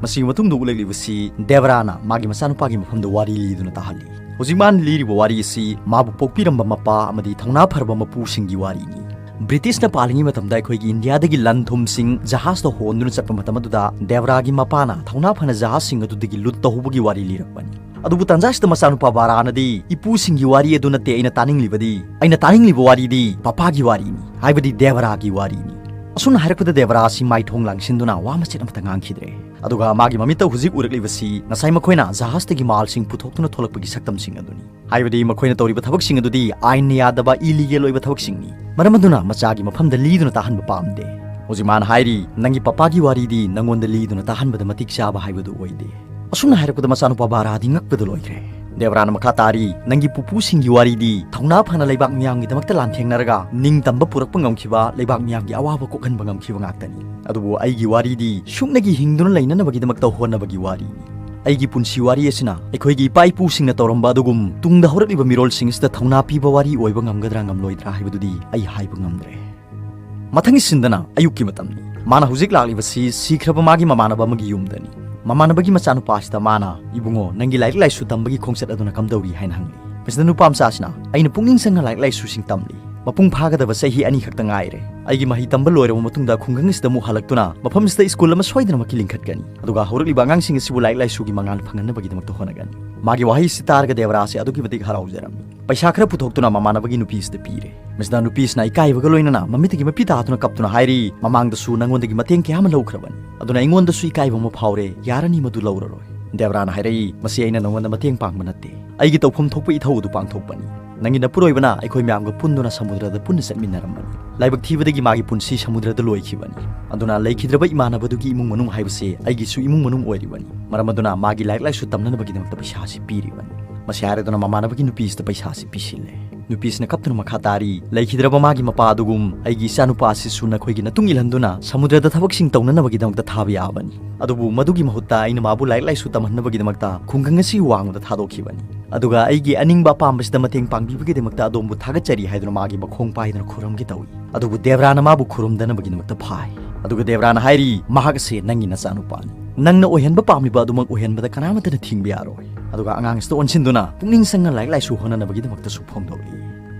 ꯃꯁꯤꯒꯤ ꯃꯇꯨꯡꯗ ꯎꯠꯂꯛꯂꯤꯕꯁꯤ ꯗꯦꯕ꯭ꯔꯥꯅ ꯃꯥꯒꯤ ꯃꯆꯥꯅꯨꯄꯥꯒꯤ ꯃꯐꯝꯗ ꯋꯥꯔꯤ ꯂꯤꯗꯨꯅ ꯇꯥꯍꯜꯂꯤ꯫ ꯍꯧꯖꯤꯛ ꯃꯥꯅ ꯂꯤꯔꯤꯕ ꯋꯥꯔꯤ ꯑꯁꯤ ꯃꯥꯕꯨ ꯄꯣꯛꯄꯤꯔꯝꯕ ꯃꯄꯥ ꯑꯃꯗꯤ ꯊꯧꯅꯥ ꯐꯔꯕ ꯃꯄꯨꯁꯤꯡꯒꯤ ꯋꯥꯔꯤꯅꯤ꯫ ꯕ꯭ꯔꯤꯇꯤꯁꯅ ꯄꯥꯜꯂꯤꯉꯩ ꯃꯇꯝꯗ ꯑꯩꯈꯣꯏꯒꯤ ꯏꯟꯗꯤꯌꯥꯗꯒꯤ ꯂꯟ ꯊꯨꯝꯁꯤꯡ ꯖꯍꯥꯖꯇ ꯍꯣꯟꯗꯨꯅ ꯆꯠꯄ ꯃꯇꯝ ꯑꯗꯨꯗ ꯗꯦꯕ꯭ꯔꯥꯒꯤ ꯃꯄꯥꯅ ꯊꯧꯅꯥ ꯐꯅ ꯖꯍꯥꯖꯁꯤꯡ ꯑꯗꯨꯗꯒꯤ ꯂꯨꯠ ꯇꯧꯍꯧꯕꯒꯤ ꯋꯥꯔꯤ ꯂꯤꯔꯛꯄꯅꯤ꯫ ꯑꯗꯨꯕꯨ ꯇꯟꯖꯥꯁꯤꯗ ꯃꯆꯥꯅꯨꯄꯥ ꯕꯥꯔꯥꯅꯗꯤ, "ꯏꯄꯨꯁꯤꯡꯒꯤ ꯋꯥꯔꯤ ꯑꯗꯨ ꯅꯠꯇꯦ ꯑꯩꯅ ꯇꯥꯅꯤꯡꯂꯤꯕꯗꯤ, ꯑꯩꯅ ꯇꯥꯅꯤꯡꯂꯤꯕ ꯋꯥꯔꯤꯗꯤ ꯄꯄꯥꯒꯤ ꯋꯥꯔꯤꯅꯤ, ꯍꯥꯏꯕꯗꯤ ꯗꯦꯕ꯭ꯔꯥꯒꯤ ꯋꯥꯔꯤꯅꯤ꯫" ꯑꯁꯨꯝꯅ ꯍꯥꯏꯔꯛꯄꯗ ꯗꯦꯕ꯭ꯔꯥ ꯑꯁꯤ ꯃꯥꯏꯊꯣꯡ ꯂꯥꯡꯁꯤꯟꯗꯨꯅ ꯋꯥ ꯃꯆꯦꯠ ꯑꯃꯠꯇ ꯉꯥꯡꯈꯤꯗ꯭ꯔꯦ꯫ ꯑꯗꯨꯒ ꯃꯥꯒꯤ ꯃꯃꯤꯠꯇ ꯍꯧꯖꯤꯛ ꯎꯔꯛꯂꯤꯕꯁꯤ ꯉꯁꯥꯏ ꯃꯈꯣꯏꯅ ꯖꯍꯥꯖꯇꯒꯤ ꯃꯥꯜꯁꯤꯡ ꯄꯨꯊꯣꯛꯇꯨꯅ ꯊꯣꯛꯂꯛꯄꯒꯤ ꯁꯛꯇꯝꯁꯤꯡ ꯑꯗꯨꯅꯤ꯫ ꯍꯥꯏꯕꯗꯤ ꯃꯈꯣꯏꯅ ꯇꯧꯔꯤꯕ ꯊꯕꯛꯁꯤꯡ ꯑꯗꯨꯗꯤ ꯑꯥꯏꯟꯅ ꯌꯥꯗꯕ, ꯏꯂꯤꯒꯦꯜ ꯑꯣꯏꯕ ꯊꯕꯛꯁꯤꯡꯅꯤ꯫ ꯃꯔꯝ ꯑꯗꯨꯅ ꯃꯆꯥꯒꯤ ꯃꯐꯝꯗ ꯂꯤꯗꯨꯅ ꯇꯥꯍꯟꯕ ꯄꯥꯝꯗꯦ꯫ ꯍꯧꯖꯤꯛ ꯃꯥꯅ ꯍꯥꯏꯔꯤ, "ꯅꯪꯒꯤ ꯄꯄꯥꯒꯤ ꯋꯥꯔꯤꯗꯤ ꯅꯪꯉꯣꯟꯗ ꯂꯤꯗꯨꯅ ꯇꯥꯍꯟꯕꯗ ꯃꯇꯤꯛ ꯆꯥꯕ ꯍꯥꯏꯕꯗꯨ ꯑꯣꯏꯗꯦ꯫" ꯑꯁꯨꯝꯅ ꯍꯥꯏꯔꯛꯄꯗ ꯃꯆꯥꯅꯨꯄꯥ ꯕꯥꯔꯥꯗꯤ ꯉꯛꯄꯗ ꯂꯣꯏꯈ꯭ꯔꯦ꯫ ꯗꯦꯕ꯭ꯔꯥꯅ ꯃꯈꯥ ꯇꯥꯔꯤ, "ꯅꯪꯒꯤ ꯄꯨꯄꯨꯁꯤꯡꯒꯤ ꯋꯥꯔꯤꯗꯤ ꯊꯧꯅꯥ ꯐꯅ ꯂꯩꯕꯥꯛ ꯃꯤꯌꯥꯝꯒꯤꯗꯃꯛꯇ ꯂꯥꯟꯊꯦꯡꯅꯔꯒ ꯅꯤꯡꯇꯝꯕ ꯄꯨꯔꯛꯄ ꯉꯝꯈꯤꯕ, ꯂꯩꯕꯥꯛ ꯃꯤꯌꯥꯝꯒꯤ ꯑꯋꯥꯕ ꯀꯣꯛꯍꯟꯕ ꯉꯝꯈꯤꯕ ꯉꯥꯛꯇꯅꯤ꯫ ꯑꯗꯨꯕꯨ ꯑꯩꯒꯤ ꯋꯥꯔꯤꯗꯤ ꯁꯨꯞꯅꯒꯤ ꯍꯤꯡꯗꯨꯅ ꯂꯩꯅꯅꯕꯒꯤꯗꯃꯛꯇ ꯍꯣꯠꯅꯕꯒꯤ ꯋꯥꯔꯤꯅꯤ꯫ ꯑꯩꯒꯤ ꯄꯨꯟꯁꯤ ꯋꯥꯔꯤ ꯑꯁꯤꯅ ꯑꯩꯈꯣꯏꯒꯤ ꯏꯄꯥ ꯏꯄꯨꯁꯤꯡꯅ ꯇꯧꯔꯝꯕ ꯑꯗꯨꯒꯨꯝ ꯇꯨꯡꯗ ꯍꯧꯔꯛꯂꯤꯕ ꯃꯤꯔꯣꯜꯁꯤꯡ ꯑꯁꯤꯗ ꯊꯧꯅꯥ ꯄꯤꯕ ꯋꯥꯔꯤ ꯑꯣꯏꯕ ꯉꯝꯒꯗ꯭ꯔꯥ ꯉꯝꯂꯣꯏꯗ꯭ꯔꯥ ꯍꯥꯏꯕꯗꯨꯗꯤ ꯑꯩ ꯍꯥꯏꯕ ꯉꯝꯗ꯭ꯔꯦ꯫" ꯃꯊꯪꯒꯤ ꯁꯤꯟꯗꯅ ꯑꯌꯨꯛꯀꯤ ꯃꯇꯝꯅꯤ꯫ ꯃꯥꯅ ꯍꯧꯖꯤꯛ ꯂꯥꯛꯂꯤꯕꯁꯤ ꯁꯤꯈ꯭ꯔꯕ ꯃꯥꯒꯤ ꯃꯃꯥꯟꯅꯕ ꯑꯃꯒꯤ ꯌꯨꯝꯗꯅꯤ꯫ ꯃꯃꯥꯟꯅꯕꯒꯤ ꯃꯆꯥꯅꯨꯄꯥ ꯑꯁꯤꯗ ꯃꯥꯅ, "ꯏꯕꯨꯡꯉꯣ, ꯅꯪꯒꯤ ꯂꯥꯏꯔꯤꯛ ꯂꯥꯏꯁꯨ ꯇꯝꯕꯒꯤ ꯈꯣꯡꯆꯠ ꯑꯗꯨꯅ ꯀꯝꯗꯧꯔꯤ?" ꯍꯥꯏꯅ ꯍꯪꯂꯤ꯫ ꯃꯁꯤꯗ ꯅꯨꯄꯥ ꯃꯆꯥ ꯑꯁꯤꯅ, "ꯑꯩꯅ ꯄꯨꯛꯅꯤꯡ ꯆꯪꯅ ꯂꯥꯏꯔꯤꯛ ꯂꯥꯏꯁꯨꯁꯤꯡ ꯇꯝꯂꯤ꯫ ꯃꯄꯨꯡ ꯐꯥꯒꯗꯕ ꯆꯍꯤ ꯑꯅꯤ ꯈꯛꯇ ꯉꯥꯏꯔꯦ꯫ ꯑꯩꯒꯤ ꯃꯍꯩ ꯇꯝꯕ ꯂꯣꯏꯔꯕ ꯃꯇꯨꯡꯗ ꯈꯨꯡꯒꯪ ꯑꯁꯤꯗ ꯑꯃꯨꯛ ꯍꯜꯂꯛꯇꯨꯅ ꯃꯐꯝ ꯑꯁꯤꯗ ꯁ꯭ꯀꯨꯜ ꯑꯃ ꯁꯣꯏꯗꯅꯃꯛꯀꯤ ꯂꯤꯡꯈꯠꯀꯅꯤ꯫ ꯑꯗꯨꯒ ꯍꯧꯔꯛꯂꯤꯕ ꯑꯉꯥꯡꯁꯤꯡ ꯑꯁꯤꯕꯨ ꯂꯥꯏꯔꯤꯛ ꯂꯥꯏꯁꯨꯒꯤ ꯃꯉꯥꯜ ꯐꯪꯍꯟꯅꯕꯒꯤꯗꯃꯛꯇ ꯍꯣꯠꯅꯒꯅꯤ꯫ ꯃꯥꯒꯤ ꯋꯥꯍꯩ ꯑꯁꯤ ꯇꯥꯔꯒ ꯗꯦꯕꯔꯥ ꯑꯁꯤ ꯑꯗꯨꯛꯀꯤ ꯃꯇꯤꯛ ꯍꯔꯥꯎꯖꯔꯝꯃꯤ꯫ ꯄꯩꯁꯥ ꯈꯔ ꯄꯨꯊꯣꯛꯇꯨꯅ ꯃꯃꯥꯟꯅꯕꯒꯤ ꯅꯨꯄꯤ ꯑꯁꯤꯗ ꯄꯤꯔꯦ꯫ ꯃꯁꯤꯗ ꯅꯨꯄꯤ ꯑꯁꯤꯅ ꯏꯀꯥꯏꯕꯒ ꯂꯣꯏꯅꯅ ꯃꯃꯤꯠꯇꯒꯤ ꯃꯄꯤ ꯇꯥꯗꯨꯅ ꯀꯞꯇꯨꯅ ꯍꯥꯏꯔꯤ, "ꯃꯃꯥꯡꯗꯁꯨ ꯅꯪꯉꯣꯟꯗꯒꯤ ꯃꯇꯦꯡ ꯀꯌꯥ ꯑꯃ ꯂꯧꯈ꯭ꯔꯕꯅꯤ꯫ ꯑꯗꯨꯅ ꯑꯩꯉꯣꯟꯗꯁꯨ ꯏꯀꯥꯏꯕ ꯑꯃ ꯐꯥꯎꯔꯦ, ꯌꯥꯔꯅꯤ, ꯃꯗꯨ ꯂꯧꯔꯔꯣꯏ꯫" ꯗꯦꯕꯔꯥꯅ ꯍꯥꯏꯔꯛꯏ, "ꯃꯁꯤ ꯑꯩꯅ ꯅꯉꯣꯟꯗ ꯃꯇꯦꯡ ꯄꯥꯡꯕ ꯅꯠꯇꯦ꯫ ꯑꯩꯒꯤ ꯇꯧꯐꯝ ꯊꯣꯛꯄ ꯏꯊꯧ ꯑꯗꯨ ꯄꯥꯡꯊꯣꯛꯄꯅꯤ꯫ ꯅꯪꯒꯤ ꯅꯄꯨꯔꯣꯏꯕꯅ ꯑꯩꯈꯣꯏ ꯃꯌꯥꯝꯒ ꯄꯨꯟꯗꯨꯅ ꯁꯃꯨꯗ꯭ꯔꯗ ꯄꯨꯟꯅ ꯆꯠꯃꯤꯟꯅꯔꯝꯕꯅꯤ꯫ ꯂꯥꯏꯕꯛ ꯊꯤꯕꯗꯒꯤ ꯃꯥꯒꯤ ꯄꯨꯟꯁꯤ ꯁꯃꯨꯗ꯭ꯔꯗ ꯂꯣꯏꯈꯤꯕꯅꯤ꯫ ꯑꯗꯨꯅ ꯂꯩꯈꯤꯗ꯭ꯔꯕ ꯏꯃꯥꯟꯅꯕꯗꯨꯒꯤ ꯏꯃꯨꯡ ꯃꯅꯨꯡ ꯍꯥꯏꯕꯁꯤ ꯑꯩꯒꯤꯁꯨ ꯏꯃꯨꯡ ꯃꯅꯨꯡ ꯑꯣꯏꯔꯤꯕꯅꯤ꯫ ꯃꯔꯝ ꯑꯗꯨꯅ ꯃꯥꯒꯤ ꯂꯥꯏꯔꯤꯛ ꯂꯥꯏꯁꯨ ꯇꯝꯅꯅꯕꯒꯤꯗꯃꯛꯇ ꯄꯩꯁꯥꯁꯤ ꯄꯤꯔꯤꯕꯅꯤ꯫" ꯃꯁꯤ ꯍꯥꯏꯔꯗꯨꯅ ꯃꯃꯥꯟꯅꯕꯒꯤ ꯅꯨꯄꯤꯁꯤꯗ ꯄꯩꯁꯥꯁꯤ ꯄꯤꯁꯤꯜꯂꯦ꯫ ꯅꯨꯄꯤꯁꯤꯅ ꯀꯞꯇꯨꯅ ꯃꯈꯥ ꯇꯥꯔꯤ, "ꯂꯩꯈꯤꯗ꯭ꯔꯕ ꯃꯥꯒꯤ ꯃꯄꯥ ꯑꯗꯨꯒꯨꯝ ꯑꯩꯒꯤ ꯏꯆꯥꯅꯨꯄꯥ ꯑꯁꯤꯁꯨ ꯅꯈꯣꯏꯒꯤ ꯅꯇꯨꯡ ꯏꯜꯍꯟꯗꯨꯅ ꯁꯃꯨꯗ꯭ꯔꯗ ꯊꯕꯛꯁꯤꯡ ꯇꯧꯅꯅꯕꯒꯤꯗꯃꯛꯇ ꯊꯥꯕ ꯌꯥꯕꯅꯤ꯫ ꯑꯗꯨꯕꯨ ꯃꯗꯨꯒꯤ ꯃꯍꯨꯠꯇ ꯑꯩꯅ ꯃꯥꯕꯨ ꯂꯥꯏꯔꯤꯛ ꯂꯥꯏꯁꯨ ꯇꯝꯍꯟꯅꯕꯒꯤꯗꯃꯛꯇ ꯈꯨꯡꯒꯪ ꯑꯁꯤ ꯋꯥꯡꯃꯗ ꯊꯥꯗꯣꯛꯈꯤꯕꯅꯤ꯫ ꯑꯗꯨꯒ ꯑꯩꯒꯤ ꯑꯅꯤꯡꯕ ꯑꯄꯥꯝꯕꯁꯤꯗ ꯃꯇꯦꯡ ꯄꯥꯡꯕꯤꯕꯒꯤꯗꯃꯛꯇ ꯑꯗꯣꯝꯕꯨ ꯊꯥꯒꯠꯆꯔꯤ" ꯍꯥꯏꯗꯨꯅ ꯃꯥꯒꯤ ꯃꯈꯣꯡ ꯄꯥꯏꯗꯨꯅ ꯈꯨꯔꯨꯝꯒꯦ ꯇꯧꯏ꯫ ꯑꯗꯨꯕꯨ ꯗꯦꯕ꯭ꯔꯥꯅ ꯃꯥꯕꯨ ꯈꯨꯔꯨꯝꯗꯅꯕꯒꯤꯗꯃꯛꯇ ꯐꯥꯏ꯫ ꯑꯗꯨꯒ ꯗꯦꯕ꯭ꯔꯥꯅ ꯍꯥꯏꯔꯤ, "ꯃꯍꯥꯛ ꯑꯁꯤ ꯅꯪꯒꯤ ꯅꯆꯥꯅꯨꯄꯥꯅꯤ꯫ ꯅꯪꯅ ꯑꯣꯏꯍꯟꯕ ꯄꯥꯝꯂꯤꯕ ꯑꯗꯨꯃꯛ ꯑꯣꯏꯍꯟꯕꯗ ꯀꯅꯥꯃꯠꯇꯅ ꯊꯤꯡꯕ ꯌꯥꯔꯣꯏ꯫" ꯑꯗꯨꯒ ꯑꯉꯥꯡ ꯑꯁꯤꯗ ꯑꯣꯟꯁꯤꯟꯗꯨꯅ ꯄꯨꯛꯅꯤꯡ ꯆꯪꯅ ꯂꯥꯏꯔꯤꯛ ꯂꯥꯏꯁꯨ ꯍꯣꯠꯅꯅꯕꯒꯤꯗꯃꯛꯇꯁꯨ ꯐꯣꯡꯗꯣꯛꯂꯤ꯫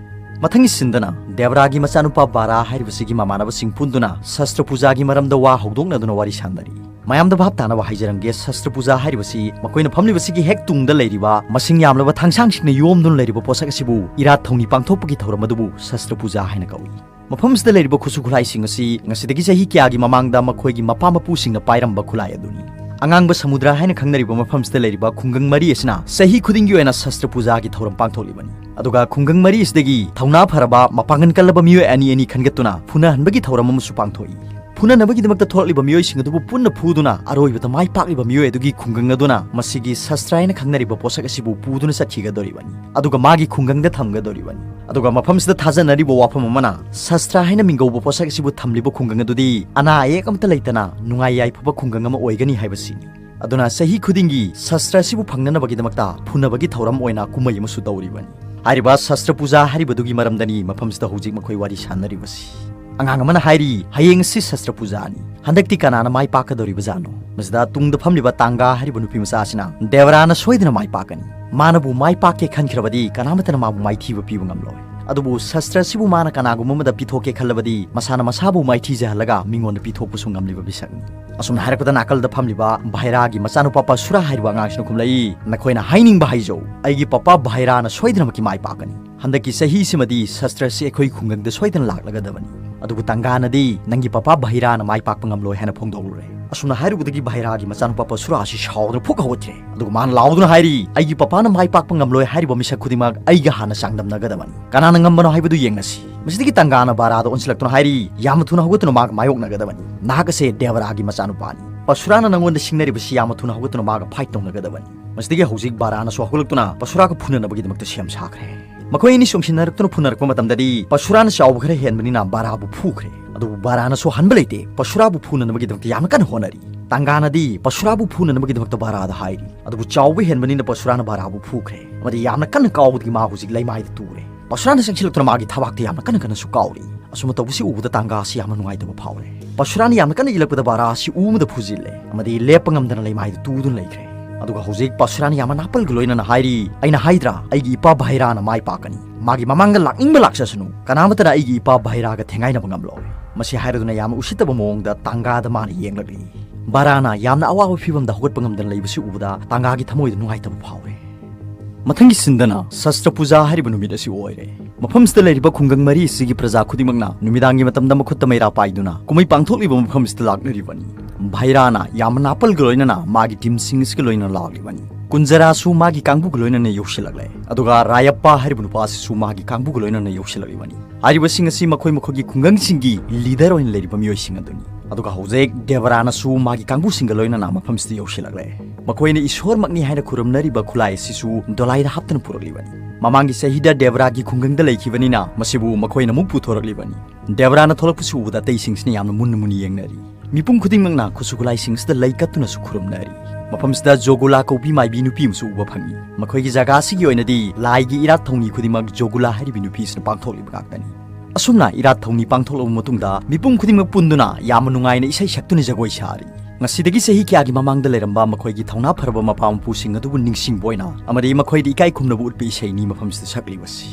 ꯃꯊꯪꯒꯤ ꯁꯤꯟꯗꯅ ꯗꯦꯕ꯭ꯔꯥꯒꯤ ꯃꯆꯥꯅꯨꯄꯥ ꯕꯥꯔꯥ ꯍꯥꯏꯔꯤꯕꯁꯤꯒꯤ ꯃꯃꯥꯟꯅꯕꯁꯤꯡ ꯄꯨꯟꯗꯨꯅ ꯁꯁꯇ꯭ꯔ ꯄꯨꯖꯥꯒꯤ ꯃꯔꯝꯗ ꯋꯥ ꯍꯧꯗꯣꯛꯅꯗꯨꯅ ꯋꯥꯔꯤ ꯁꯥꯟꯅꯔꯤ꯫ ꯃꯌꯥꯝꯗ ꯚꯥꯞ ꯇꯥꯅꯕ ꯍꯥꯏꯖꯔꯝꯒꯦ, ꯁꯁꯇ꯭ꯔ ꯄꯨꯖꯥ ꯍꯥꯏꯔꯤꯕꯁꯤ ꯃꯈꯣꯏꯅ ꯐꯝꯂꯤꯕꯁꯤꯒꯤ ꯍꯦꯛ ꯇꯨꯡꯗ ꯂꯩꯔꯤꯕ ꯃꯁꯤꯡ ꯌꯥꯝꯂꯕ ꯊꯥꯡꯁꯥꯡꯁꯤꯡꯅ ꯌꯣꯝꯗꯨꯅ ꯂꯩꯔꯤꯕ ꯄꯣꯠꯁꯛ ꯑꯁꯤꯕꯨ ꯏꯔꯥꯠ ꯊꯧꯅꯤ ꯄꯥꯡꯊꯣꯛꯄꯒꯤ ꯊꯧꯔꯝ ꯑꯗꯨꯕꯨ ꯁꯁꯇ꯭ꯔ ꯄꯨꯖꯥ ꯍꯥꯏꯅ ꯀꯧꯏ꯫ ꯃꯐꯝꯁꯤꯗ ꯂꯩꯔꯤꯕ ꯈꯨꯠꯁꯨ ꯈꯨꯠꯂꯥꯏꯁꯤꯡ ꯑꯁꯤ ꯉꯁꯤꯗꯒꯤ ꯆꯍꯤ ꯀꯌꯥꯒꯤ ꯃꯃꯥꯡꯗ ꯃꯈꯣꯏꯒꯤ ꯃꯄꯥ ꯃꯄꯨꯁꯤꯡꯅ ꯄꯥꯏꯔꯝꯕ ꯈꯨꯠꯂꯥꯏ ꯑꯗꯨꯅꯤ꯫ ꯑꯉꯥꯡꯕ ꯁꯃꯨꯗ꯭ꯔ ꯍꯥꯏꯅ ꯈꯪꯅꯔꯤꯕ ꯃꯐꯝꯁꯤꯗ ꯂꯩꯔꯤꯕ ꯈꯨꯡꯒꯪ ꯃꯔꯤ ꯑꯁꯤꯅ ꯆꯍꯤ ꯈꯨꯗꯤꯡꯒꯤ ꯑꯣꯏꯅ ꯁꯁꯇ꯭ꯔ ꯄꯨꯖꯥꯒꯤ ꯊꯧꯔꯝ ꯄꯥꯡꯊꯣꯛꯂꯤꯕꯅꯤ꯫ ꯑꯗꯨꯒ ꯈꯨꯡꯒꯪ ꯃꯔꯤ ꯑꯁꯤꯗꯒꯤ ꯊꯧꯅꯥ ꯐꯔꯕ, ꯃꯄꯥꯡꯒꯜ ꯀꯜꯂꯕ ꯃꯤꯑꯣꯏ ꯑꯅꯤ ꯑꯅꯤ ꯈꯟꯒꯠꯇꯨꯅ ꯐꯨꯅꯍꯟꯕꯒꯤ ꯊꯧꯔꯝ ꯑꯃꯁꯨ ꯄꯥꯡꯊꯣꯛꯏ꯫ ꯐꯨꯅꯅꯕꯒꯤꯗꯃꯛꯇ ꯊꯣꯛꯂꯛꯂꯤꯕ ꯃꯤꯑꯣꯏꯁꯤꯡ ꯑꯗꯨꯕꯨ ꯄꯨꯟꯅ ꯐꯨꯗꯨꯅ ꯑꯔꯣꯏꯕꯗ ꯃꯥꯏ ꯄꯥꯛꯂꯤꯕ ꯃꯤꯑꯣꯏ ꯑꯗꯨꯒꯤ ꯈꯨꯡꯒꯪ ꯑꯗꯨꯅ ꯃꯁꯤꯒꯤ ꯁꯁꯇ꯭ꯔ ꯍꯥꯏꯅ ꯈꯪꯅꯔꯤꯕ ꯄꯣꯠꯁꯛ ꯑꯁꯤꯕꯨ ꯄꯨꯗꯨꯅ ꯆꯠꯈꯤꯒꯗꯧꯔꯤꯕꯅꯤ꯫ ꯑꯗꯨꯒ ꯃꯥꯒꯤ ꯈꯨꯡꯒꯪꯗ ꯊꯝꯒꯗꯧꯔꯤꯕꯅꯤ꯫ ꯑꯗꯨꯒ ꯃꯐꯝꯁꯤꯗ ꯊꯥꯖꯅꯔꯤꯕ ꯋꯥꯐꯝ ꯑꯃꯅ, ꯁꯁꯇ꯭ꯔ ꯍꯥꯏꯅ ꯃꯤꯡꯒꯧꯕ ꯄꯣꯠꯁꯛ ꯑꯁꯤꯕꯨ ꯊꯝꯂꯤꯕ ꯈꯨꯡꯒꯪ ꯑꯗꯨꯗꯤ ꯑꯅꯥ ꯑꯌꯦꯛ ꯑꯃꯠꯇ ꯂꯩꯇꯅ ꯅꯨꯡꯉꯥꯏ ꯌꯥꯏꯐꯕ ꯈꯨꯡꯒꯪ ꯑꯃ ꯑꯣꯏꯒꯅꯤ ꯍꯥꯏꯕꯁꯤꯅꯤ꯫ ꯑꯗꯨꯅ ꯆꯍꯤ ꯈꯨꯗꯤꯡꯒꯤ ꯁꯁꯇ꯭ꯔ ꯑꯁꯤꯕꯨ ꯐꯪꯅꯅꯕꯒꯤꯗꯃꯛꯇ ꯐꯨꯅꯕꯒꯤ ꯊꯧꯔꯝ ꯑꯣꯏꯅ ꯀꯨꯝꯍꯩ ꯑꯃꯁꯨ ꯇꯧꯔꯤꯕꯅꯤ꯫ ꯍꯥꯏꯔꯤꯕ ꯁꯁꯇ꯭ꯔ ꯄꯨꯖꯥ ꯍꯥꯏꯔꯤꯕꯗꯨꯒꯤ ꯃꯔꯝꯗꯅꯤ ꯃꯐꯝꯁꯤꯗ ꯍꯧꯖꯤꯛ ꯃꯈꯣꯏ ꯋꯥꯔꯤ ꯁꯥꯟꯅꯔꯤꯕꯁꯤ꯫ ꯑꯉꯥꯡ ꯑꯃꯅ ꯍꯥꯏꯔꯤ, "ꯍꯌꯦꯡ ꯑꯁꯤ ꯁꯁꯇ꯭ꯔ ꯄꯨꯖꯥꯅꯤ꯫ ꯍꯟꯗꯛꯇꯤ ꯀꯅꯥꯅ ꯃꯥꯏ ꯄꯥꯛꯀꯗꯧꯔꯤꯕꯖꯥꯠꯅꯣ?" ꯃꯁꯤꯗ ꯇꯨꯡꯗ ꯐꯝꯂꯤꯕ ꯇꯥꯡꯒꯥ ꯍꯥꯏꯔꯤꯕ ꯅꯨꯄꯤ ꯃꯆꯥ ꯑꯁꯤꯅ, "ꯗꯦꯕꯔꯥꯅ ꯁꯣꯏꯗꯅ ꯃꯥꯏ ꯄꯥꯛꯀꯅꯤ꯫ ꯃꯥꯅꯕꯨ ꯃꯥꯏ ꯄꯥꯛꯀꯦ ꯈꯟꯈ꯭ꯔꯕꯗꯤ ꯀꯅꯥꯃꯠꯇꯅ ꯃꯥꯕꯨ ꯃꯥꯏꯊꯤꯕ ꯄꯤꯕ ꯉꯝꯂꯣꯏ꯫ ꯑꯗꯨꯕꯨ ꯁꯁꯇ꯭ꯔ ꯑꯁꯤꯕꯨ ꯃꯥꯅ ꯀꯅꯥꯒꯨꯝꯕ ꯑꯃꯗ ꯄꯤꯊꯣꯛꯀꯦ ꯈꯜꯂꯕꯗꯤ ꯃꯁꯥꯅ ꯃꯁꯥꯕꯨ ꯃꯥꯏꯊꯤꯖꯍꯜꯂꯒ ꯃꯤꯉꯣꯟꯗ ꯄꯤꯊꯣꯛꯄꯁꯨ ꯉꯝꯂꯤꯕ ꯃꯤꯁꯛꯅꯤ꯫ ꯑꯁꯨꯝꯅ ꯍꯥꯏꯔꯛꯄꯗ ꯅꯥꯀꯜꯗ ꯐꯝꯂꯤꯕ ꯚꯥꯏꯔꯥꯒꯤ ꯃꯆꯥꯅꯨꯄꯥ ꯄꯁꯨꯔꯥ ꯍꯥꯏꯔꯤꯕ ꯑꯉꯥꯡꯁꯤꯅ ꯈꯨꯝꯂꯛꯏ, "ꯅꯈꯣꯏꯅ ꯍꯥꯏꯅꯤꯡꯕ ꯍꯥꯏꯖꯧ, ꯑꯩꯒꯤ ꯄꯄꯥ ꯚꯥꯏꯔꯥꯅ ꯁꯣꯏꯗꯅꯃꯛꯀꯤ ꯃꯥꯏ ꯄꯥꯛꯀꯅꯤ꯫ ꯍꯟꯗꯛꯀꯤ ꯆꯍꯤꯁꯤꯃꯗꯤ ꯁꯁꯇ꯭ꯔꯁꯤ ꯑꯩꯈꯣꯏ ꯈꯨꯡꯒꯪꯗ ꯁꯣꯏꯗꯅ ꯂꯥꯛꯂꯒꯗꯕꯅꯤ꯫ ꯑꯗꯨꯕꯨ ꯇꯪꯒꯥꯅꯗꯤ ꯅꯪꯒꯤ ꯄꯄꯥ ꯚꯥꯏꯔꯥꯅ ꯃꯥꯏ ꯄꯥꯛꯄ ꯉꯝꯂꯣꯏ" ꯍꯥꯏꯅ ꯐꯣꯡꯗꯣꯛꯂꯨꯔꯦ꯫ ꯑꯁꯨꯝꯅ ꯍꯥꯏꯔꯨꯕꯗꯒꯤ ꯚꯥꯏꯔꯥꯒꯤ ꯃꯆꯥꯅꯨꯄꯥ ꯄꯁꯨꯔꯥ ꯑꯁꯤ ꯁꯥꯎꯗꯨꯅ ꯐꯨꯛ ꯍꯧꯒꯠꯈ꯭ꯔꯦ꯫ ꯑꯗꯨꯒ ꯃꯥꯅ ꯂꯥꯎꯗꯨꯅ ꯍꯥꯏꯔꯤ, "ꯑꯩꯒꯤ ꯄꯄꯥꯅ ꯃꯥꯏ ꯄꯥꯛꯄ ꯉꯝꯂꯣꯏ ꯍꯥꯏꯔꯤꯕ ꯃꯤꯁꯛ ꯈꯨꯗꯤꯡꯃꯛ ꯑꯩꯒ ꯍꯥꯟꯅ ꯆꯥꯡꯗꯝꯅꯒꯗꯕꯅꯤ꯫ ꯀꯅꯥꯅ ꯉꯝꯕꯅꯣ ꯍꯥꯏꯕꯗꯨ ꯌꯦꯡꯅꯁꯤ꯫" ꯃꯁꯤꯗꯒꯤ ꯇꯪꯒꯥꯅ ꯚꯥꯔꯥꯗ ꯑꯣꯟꯁꯤꯜꯂꯛꯇꯨꯅ ꯍꯥꯏꯔꯤ, "ꯌꯥꯝꯅ ꯊꯨꯅ ꯍꯧꯒꯠꯇꯨꯅ ꯃꯥꯒ ꯃꯥꯌꯣꯛꯅꯒꯗꯕꯅꯤ꯫ ꯅꯍꯥꯛ ꯑꯁꯦ ꯗꯦꯕꯔꯥꯒꯤ ꯃꯆꯥꯅꯨꯄꯥꯅꯤ꯫ ꯄꯁꯨꯔꯥꯅ ꯅꯪꯉꯣꯟꯗ ꯁꯤꯡꯅꯔꯤꯕꯁꯤ ꯌꯥꯝꯅ ꯊꯨꯅ ꯍꯧꯒꯠꯇꯨꯅ ꯃꯥꯒ ꯐꯥꯏꯠ ꯇꯧꯅꯒꯗꯕꯅꯤ꯫" ꯃꯁꯤꯗꯒꯤ ꯍꯧꯖꯤꯛ ꯚꯥꯔꯥꯅꯁꯨ ꯍꯧꯒꯠꯂꯛꯇꯨꯅ ꯄꯁꯨꯔꯥꯒ ꯐꯨꯅꯅꯕꯒꯤꯗꯃꯛꯇ ꯁꯦꯝ ꯁꯥꯈ꯭ꯔꯦ꯫ ꯃꯈꯣꯏ ꯑꯅꯤ ꯆꯣꯡꯁꯤꯟꯅꯔꯛꯇꯨꯅ ꯐꯨꯅꯔꯛꯄ ꯃꯇꯝꯗꯗꯤ ꯄꯁꯨꯔꯥꯅ ꯆꯥꯎꯕ ꯈꯔ ꯍꯦꯟꯕꯅꯤꯅ ꯚꯥꯔꯥꯕꯨ ꯐꯨꯈ꯭ꯔꯦ꯫ ꯑꯗꯨꯕꯨ ꯚꯥꯔꯥꯅꯁꯨ ꯍꯟꯕ ꯂꯩꯇꯦ, ꯄꯁꯨꯔꯥꯕꯨ ꯐꯨꯅꯅꯕꯒꯤꯗꯃꯛꯇ ꯌꯥꯝꯅ ꯀꯟꯅ ꯍꯣꯠꯅꯔꯤ꯫ ꯇꯪꯒꯥꯅꯗꯤ ꯄꯁꯨꯔꯥꯕꯨ ꯐꯨꯅꯅꯕꯒꯤꯗꯃꯛꯇ ꯚꯥꯔꯥꯗ ꯍꯥꯏꯔꯤ꯫ ꯑꯗꯨꯕꯨ ꯆꯥꯎꯕ ꯍꯦꯟꯕꯅꯤꯅ ꯄꯁꯨꯔꯥꯅ ꯚꯥꯔꯥꯕꯨ ꯐꯨꯈ꯭ꯔꯦ ꯑꯃꯗꯤ ꯌꯥꯝꯅ ꯀꯟꯅ ꯀꯥꯎꯕꯗꯒꯤ ꯃꯥ ꯍꯧꯖꯤꯛ ꯂꯩꯃꯥꯏꯗ ꯇꯨꯔꯦ꯫ ꯄꯁꯨꯔꯥꯅ ꯆꯪꯁꯤꯜꯂꯛꯇꯨꯅ ꯃꯥꯒꯤ ꯊꯕꯥꯛꯇ ꯌꯥꯝꯅ ꯀꯟꯅ ꯀꯟꯅꯁꯨ ꯀꯥꯎꯔꯤ꯫ ꯑꯁꯨꯝꯅ ꯇꯧꯕꯁꯤ ꯎꯕꯗ ꯇꯪꯒꯥ ꯑꯁꯤ ꯌꯥꯝꯅ ꯅꯨꯡꯉꯥꯏꯇꯕ ꯐꯥꯎꯔꯦ꯫ ꯄꯁꯨꯔꯥꯅ ꯌꯥꯝꯅ ꯀꯟꯅ ꯏꯜꯂꯛꯄꯗ ꯚꯥꯔꯥ ꯑꯁꯤ ꯎ ꯑꯃꯗ ꯐꯨꯖꯤꯜꯂꯦ ꯑꯃꯗꯤ ꯂꯦꯞꯄ ꯉꯝꯗꯅ ꯂꯩꯃꯥꯏꯗ ꯇꯨꯗꯨꯅ ꯂꯩꯈ꯭ꯔꯦ꯫ ꯑꯗꯨꯒ ꯍꯧꯖꯤꯛ ꯄꯁꯨꯔꯥꯅ ꯌꯥꯝꯅ ꯅꯥꯄꯜꯒ ꯂꯣꯏꯅꯅ ꯍꯥꯏꯔꯤ, "ꯑꯩꯅ ꯍꯥꯏꯗ꯭ꯔꯥ, ꯑꯩꯒꯤ ꯏꯄꯥ ꯚꯥꯏꯔꯥꯅ ꯃꯥꯏ ꯄꯥꯛꯀꯅꯤ꯫ ꯃꯥꯒꯤ ꯃꯃꯥꯡꯗ ꯂꯥꯛꯅꯤꯡꯕ ꯂꯥꯛꯆꯁꯅꯨ, ꯀꯅꯥꯃꯠꯇꯅ ꯑꯩꯒꯤ ꯏꯄꯥ ꯚꯥꯏꯔꯥꯒ ꯊꯦꯡꯒꯥꯏꯅꯕ ꯉꯝꯂꯣꯏ꯫" ꯃꯁꯤ ꯍꯥꯏꯔꯗꯨꯅ ꯌꯥꯝꯅ ꯎꯁꯤꯠꯇꯕ ꯃꯑꯣꯡꯗ ꯇꯪꯒꯥꯗ ꯃꯥꯅ ꯌꯦꯡꯂꯛꯂꯤ꯫ ꯚꯥꯔꯥꯅ ꯌꯥꯝꯅ ꯑꯋꯥꯕ ꯐꯤꯚꯝꯗ ꯍꯧꯒꯠꯄ ꯉꯝꯗꯅ ꯂꯩꯕꯁꯤ ꯎꯕꯗ ꯇꯪꯒꯥꯒꯤ ꯊꯃꯣꯏꯗ ꯅꯨꯡꯉꯥꯏꯇꯕ ꯐꯥꯎꯔꯦ꯫ ꯃꯊꯪꯒꯤ ꯁꯤꯟꯗꯅ ꯁꯁꯇ꯭ꯔ ꯄꯨꯖꯥ ꯍꯥꯏꯔꯤꯕ ꯅꯨꯃꯤꯠ ꯑꯁꯤ ꯑꯣꯏꯔꯦ꯫ ꯃꯐꯝꯁꯤꯗ ꯂꯩꯔꯤꯕ ꯈꯨꯡꯒꯪ ꯃꯔꯤ ꯑꯁꯤꯒꯤ ꯄ꯭ꯔꯖꯥ ꯈꯨꯗꯤꯡꯃꯛꯅ ꯅꯨꯃꯤꯗꯥꯡꯒꯤ ꯃꯇꯝꯗ ꯃꯈꯨꯠꯇ ꯃꯩꯔꯥ ꯄꯥꯏꯗꯨꯅ ꯀꯨꯝꯍꯩ ꯄꯥꯡꯊꯣꯛꯂꯤꯕ ꯃꯐꯝꯁꯤꯗ ꯂꯥꯛꯅꯔꯤꯕꯅꯤ꯫ ꯚꯥꯏꯔꯥꯅ ꯌꯥꯝꯅ ꯅꯥꯄꯜꯒ ꯂꯣꯏꯅꯅ ꯃꯥꯒꯤ ꯇꯤꯝꯁꯤꯡ ꯑꯁꯤꯒ ꯂꯣꯏꯅꯅ ꯂꯥꯛꯂꯤꯕꯅꯤ꯫ ꯀꯨꯟꯖꯔꯥꯁꯨ ꯃꯥꯒꯤ ꯀꯥꯡꯕꯨꯒ ꯂꯣꯏꯅꯅ ꯌꯧꯁꯤꯜꯂꯛꯂꯦ꯫ ꯑꯗꯨꯒ ꯔꯥꯌꯞꯄꯥ ꯍꯥꯏꯔꯤꯕ ꯅꯨꯄꯥ ꯑꯁꯤꯁꯨ ꯃꯥꯒꯤ ꯀꯥꯡꯕꯨꯒ ꯂꯣꯏꯅꯅ ꯌꯧꯁꯤꯜꯂꯛꯂꯤꯕꯅꯤ꯫ ꯍꯥꯏꯔꯤꯕꯁꯤꯡ ꯑꯁꯤ ꯃꯈꯣꯏ ꯃꯈꯣꯏꯒꯤ ꯈꯨꯡꯒꯪꯁꯤꯡꯒꯤ ꯂꯤꯗꯔ ꯑꯣꯏꯅ ꯂꯩꯔꯤꯕ ꯃꯤꯑꯣꯏꯁꯤꯡ ꯑꯗꯨꯅꯤ꯫ ꯑꯗꯨꯒ ꯍꯧꯖꯤꯛ ꯗꯦꯕꯔꯥꯅꯁꯨ ꯃꯥꯒꯤ ꯀꯥꯡꯕꯨꯁꯤꯡꯒ ꯂꯣꯏꯅꯅ ꯃꯐꯝꯁꯤꯗ ꯌꯧꯁꯤꯜꯂꯛꯂꯦ꯫ ꯃꯈꯣꯏꯅ ꯏꯁꯣꯔꯃꯛꯅꯤ ꯍꯥꯏꯅ ꯈꯨꯔꯨꯝꯅꯔꯤꯕ ꯈꯨꯠꯂꯥꯏ ꯑꯁꯤꯁꯨ ꯗꯣꯂꯥꯏꯗ ꯍꯥꯞꯇꯨꯅ ꯄꯨꯔꯛꯂꯤꯕꯅꯤ꯫ ꯃꯃꯥꯡꯒꯤ ꯆꯍꯤꯗ ꯗꯦꯕꯔꯥꯒꯤ ꯈꯨꯡꯒꯪꯗ ꯂꯩꯈꯤꯕꯅꯤꯅ ꯃꯁꯤꯕꯨ ꯃꯈꯣꯏꯅ ꯑꯃꯨꯛ ꯄꯨꯊꯣꯔꯛꯂꯤꯕꯅꯤ꯫ ꯗꯦꯕꯔꯥꯅ ꯊꯣꯛꯂꯛꯄꯁꯤ ꯎꯕꯗ ꯑꯇꯩꯁꯤꯡꯁꯤꯅ ꯌꯥꯝꯅ ꯃꯨꯟꯅ ꯃꯨꯟꯅ ꯌꯦꯡꯅꯔꯤ꯫ ꯃꯤꯄꯨꯝ ꯈꯨꯗꯤꯡꯃꯛꯅ ꯈꯨꯠꯁꯨ ꯈꯨꯠꯂꯥꯏꯁꯤꯡꯁꯤꯗ ꯂꯩ ꯀꯠꯇꯨꯅꯁꯨ ꯈꯨꯔꯨꯝꯅꯔꯤ꯫ ꯃꯐꯝꯁꯤꯗ ꯖꯣꯒꯨꯂꯥ ꯀꯧꯕꯤ ꯃꯥꯏꯕꯤ ꯅꯨꯄꯤ ꯑꯃꯁꯨ ꯎꯕ ꯐꯪꯏ꯫ ꯃꯈꯣꯏꯒꯤ ꯖꯒꯥ ꯑꯁꯤꯒꯤ ꯑꯣꯏꯅꯗꯤ ꯂꯥꯏꯒꯤ ꯏꯔꯥꯠ ꯊꯧꯅꯤ ꯈꯨꯗꯤꯡꯃꯛ ꯖꯣꯒꯨꯂꯥ ꯍꯥꯏꯔꯤꯕꯤ ꯅꯨꯄꯤꯁꯤꯅ ꯄꯥꯡꯊꯣꯛꯂꯤꯕ ꯉꯥꯛꯇꯅꯤ꯫ ꯑꯁꯨꯝꯅ ꯏꯔꯥꯠ ꯊꯧꯅꯤ ꯄꯥꯡꯊꯣꯛꯂꯕ ꯃꯇꯨꯡꯗ ꯃꯤꯄꯨꯝ ꯈꯨꯗꯤꯡꯃꯛ ꯄꯨꯟꯗꯨꯅ ꯌꯥꯝꯅ ꯅꯨꯡꯉꯥꯏꯅ ꯏꯁꯩ ꯁꯛꯇꯨꯅ ꯖꯒꯣꯏ ꯁꯥꯔꯤ꯫ ꯉꯁꯤꯗꯒꯤ ꯆꯍꯤ ꯀꯌꯥꯒꯤ ꯃꯃꯥꯡꯗ ꯂꯩꯔꯝꯕ ꯃꯈꯣꯏꯒꯤ ꯊꯧꯅꯥ ꯐꯔꯕ ꯃꯄꯥ ꯃꯄꯨꯁꯤꯡ ꯑꯗꯨꯕꯨ ꯅꯤꯡꯁꯤꯡꯕ ꯑꯣꯏꯅ ꯑꯃꯗꯤ ꯃꯈꯣꯏꯗ ꯏꯀꯥꯏ ꯈꯨꯝꯅꯕ ꯎꯠꯄ ꯏꯁꯩꯅꯤ ꯃꯐꯝꯁꯤꯗ ꯁꯛꯂꯤꯕꯁꯤ꯫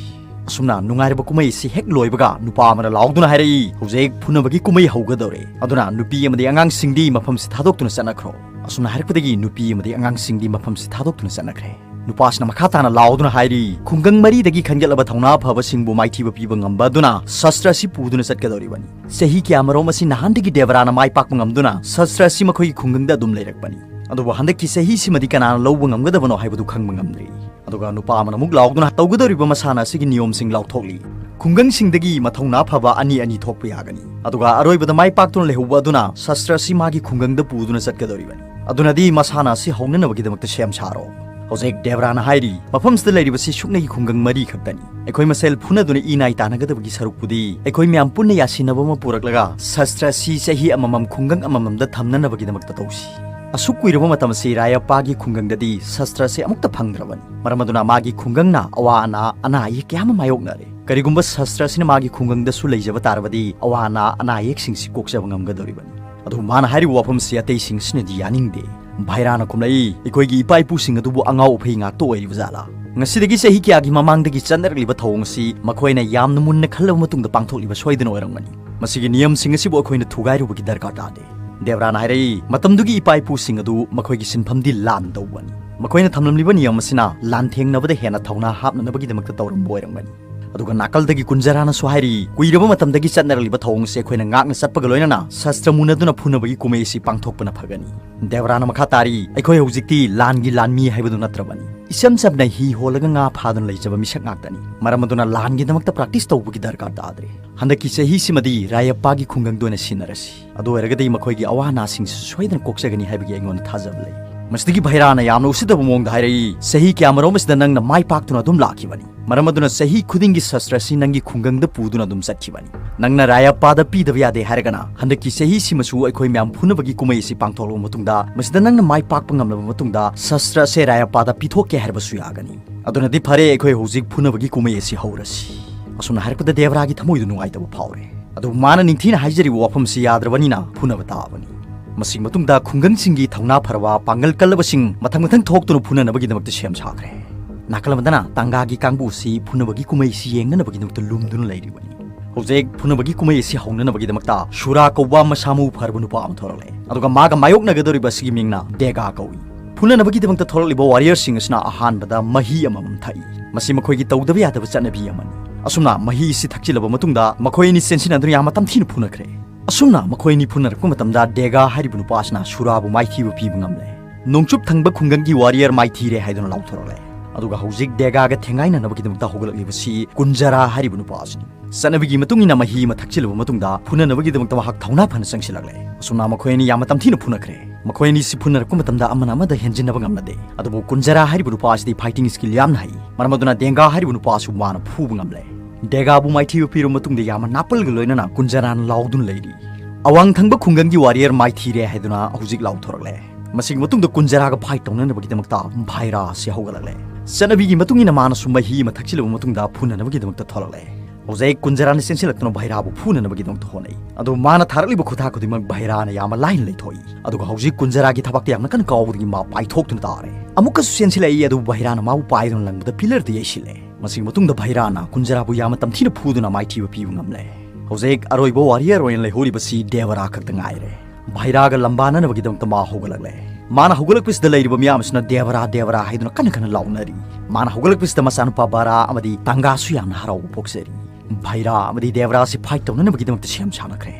ꯑꯁꯨꯝꯅ ꯅꯨꯡꯉꯥꯏꯔꯕ ꯀꯨꯝꯍꯩ ꯑꯁꯤ ꯍꯦꯛ ꯂꯣꯏꯕꯒ ꯅꯨꯄꯥ ꯑꯃꯅ ꯂꯥꯎꯗꯨꯅ ꯍꯥꯏꯔꯛꯏ, "ꯍꯧꯖꯤꯛ ꯐꯨꯅꯕꯒꯤ ꯀꯨꯝꯍꯩ ꯍꯧꯒꯗꯧꯔꯦ, ꯑꯗꯨꯅ ꯅꯨꯄꯤ ꯑꯃꯗꯤ ꯑꯉꯥꯡꯁꯤꯡꯗꯤ ꯃꯐꯝꯁꯤ ꯊꯥꯗꯣꯛꯇꯨꯅ ꯆꯠꯅꯈ꯭ꯔꯣ"꯫ ꯑꯁꯨꯝꯅ ꯍꯥꯏꯔꯛꯄꯗꯒꯤ ꯅꯨꯄꯤ ꯑꯃꯗꯤ ꯑꯉꯥꯡꯁꯤꯡꯗꯤ ꯃꯐꯝꯁꯤ ꯊꯥꯗꯣꯛꯇꯨꯅ ꯆꯠꯅꯈ꯭ꯔꯦ꯫ ꯅꯨꯄꯥꯁꯤꯅ ꯃꯈꯥ ꯇꯥꯅ ꯂꯥꯎꯗꯨꯅ ꯍꯥꯏꯔꯤ, "ꯈꯨꯡꯒꯪ ꯃꯔꯤꯗꯒꯤ ꯈꯟꯒꯠꯂꯕ ꯊꯧꯅꯥ ꯐꯕꯁꯤꯡꯕꯨ ꯃꯥꯏꯊꯤꯕ ꯄꯤꯕ ꯉꯝꯕ ꯑꯗꯨꯅ ꯁꯁꯇ꯭ꯔ ꯑꯁꯤ ꯄꯨꯗꯨꯅ ꯆꯠꯀꯗꯧꯔꯤꯕꯅꯤ꯫ ꯆꯍꯤ ꯀꯌꯥꯃꯔꯣꯝ ꯑꯁꯤ ꯅꯍꯥꯟꯗꯒꯤ ꯗꯦꯕꯔꯥꯅ ꯃꯥꯏ ꯄꯥꯛꯄ ꯉꯝꯗꯨꯅ ꯁꯁꯇ꯭ꯔ ꯑꯁꯤ ꯃꯈꯣꯏꯒꯤ ꯈꯨꯡꯒꯪꯗ ꯑꯗꯨꯝ ꯂꯩꯔꯛꯄꯅꯤ꯫ ꯑꯗꯨꯕꯨ ꯍꯟꯗꯛꯀꯤ ꯆꯍꯤꯁꯤꯃꯗꯤ ꯀꯅꯥꯅ ꯂꯧꯕ ꯉꯝꯒꯗꯕꯅꯣ ꯍꯥꯏꯕꯗꯨ ꯈꯪꯕ ꯉꯝꯗ꯭ꯔꯤ"꯫ ꯑꯗꯨꯒ ꯅꯨꯄꯥ ꯑꯃꯅ ꯑꯃꯨꯛ ꯂꯥꯎꯗꯨꯅ, "ꯇꯧꯒꯗꯧꯔꯤꯕ ꯃꯁꯥꯟꯅ ꯑꯁꯤꯒꯤ ꯅꯤꯌꯣꯝꯁꯤꯡ ꯂꯥꯎꯊꯣꯛꯂꯤ꯫ ꯈꯨꯡꯒꯪꯁꯤꯡꯗꯒꯤ ꯃꯊꯧꯅꯥ ꯐꯕ ꯑꯅꯤ ꯑꯅꯤ ꯊꯣꯛꯄ ꯌꯥꯒꯅꯤ꯫ ꯑꯗꯨꯒ ꯑꯔꯣꯏꯕꯗ ꯃꯥꯏ ꯄꯥꯛꯇꯨꯅ ꯂꯩꯍꯧꯕ ꯑꯗꯨꯅ ꯁꯁꯇ꯭ꯔ ꯑꯁꯤ ꯃꯥꯒꯤ ꯈꯨꯡꯒꯪꯗ ꯄꯨꯗꯨꯅ ꯆꯠꯀꯗꯧꯔꯤꯕꯅꯤ꯫ ꯑꯗꯨꯅꯗꯤ ꯃꯁꯥꯟꯅ ꯑꯁꯤ ꯍꯧꯅꯅꯕꯒꯤꯗꯃꯛꯇ ꯁꯦꯝ ꯁꯥꯔꯣ"꯫ ꯍꯧꯖꯤꯛ ꯗꯦꯕ꯭ꯔꯥꯅ ꯍꯥꯏꯔꯤ, "ꯃꯐꯝꯁꯤꯗ ꯂꯩꯔꯤꯕꯁꯤ ꯁꯨꯞꯅꯒꯤ ꯈꯨꯡꯒꯪ ꯃꯔꯤ ꯈꯛꯇꯅꯤ꯫ ꯑꯩꯈꯣꯏ ꯃꯁꯦꯜ ꯐꯨꯅꯗꯨꯅ ꯏ ꯅꯥꯏ ꯇꯥꯟꯅꯒꯗꯕꯒꯤ ꯁꯔꯨꯛꯄꯨꯗꯤ ꯑꯩꯈꯣꯏ ꯃꯌꯥꯝ ꯄꯨꯟꯅ ꯌꯥꯁꯤꯟꯅꯕ ꯑꯃ ꯄꯨꯔꯛꯂꯒ ꯁꯁꯇ꯭ꯔ ꯑꯁꯤ ꯆꯍꯤ ꯑꯃꯃꯝ ꯈꯨꯡꯒꯪ ꯑꯃꯃꯝꯗ ꯊꯝꯅꯅꯕꯒꯤꯗꯃꯛꯇ ꯇꯧꯁꯤ꯫ ꯑꯁꯨꯛ ꯀꯨꯏꯔꯕ ꯃꯇꯝ ꯑꯁꯤ ꯔꯥꯌꯞꯄꯥꯒꯤ ꯈꯨꯡꯒꯪꯗꯗꯤ ꯁꯁꯇ꯭ꯔ ꯑꯁꯤ ꯑꯃꯨꯛꯇ ꯐꯪꯗ꯭ꯔꯕꯅꯤ꯫ ꯃꯔꯝ ꯑꯗꯨꯅ ꯃꯥꯒꯤ ꯈꯨꯡꯒꯪꯅ ꯑꯋꯥ ꯑꯅꯥ, ꯑꯅꯥ ꯑꯌꯦꯛ ꯀꯌꯥ ꯑꯃ ꯃꯥꯌꯣꯛꯅꯔꯦ꯫ ꯀꯔꯤꯒꯨꯝꯕ ꯁꯁꯇ꯭ꯔ ꯑꯁꯤꯅ ꯃꯥꯒꯤ ꯈꯨꯡꯒꯪꯗꯁꯨ ꯂꯩꯖꯕ ꯇꯥꯔꯕꯗꯤ ꯑꯋꯥ ꯑꯅꯥ, ꯑꯅꯥ ꯑꯌꯦꯛꯁꯤꯡꯁꯤ ꯀꯣꯛꯆꯕ ꯉꯝꯒꯗꯧꯔꯤꯕꯅꯤ"꯫ ꯑꯗꯨꯕꯨ ꯃꯥꯅ ꯍꯥꯏꯔꯤꯕ ꯋꯥꯐꯝꯁꯤ ꯑꯇꯩꯁꯤꯡ ꯑꯁꯤꯅꯗꯤ ꯌꯥꯅꯤꯡꯗꯦ꯫ ꯚꯥꯏꯔꯥꯅ ꯈꯨꯝꯂꯛꯏ, "ꯑꯩꯈꯣꯏꯒꯤ ꯏꯄꯥ ꯏꯄꯨꯁꯤꯡ ꯑꯗꯨꯕꯨ ꯑꯉꯥꯎ ꯑꯐꯩ ꯉꯥꯛꯇ ꯑꯣꯏꯔꯤꯕ ꯖꯥꯠꯂꯥ? ꯉꯁꯤꯗꯒꯤ ꯆꯍꯤ ꯀꯌꯥꯒꯤ ꯃꯃꯥꯡꯗꯒꯤ ꯆꯠꯅꯔꯛꯂꯤꯕ ꯊꯧꯑꯣꯡ ꯑꯁꯤ ꯃꯈꯣꯏꯅ ꯌꯥꯝꯅ ꯃꯨꯟꯅ ꯈꯜꯂꯕ ꯃꯇꯨꯡꯗ ꯄꯥꯡꯊꯣꯛꯂꯤꯕ ꯁꯣꯏꯗꯅ ꯑꯣꯏꯔꯝꯒꯅꯤ꯫ ꯃꯁꯤꯒꯤ ꯅꯤꯌꯝꯁꯤꯡ ꯑꯁꯤꯕꯨ ꯑꯩꯈꯣꯏꯅ ꯊꯨꯒꯥꯏꯔꯨꯕꯒꯤ ꯗꯔꯀꯥꯔ ꯇꯥꯗꯦ"꯫ ꯗꯦꯕ꯭ꯔꯥꯅ ꯍꯥꯏꯔꯛꯏ, "ꯃꯇꯝꯗꯨꯒꯤ ꯏꯄꯥ ꯏꯄꯨꯁꯤꯡ ꯑꯗꯨ ꯃꯈꯣꯏꯒꯤ ꯁꯤꯟꯐꯝꯗꯤ ꯂꯥꯟ ꯇꯧꯕꯅꯤ꯫ ꯃꯈꯣꯏꯅ ꯊꯝꯂꯝꯂꯤꯕ ꯅꯤꯌꯝ ꯑꯁꯤꯅ ꯂꯥꯟꯊꯦꯡꯅꯕꯗ ꯍꯦꯟꯅ ꯊꯧꯅꯥ ꯍꯥꯞꯅꯅꯕꯒꯤꯗꯃꯛꯇ ꯇꯧꯔꯝꯕ ꯑꯣꯏꯔꯝꯒꯅꯤ"꯫ ꯑꯗꯨꯒ ꯅꯥꯀꯜꯗꯒꯤ ꯀꯨꯟꯖꯔꯥꯅꯁꯨ ꯍꯥꯏꯔꯤ, "ꯀꯨꯏꯔꯕ ꯃꯇꯝꯗꯒꯤ ꯆꯠꯅꯔꯛꯂꯤꯕ ꯊꯧꯑꯣꯡꯁꯤ ꯑꯩꯈꯣꯏꯅ ꯉꯥꯛꯅ ꯆꯠꯄꯒ ꯂꯣꯏꯅꯅ ꯁꯁꯇ꯭ꯔ ꯃꯨꯟꯅꯗꯨꯅ ꯐꯨꯅꯕꯒꯤ ꯀꯨꯝꯍꯩ ꯑꯁꯤ ꯄꯥꯡꯊꯣꯛꯄꯅ ꯐꯒꯅꯤ"꯫ ꯗꯦꯕ꯭ꯔꯥꯅ ꯃꯈꯥ ꯇꯥꯔꯤ, "ꯑꯩꯈꯣꯏ ꯍꯧꯖꯤꯛꯇꯤ ꯂꯥꯟꯒꯤ ꯂꯥꯟꯃꯤ ꯍꯥꯏꯕꯗꯨ ꯅꯠꯇ꯭ꯔꯕꯅꯤ꯫ ꯏꯆꯝ ꯆꯝꯅ ꯍꯤ ꯍꯣꯜꯂꯒ ꯉꯥ ꯐꯥꯗꯨꯅ ꯂꯩꯖꯕ ꯃꯤꯁꯛ ꯉꯥꯛꯇꯅꯤ꯫ ꯃꯔꯝ ꯑꯗꯨꯅ ꯂꯥꯟꯒꯤꯗꯃꯛꯇ ꯄ꯭ꯔꯥꯛꯇꯤꯁ ꯇꯧꯕꯒꯤ ꯗꯔꯀꯥꯔ ꯇꯥꯗ꯭ꯔꯦ꯫ ꯍꯟꯗꯛꯀꯤ ꯆꯍꯤꯁꯤꯃꯗꯤ ꯔꯥꯌꯞꯄꯥꯒꯤ ꯈꯨꯡꯒꯪꯗ ꯑꯣꯏꯅ ꯁꯤꯟꯅꯔꯁꯤ꯫ ꯑꯗꯨ ꯑꯣꯏꯔꯒꯗꯤ ꯃꯈꯣꯏꯒꯤ ꯑꯋꯥ ꯑꯅꯥꯁꯤꯡꯁꯤꯁꯨ ꯁꯣꯏꯗꯅ ꯀꯣꯛꯆꯒꯅꯤ ꯍꯥꯏꯕꯒꯤ ꯑꯩꯉꯣꯟꯗ ꯊꯥꯖꯕ ꯂꯩ"꯫ ꯃꯁꯤꯗꯒꯤ ꯚꯥꯏꯔꯥꯅ ꯌꯥꯝꯅ ꯎꯁꯤꯠꯇꯕ ꯃꯑꯣꯡꯗ ꯍꯥꯏꯔꯛꯏ, "ꯆꯍꯤ ꯀꯌꯥꯃꯔꯣꯝ ꯑꯁꯤꯗ ꯅꯪꯅ ꯃꯥꯏ ꯄꯥꯛꯇꯨꯅ ꯑꯗꯨꯝ ꯂꯥꯛꯈꯤꯕꯅꯤ꯫ ꯃꯔꯝ ꯑꯗꯨꯅ ꯆꯍꯤ ꯈꯨꯗꯤꯡꯒꯤ ꯁꯁꯇ꯭ꯔ ꯑꯁꯤ ꯅꯪꯒꯤ ꯈꯨꯡꯒꯪꯗ ꯄꯨꯗꯨꯅ ꯑꯗꯨꯝ ꯆꯠꯈꯤꯕꯅꯤ꯫ ꯅꯪꯅ ꯔꯥꯌꯞꯄꯥꯗ ꯄꯤꯗꯕ ꯌꯥꯗꯦ ꯍꯥꯏꯔꯒꯅ ꯍꯟꯗꯛꯀꯤ ꯆꯍꯤꯁꯤꯃꯁꯨ ꯑꯩꯈꯣꯏ ꯃꯌꯥꯝ ꯐꯨꯅꯕꯒꯤ ꯀꯨꯝꯍꯩ ꯑꯁꯤ ꯄꯥꯡꯊꯣꯛꯂꯕ ꯃꯇꯨꯡꯗ, ꯃꯁꯤꯗ ꯅꯪꯅ ꯃꯥꯏ ꯄꯥꯛꯄ ꯉꯝꯂꯕ ꯃꯇꯨꯡꯗ ꯁꯁꯇ꯭ꯔ ꯑꯁꯦ ꯔꯥꯌꯞꯄꯥꯗ ꯄꯤꯊꯣꯛꯀꯦ ꯍꯥꯏꯔꯕꯁꯨ ꯌꯥꯒꯅꯤ꯫ ꯑꯗꯨꯅꯗꯤ ꯐꯔꯦ, ꯑꯩꯈꯣꯏ ꯍꯧꯖꯤꯛ ꯐꯨꯅꯕꯒꯤ ꯀꯨꯝꯍꯩ ꯑꯁꯤ ꯍꯧꯔꯁꯤ"꯫ ꯑꯁꯨꯝꯅ ꯍꯥꯏꯔꯛꯄꯗ ꯗꯦꯕ꯭ꯔꯥꯒꯤ ꯊꯃꯣꯏꯗꯨ ꯅꯨꯡꯉꯥꯏꯇꯕ ꯐꯥꯎꯔꯦ꯫ ꯑꯗꯨꯕꯨ ꯃꯥꯅ ꯅꯤꯡꯊꯤꯅ ꯍꯥꯏꯖꯔꯤꯕ ꯋꯥꯐꯝꯁꯤ ꯌꯥꯗ꯭ꯔꯕꯅꯤꯅ ꯐꯨꯅꯕ ꯇꯥꯕꯅꯤ꯫ ꯃꯁꯤꯒꯤ ꯃꯇꯨꯡꯗ ꯈꯨꯡꯒꯪꯁꯤꯡꯒꯤ ꯊꯧꯅꯥ ꯐꯔꯕ ꯄꯥꯡꯒꯜ ꯀꯜꯂꯕꯁꯤꯡ ꯃꯊꯪ ꯃꯊꯪ ꯊꯣꯛꯇꯨꯅ ꯐꯨꯅꯅꯕꯒꯤꯗꯃꯛꯇ ꯁꯦꯝ ꯁꯥꯈ꯭ꯔꯦ꯫ ꯅꯥꯀꯜ ꯑꯃꯗꯅ ꯇꯥꯡꯒꯥꯒꯤ ꯀꯥꯡꯕꯨ ꯑꯁꯤ ꯐꯨꯅꯕꯒꯤ ꯀꯨꯝꯍꯩꯁꯤ ꯌꯦꯡꯅꯅꯕꯒꯤꯗꯃꯛꯇ ꯂꯨꯝꯗꯨꯅ ꯂꯩꯔꯤꯕꯅꯤ꯫ ꯍꯧꯖꯤꯛ ꯐꯨꯅꯕꯒꯤ ꯀꯨꯝꯍꯩ ꯑꯁꯤ ꯍꯧꯅꯅꯕꯒꯤꯗꯃꯛꯇ ꯁꯨꯔꯥ ꯀꯧꯕ ꯃꯁꯥ ꯃꯎ ꯐꯔꯕ ꯅꯨꯄꯥ ꯑꯃ ꯊꯣꯔꯛꯂꯦ꯫ ꯑꯗꯨꯒ ꯃꯥꯒ ꯃꯥꯌꯣꯛꯅꯒꯗꯧꯔꯤꯕ ꯑꯁꯤꯒꯤ ꯃꯤꯡꯅ ꯗꯦꯒꯥ ꯀꯧꯏ꯫ ꯐꯨꯅꯅꯕꯒꯤꯗꯃꯛꯇ ꯊꯣꯔꯛꯂꯤꯕ ꯋꯥꯔꯤꯌꯔꯁꯤꯡ ꯑꯁꯤꯅ ꯑꯍꯥꯟꯕꯗ ꯃꯍꯤ ꯑꯃꯃꯝ ꯊꯛꯏ꯫ ꯃꯁꯤ ꯃꯈꯣꯏꯒꯤ ꯇꯧꯗꯕ ꯌꯥꯗꯕ ꯆꯠꯅꯕꯤ ꯑꯃꯅꯤ꯫ ꯑꯁꯨꯝꯅ ꯃꯍꯤ ꯑꯁꯤ ꯊꯛꯆꯤꯜꯂꯕ ꯃꯇꯨꯡꯗ ꯃꯈꯣꯏ ꯑꯅꯤ ꯆꯦꯟꯁꯤꯟꯅꯗꯨꯅ ꯌꯥꯝꯅ ꯇꯝꯊꯤꯅ ꯐꯨꯅꯈ꯭ꯔꯦ꯫ ꯑꯁꯨꯝꯅ ꯃꯈꯣꯏ ꯑꯅꯤ ꯐꯨꯅꯔꯛꯄ ꯃꯇꯝꯗ ꯗꯦꯒꯥ ꯍꯥꯏꯔꯤꯕ ꯅꯨꯄꯥ ꯑꯁꯤꯅ ꯁꯨꯔꯥꯕꯨ ꯃꯥꯏꯊꯤꯕ ꯄꯤꯕ ꯉꯝꯂꯦ꯫ ꯅꯣꯡꯆꯨꯞ ꯊꯪꯕ ꯈꯨꯡꯒꯪꯒꯤ ꯋꯥꯔꯤꯌꯔ ꯃꯥꯏꯊꯤꯔꯦ ꯍꯥꯏꯗꯨꯅ ꯂꯥꯎꯊꯣꯔꯛꯂꯦ꯫ ꯑꯗꯨꯒ ꯍꯧꯖꯤꯛ ꯗꯦꯒꯥꯒ ꯊꯦꯡꯒꯥꯏꯅꯅꯕꯒꯤꯗꯃꯛꯇ ꯍꯧꯒꯠꯂꯛꯂꯤꯕꯁꯤ ꯀꯨꯟꯖꯔꯥ ꯍꯥꯏꯔꯤꯕ ꯅꯨꯄꯥ ꯑꯁꯤꯅꯤ꯫ ꯆꯠꯅꯕꯤꯒꯤ ꯃꯇꯨꯡ ꯏꯟꯅ ꯃꯍꯤ ꯑꯃ ꯊꯛꯆꯤꯜꯂꯕ ꯃꯇꯨꯡꯗ ꯐꯨꯅꯅꯕꯒꯤꯗꯃꯛꯇ ꯃꯍꯥꯛ ꯊꯧꯅꯥ ꯐꯅ ꯆꯪꯁꯤꯜꯂꯛꯂꯦ꯫ ꯑꯁꯨꯝꯅ ꯃꯈꯣꯏ ꯑꯅꯤ ꯌꯥꯝꯅ ꯇꯝꯊꯤꯅ ꯐꯨꯅꯈ꯭ꯔꯦ꯫ ꯃꯈꯣꯏ ꯑꯅꯤꯁꯤ ꯐꯨꯅꯔꯛꯄ ꯃꯇꯝꯗ ꯑꯃꯅ ꯑꯃꯗ ꯍꯦꯟꯖꯤꯟꯅꯕ ꯉꯝꯅꯗꯦ꯫ ꯑꯗꯨꯕꯨ ꯀꯨꯟꯖꯔꯥ ꯍꯥꯏꯔꯤꯕ ꯅꯨꯄꯥ ꯑꯁꯤꯗꯤ ꯐꯥꯏꯇꯤꯡ ꯁ꯭ꯀꯤꯜ ꯌꯥꯝꯅ ꯍꯩ꯫ ꯃꯔꯝ ꯑꯗꯨꯅ ꯗꯦꯡꯒꯥ ꯍꯥꯏꯔꯤꯕ ꯅꯨꯄꯥ ꯑꯁꯤꯕꯨ ꯃꯥꯅ ꯐꯨꯕ ꯉꯝꯂꯦ꯫ ꯗꯦꯒꯥꯕꯨ ꯃꯥꯏꯊꯤꯕ ꯄꯤꯔꯕ ꯃꯇꯨꯡꯗ ꯌꯥꯝꯅ ꯅꯥꯄꯜꯒ ꯂꯣꯏꯅꯅ ꯀꯨꯟꯖꯔꯥꯅ ꯂꯥꯎꯗꯨꯅ ꯂꯩꯔꯤ꯫ ꯑꯋꯥꯡ ꯊꯪꯕ ꯈꯨꯡꯒꯪꯒꯤ ꯋꯥꯔꯤꯌꯔ ꯃꯥꯏꯊꯤꯔꯦ ꯍꯥꯏꯗꯨꯅ ꯍꯧꯖꯤꯛ ꯂꯥꯎꯊꯣꯔꯛꯂꯦ꯫ ꯃꯁꯤꯒꯤ ꯃꯇꯨꯡꯗ ꯀꯨꯟꯖꯔꯥꯒ ꯐꯥꯏꯠ ꯇꯧꯅꯅꯕꯒꯤꯗꯃꯛꯇ ꯚꯥꯏꯔꯥ ꯑꯁꯤ ꯍꯧꯒꯠꯂꯛꯂꯦ꯫ ꯆꯠꯅꯕꯤꯒꯤ ꯃꯇꯨꯡ ꯏꯟꯅ ꯃꯥꯅꯁꯨ ꯃꯍꯤ ꯑꯃ ꯊꯛꯆꯤꯜꯂꯕ ꯃꯇꯨꯡꯗ ꯐꯨꯅꯅꯕꯒꯤꯗꯃꯛꯇ ꯊꯣꯛꯂꯛꯂꯦ꯫ ꯍꯧꯖꯤꯛ ꯀꯨꯟꯖꯔꯥꯅ ꯆꯦꯟꯁꯤꯜꯂꯛꯇꯨꯅ ꯚꯥꯏꯔꯥꯕꯨ ꯐꯨꯅꯅꯕꯒꯤꯗꯃꯛꯇ ꯍꯣꯠꯅꯩ꯫ ꯑꯗꯨꯕꯨ ꯃꯥꯅ ꯊꯥꯔꯛꯂꯤꯕ ꯈꯨꯊꯥꯡ ꯈꯨꯗꯤꯡꯃꯛ ꯚꯥꯏꯔꯥꯅ ꯌꯥꯝꯅ ꯂꯥꯏꯅ ꯂꯩꯊꯣꯛꯏ꯫ ꯑꯗꯨꯒ ꯍꯧꯖꯤꯛ ꯀꯨꯟꯖꯔꯥꯒꯤ ꯊꯕꯥꯛꯇ ꯌꯥꯝꯅ ꯀꯟꯅ ꯀꯥꯎꯕꯗꯒꯤ ꯃꯥ ꯄꯥꯏꯊꯣꯛꯇꯨꯅ ꯇꯥꯔꯦ꯫ ꯑꯃꯨꯛꯀꯁꯨ ꯆꯦꯟꯁꯤꯜꯂꯛꯏ, ꯑꯗꯨꯕꯨ ꯚꯥꯏꯔꯥꯅ ꯃꯥꯕꯨ ꯄꯥꯏꯗꯨꯅ ꯂꯪꯕꯗ ꯄꯤꯂꯔꯗ ꯌꯩꯁꯤꯜꯂꯦ꯫ ꯃꯁꯤꯒꯤ ꯃꯇꯨꯡꯗ ꯚꯥꯏꯔꯥꯅ ꯀꯨꯟꯖꯔꯥꯕꯨ ꯌꯥꯝꯅ ꯇꯝꯊꯤꯅ ꯐꯨꯗꯨꯅ ꯃꯥꯏꯊꯤꯕ ꯄꯤꯕ ꯉꯝꯂꯦ꯫ ꯍꯧꯖꯤꯛ ꯑꯔꯣꯏꯕ ꯋꯥꯔꯤꯌꯔ ꯑꯣꯏꯅ ꯂꯩꯍꯧꯔꯤꯕꯁꯤ ꯗꯦꯕꯔꯥ ꯈꯛꯇ ꯉꯥꯏꯔꯦ꯫ ꯚꯥꯏꯔꯥꯒ ꯂꯝꯕꯥꯅꯅꯕꯒꯤꯗꯃꯛꯇ ꯃꯥ ꯍꯧꯒꯠꯂꯛꯂꯦ꯫ ꯃꯥꯅ ꯍꯧꯒꯠꯂꯛꯄꯁꯤꯗ ꯂꯩꯔꯤꯕ ꯃꯤꯌꯥꯝ ꯑꯁꯤꯅ "ꯗꯦꯕꯔꯥ, ꯗꯦꯕꯔꯥ" ꯍꯥꯏꯗꯨꯅ ꯀꯟꯅ ꯀꯟꯅ ꯂꯥꯎꯅꯔꯤ꯫ ꯃꯥꯅ ꯍꯧꯒꯠꯂꯛꯄꯁꯤꯗ ꯃꯆꯥꯅꯨꯄꯥ ꯕꯥꯔꯥ ꯑꯃꯗꯤ ꯇꯥꯡꯒꯥꯁꯨ ꯌꯥꯝꯅ ꯍꯔꯥꯎꯕ ꯄꯣꯛꯆꯔꯤ꯫ ꯚꯥꯏꯔꯥ ꯑꯃꯗꯤ ꯗꯦꯕꯔꯥ ꯑꯁꯤ ꯐꯥꯏꯠ ꯇꯧꯅꯅꯕꯒꯤꯗꯃꯛꯇ ꯁꯦꯝ ꯁꯥꯅꯈ꯭ꯔꯦ꯫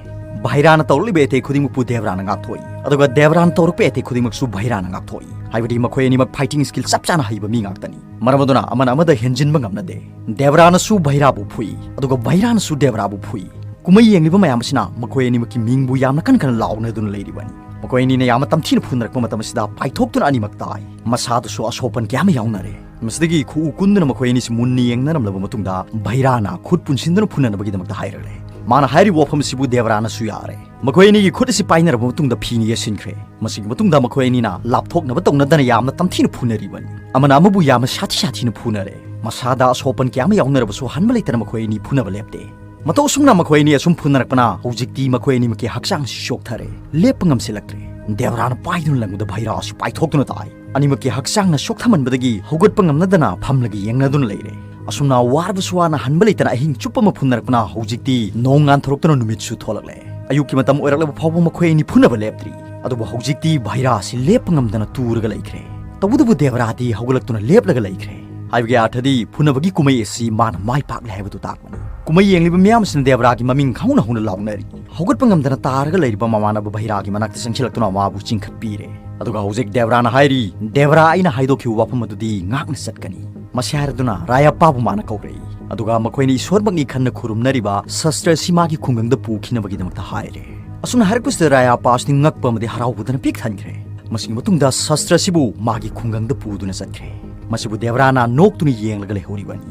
ꯚꯥꯏꯔꯥꯅ ꯇꯧꯔꯛꯂꯤꯕ ꯑꯦꯇꯦꯛ ꯈꯨꯗꯤꯡꯃꯛꯄꯨ ꯗꯦꯕꯔꯥꯅ ꯉꯥꯛꯊꯣꯛꯏ꯫ ꯑꯗꯨꯒ ꯗꯦꯕꯔꯥꯅ ꯇꯧꯔꯛꯄ ꯑꯦꯇꯦꯛ ꯈꯨꯗꯤꯡꯃꯛꯁꯨ ꯚꯥꯏꯔꯥꯅ ꯉꯥꯛꯊꯣꯛꯏ꯫ ꯍꯥꯏꯕꯗꯤ ꯃꯈꯣꯏ ꯑꯅꯤꯃꯛ ꯐꯥꯏꯇꯤꯡ ꯁ꯭ꯀꯤꯜ ꯆꯞ ꯆꯥꯅ ꯍꯩꯕ ꯃꯤ ꯉꯥꯛꯇꯅꯤ꯫ ꯃꯔꯝ ꯑꯗꯨꯅ ꯑꯃꯅ ꯑꯃꯗ ꯍꯦꯟꯖꯤꯟꯕ ꯉꯝꯅꯗꯦ꯫ ꯗꯦꯕꯔꯥꯅꯁꯨ ꯚꯥꯏꯔꯥꯕꯨ ꯐꯨꯏ, ꯑꯗꯨꯒ ꯚꯥꯏꯔꯥꯅꯁꯨ ꯗꯦꯕꯔꯥꯕꯨ ꯐꯨꯏ꯫ ꯀꯨꯝꯍꯩ ꯌꯦꯡꯂꯤꯕ ꯃꯌꯥꯝ ꯑꯁꯤꯅ ꯃꯈꯣꯏ ꯑꯅꯤꯃꯛꯀꯤ ꯃꯤꯡꯕꯨ ꯌꯥꯝꯅ ꯀꯟꯅ ꯀꯟꯅ ꯂꯥꯎꯅꯗꯨꯅ ꯂꯩꯔꯤꯕꯅꯤ꯫ ꯃꯈꯣꯏ ꯑꯅꯤꯅ ꯌꯥꯝꯅ ꯇꯝꯊꯤꯅ ꯐꯨꯅꯔꯛꯄ ꯃꯇꯝ ꯑꯁꯤꯗ ꯄꯥꯏꯊꯣꯛꯇꯨꯅ ꯑꯅꯤꯃꯛ ꯇꯥꯏ꯫ ꯃꯁꯥꯗꯁꯨ ꯑꯁꯣꯛꯄꯟ ꯀꯌꯥ ꯑꯃ ꯌꯥꯎꯅꯔꯦ꯫ ꯃꯁꯤꯗꯒꯤ ꯈꯨꯎ ꯀꯨꯟꯗꯨꯅ ꯃꯈꯣꯏ ꯑꯅꯤꯁꯤ ꯃꯨꯟꯅ ꯌꯦꯡꯅꯔꯝꯂꯕ ꯃꯇꯨꯡꯗ ꯚꯥꯏꯔꯥꯅ ꯈꯨꯠ ꯄꯨꯟꯁꯤꯟꯗꯨꯅ ꯐꯨꯅꯅꯕꯒꯤꯗꯃꯛꯇ ꯍꯥꯏꯔꯛꯂꯦ꯫ ꯃꯥꯅ ꯍꯥꯏꯔꯤꯕ ꯋꯥꯐꯝ ꯑꯁꯤꯕꯨ ꯗꯦꯕꯔꯥꯅꯁꯨ ꯌꯥꯔꯦ꯫ ꯃꯈꯣꯏ ꯑꯅꯤꯒꯤ ꯈꯨꯠ ꯑꯁꯤ ꯄꯥꯏꯅꯔꯕ ꯃꯇꯨꯡꯗ ꯐꯤꯅ ꯌꯦꯠꯁꯤꯟꯈ꯭ꯔꯦ꯫ ꯃꯁꯤꯒꯤ ꯃꯇꯨꯡꯗ ꯃꯈꯣꯏ ꯑꯅꯤꯅ ꯂꯥꯞꯊꯣꯛꯅꯕ ꯇꯧꯅꯗꯅ ꯌꯥꯝꯅ ꯇꯝꯊꯤꯅ ꯐꯨꯅꯔꯤꯕꯅꯤ꯫ ꯑꯃꯅ ꯑꯃꯕꯨ ꯌꯥꯝꯅ ꯁꯥꯊꯤ ꯁꯥꯊꯤꯅ ꯐꯨꯅꯔꯦ꯫ ꯃꯁꯥꯗ ꯑꯁꯣꯛꯄꯟ ꯀꯌꯥ ꯑꯃ ꯌꯥꯎꯅꯔꯕꯁꯨ ꯍꯟꯕ ꯂꯩꯇꯅ ꯃꯈꯣꯏ ꯑꯅꯤ ꯐꯨꯅꯕ ꯂꯦꯞꯇꯦ꯫ ꯃꯇꯧ ꯑꯁꯨꯝꯅ ꯃꯈꯣꯏ ꯑꯅꯤ ꯑꯁꯨꯝ ꯐꯨꯅꯔꯛꯄꯅ ꯍꯧꯖꯤꯛꯇꯤ ꯃꯈꯣꯏ ꯑꯅꯤꯃꯛꯀꯤ ꯍꯛꯆꯥꯡ ꯑꯁꯤ ꯆꯣꯛꯊꯔꯦ꯫ ꯂꯦꯞꯄ ꯉꯝꯁꯤꯜꯂꯛꯇ꯭ꯔꯦ꯫ ꯗꯦꯕꯔꯥꯅ ꯄꯥꯏꯗꯨꯅ ꯂꯪꯕꯗ ꯚꯥꯏꯔꯥ ꯑꯁꯤ ꯄꯥꯏꯊꯣꯛꯇꯨꯅ ꯇꯥꯏ꯫ ꯑꯅꯤꯃꯛꯀꯤ ꯍꯛꯆꯥꯡꯅ ꯁꯣꯛꯊꯃꯟꯕꯗꯒꯤ ꯍꯧꯒꯠꯄ ꯉꯝꯅꯗꯅ ꯐꯝꯂꯒ ꯌꯦꯡꯅꯗꯨꯅ ꯂꯩꯔꯦ꯫ ꯑꯁꯨꯝꯅ ꯋꯥꯔꯕꯁꯨ ꯋꯥꯅ ꯍꯟꯕ ꯂꯩꯇꯅ ꯑꯍꯤꯡ ꯆꯨꯞꯄ ꯑꯃ ꯐꯨꯟꯅꯔꯛꯄꯅ ꯍꯧꯖꯤꯛꯇꯤ ꯅꯣꯡ ꯉꯥꯟꯊꯣꯔꯛꯇꯨꯅ ꯅꯨꯃꯤꯠꯁꯨ ꯊꯣꯛꯂꯛꯂꯦ꯫ ꯑꯌꯨꯛꯀꯤ ꯃꯇꯝ ꯑꯣꯏꯔꯛꯂꯕ ꯐꯥꯎꯕ ꯃꯈꯣꯏ ꯑꯅꯤ ꯐꯨꯅꯕ ꯂꯦꯞꯇ꯭ꯔꯤ꯫ ꯑꯗꯨꯕꯨ ꯍꯧꯖꯤꯛꯇꯤ ꯚꯩꯔꯥ ꯑꯁꯤ ꯂꯦꯞꯄ ꯉꯝꯗꯅ ꯇꯨꯔꯒ ꯂꯩꯈ꯭ꯔꯦ꯫ ꯇꯧꯕꯇꯕꯨ ꯗꯦꯕꯔꯥꯗꯤ ꯍꯧꯒꯠꯂꯛꯇꯨꯅ ꯂꯦꯞꯂꯒ ꯂꯩꯈ꯭ꯔꯦ꯫ ꯍꯥꯏꯕꯒꯤ ꯑꯥꯔꯊꯗꯤ ꯐꯨꯅꯕꯒꯤ ꯀꯨꯝꯍꯩ ꯑꯁꯤ ꯃꯥꯅ ꯃꯥꯏ ꯄꯥꯛꯂꯦ ꯍꯥꯏꯕꯗꯨ ꯇꯥꯛꯄꯅꯤ꯫ ꯀꯨꯝꯍꯩ ꯌꯦꯡꯂꯤꯕ ꯃꯤꯌꯥꯝ ꯑꯁꯤꯅ ꯗꯦꯕꯔꯥꯒꯤ ꯃꯃꯤꯡ ꯍꯧꯅ ꯍꯧꯅ ꯂꯥꯎꯅꯔꯤ꯫ ꯍꯧꯒꯠꯄ ꯉꯝꯗꯅ ꯇꯥꯔꯒ ꯂꯩꯔꯤꯕ ꯃꯃꯥꯟꯅꯕ ꯚꯩꯔꯥꯒꯤ ꯃꯅꯥꯛꯇ ꯆꯪꯁꯤꯜꯂꯛꯇꯨꯅ ꯃꯥꯕꯨ ꯆꯤꯡꯈꯠꯄꯤꯔꯦ꯫ ꯑꯗꯨꯒ ꯍꯧꯖꯤꯛ ꯗꯦꯕꯔꯥꯅ ꯍꯥꯏꯔꯤ, "ꯗꯦꯕꯔꯥ, ꯑꯩꯅ ꯍꯥꯏꯗꯣꯛꯈꯤꯕ ꯋꯥꯐꯝ ꯑꯗꯨꯗꯤ ꯉꯥꯛꯅ ꯆꯠꯀꯅꯤ꯫" ꯃꯁꯤ ꯍꯥꯏꯔꯗꯨꯅ ꯔꯥꯌꯥꯞꯄꯥꯕꯨ ꯃꯥꯅ ꯀꯧꯔꯛꯏ꯫ ꯑꯗꯨꯒ ꯃꯈꯣꯏꯅ ꯏꯁꯣꯔꯃꯛꯅꯤ ꯈꯟꯅ ꯈꯨꯔꯨꯝꯅꯔꯤꯕ ꯁꯁꯇ꯭ꯔ ꯑꯁꯤ ꯃꯥꯒꯤ ꯈꯨꯡꯒꯪꯗ ꯄꯨꯈꯤꯅꯕꯒꯤꯗꯃꯛꯇ ꯍꯥꯏꯔꯦ꯫ ꯑꯁꯨꯝꯅ ꯍꯥꯏꯔꯛꯄꯁꯤꯗ ꯔꯥꯌꯥꯞꯄꯥ ꯑꯁꯤꯗꯤ ꯉꯛꯄ ꯑꯃꯗꯤ ꯍꯔꯥꯎꯕꯗꯅ ꯄꯤꯛ ꯊꯟꯈ꯭ꯔꯦ꯫ ꯃꯁꯤꯒꯤ ꯃꯇꯨꯡꯗ ꯁꯁꯇ꯭ꯔ ꯑꯁꯤꯕꯨ ꯃꯥꯒꯤ ꯈꯨꯡꯒꯪꯗ ꯄꯨꯗꯨꯅ ꯆꯠꯈ꯭ꯔꯦ꯫ ꯃꯁꯤꯕꯨ ꯗꯦꯕꯔꯥꯅ ꯅꯣꯛꯇꯨꯅ ꯌꯦꯡꯂꯒ ꯂꯩꯍꯧꯔꯤꯕꯅꯤ꯫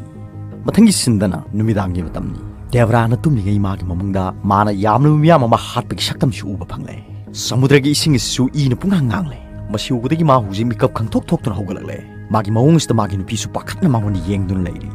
ꯃꯊꯪꯒꯤ ꯁꯤꯟꯗꯅ ꯅꯨꯃꯤꯗꯥꯡꯒꯤ ꯃꯇꯝꯅꯤ꯫ ꯗꯦꯕꯔꯥꯅ ꯇꯨꯝꯂꯤꯉꯩ ꯃꯥꯒꯤ ꯃꯃꯪꯗ ꯃꯥꯅ ꯌꯥꯝꯂꯕ ꯃꯤꯌꯥꯝ ꯑꯃ ꯍꯥꯠꯄꯒꯤ ꯁꯛꯇꯝꯁꯨ ꯎꯕ ꯐꯪꯂꯦ꯫ ꯁꯃꯨꯗ꯭ꯔꯒꯤ ꯏꯁꯤꯡ ꯑꯁꯤꯁꯨ ꯏꯅ ꯄꯨꯡꯉꯥꯡ ꯉꯥꯡꯂꯦ꯫ ꯃꯁꯤ ꯎꯕꯗꯒꯤ ꯃꯥ ꯍꯧꯖꯤꯛ ꯃꯤꯀꯞ ꯈꯪꯊꯣꯛ ꯊꯣꯛꯇꯨꯅ ꯍꯧꯒꯠꯂꯛꯂꯦ꯫ ꯃꯥꯒꯤ ꯃꯑꯣꯡ ꯑꯁꯤꯗ ꯃꯥꯒꯤ ꯅꯨꯄꯤꯁꯨ ꯄꯥꯈꯠꯅ ꯃꯉꯣꯟꯗ ꯌꯦꯡꯗꯨꯅ ꯂꯩꯔꯤ꯫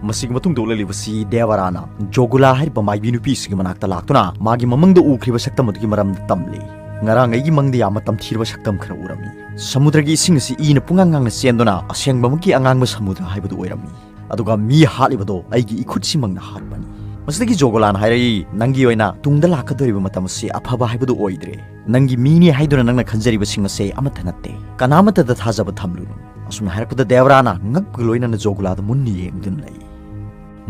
ꯃꯁꯤꯒꯤ ꯃꯇꯨꯡꯗ ꯎꯠꯂꯛꯂꯤꯕꯁꯤ ꯗꯦꯕꯔꯥꯅ ꯖꯣꯒꯨꯂꯥ ꯍꯥꯏꯔꯤꯕ ꯃꯥꯏꯕꯤ ꯅꯨꯄꯤ ꯑꯁꯤꯒꯤ ꯃꯅꯥꯛꯇ ꯂꯥꯛꯇꯨꯅ ꯃꯥꯒꯤ ꯃꯃꯪꯗ ꯎꯈ꯭ꯔꯤꯕ ꯁꯛꯇꯝ ꯑꯗꯨꯒꯤ ꯃꯔꯝꯗ ꯇꯝꯂꯤ꯫ "ꯉꯔꯥꯡ ꯑꯩꯒꯤ ꯃꯪꯗ ꯌꯥꯝꯅ ꯇꯝꯊꯤꯔꯕ ꯁꯛꯇꯝ ꯈꯔ ꯎꯔꯝꯃꯤ꯫ ꯁꯃꯨꯗ꯭ꯔꯒꯤ ꯏꯁꯤꯡ ꯑꯁꯤ ꯏꯅ ꯄꯨꯡꯉꯥꯡ ꯉꯥꯡꯅ ꯆꯦꯟꯗꯨꯅ ꯑꯁꯦꯡꯕꯃꯛꯀꯤ ꯑꯉꯥꯡꯕ ꯁꯃꯨꯗ꯭ꯔ ꯍꯥꯏꯕꯗꯨ ꯑꯣꯏꯔꯝꯃꯤ꯫ ꯑꯗꯨꯒ ꯃꯤ ꯍꯥꯠꯂꯤꯕꯗꯣ ꯑꯩꯒꯤ ꯏꯈꯨꯠꯁꯤꯃꯛꯅ ꯍꯥꯠꯄꯅꯤ꯫" ꯃꯁꯤꯗꯒꯤ ꯖꯣꯒꯣꯂꯥꯅ ꯍꯥꯏꯔꯛꯏ, "ꯅꯪꯒꯤ ꯑꯣꯏꯅ ꯇꯨꯡꯗ ꯂꯥꯛꯀꯗꯧꯔꯤꯕ ꯃꯇꯝ ꯑꯁꯤ ꯑꯐꯕ ꯍꯥꯏꯕꯗꯨ ꯑꯣꯏꯗ꯭ꯔꯦ꯫ ꯅꯪꯒꯤ ꯃꯤꯅꯤ ꯍꯥꯏꯗꯨꯅ ꯅꯪꯅ ꯈꯟꯖꯔꯤꯕꯁꯤꯡ ꯑꯁꯦ ꯑꯃꯠꯇ ꯅꯠꯇꯦ꯫ ꯀꯅꯥꯃꯠꯇꯗ ꯊꯥꯖꯕ ꯊꯝꯂꯨꯅꯨ꯫" ꯑꯁꯨꯝꯅ ꯍꯥꯏꯔꯛꯄꯗ ꯗꯦꯕꯔꯥꯅ ꯉꯛꯄꯒ ꯂꯣꯏꯅꯅ ꯖꯣꯒꯣꯂꯥꯗ ꯃꯨꯟꯅ ꯌꯦꯡꯗꯨꯅ ꯂꯩ꯫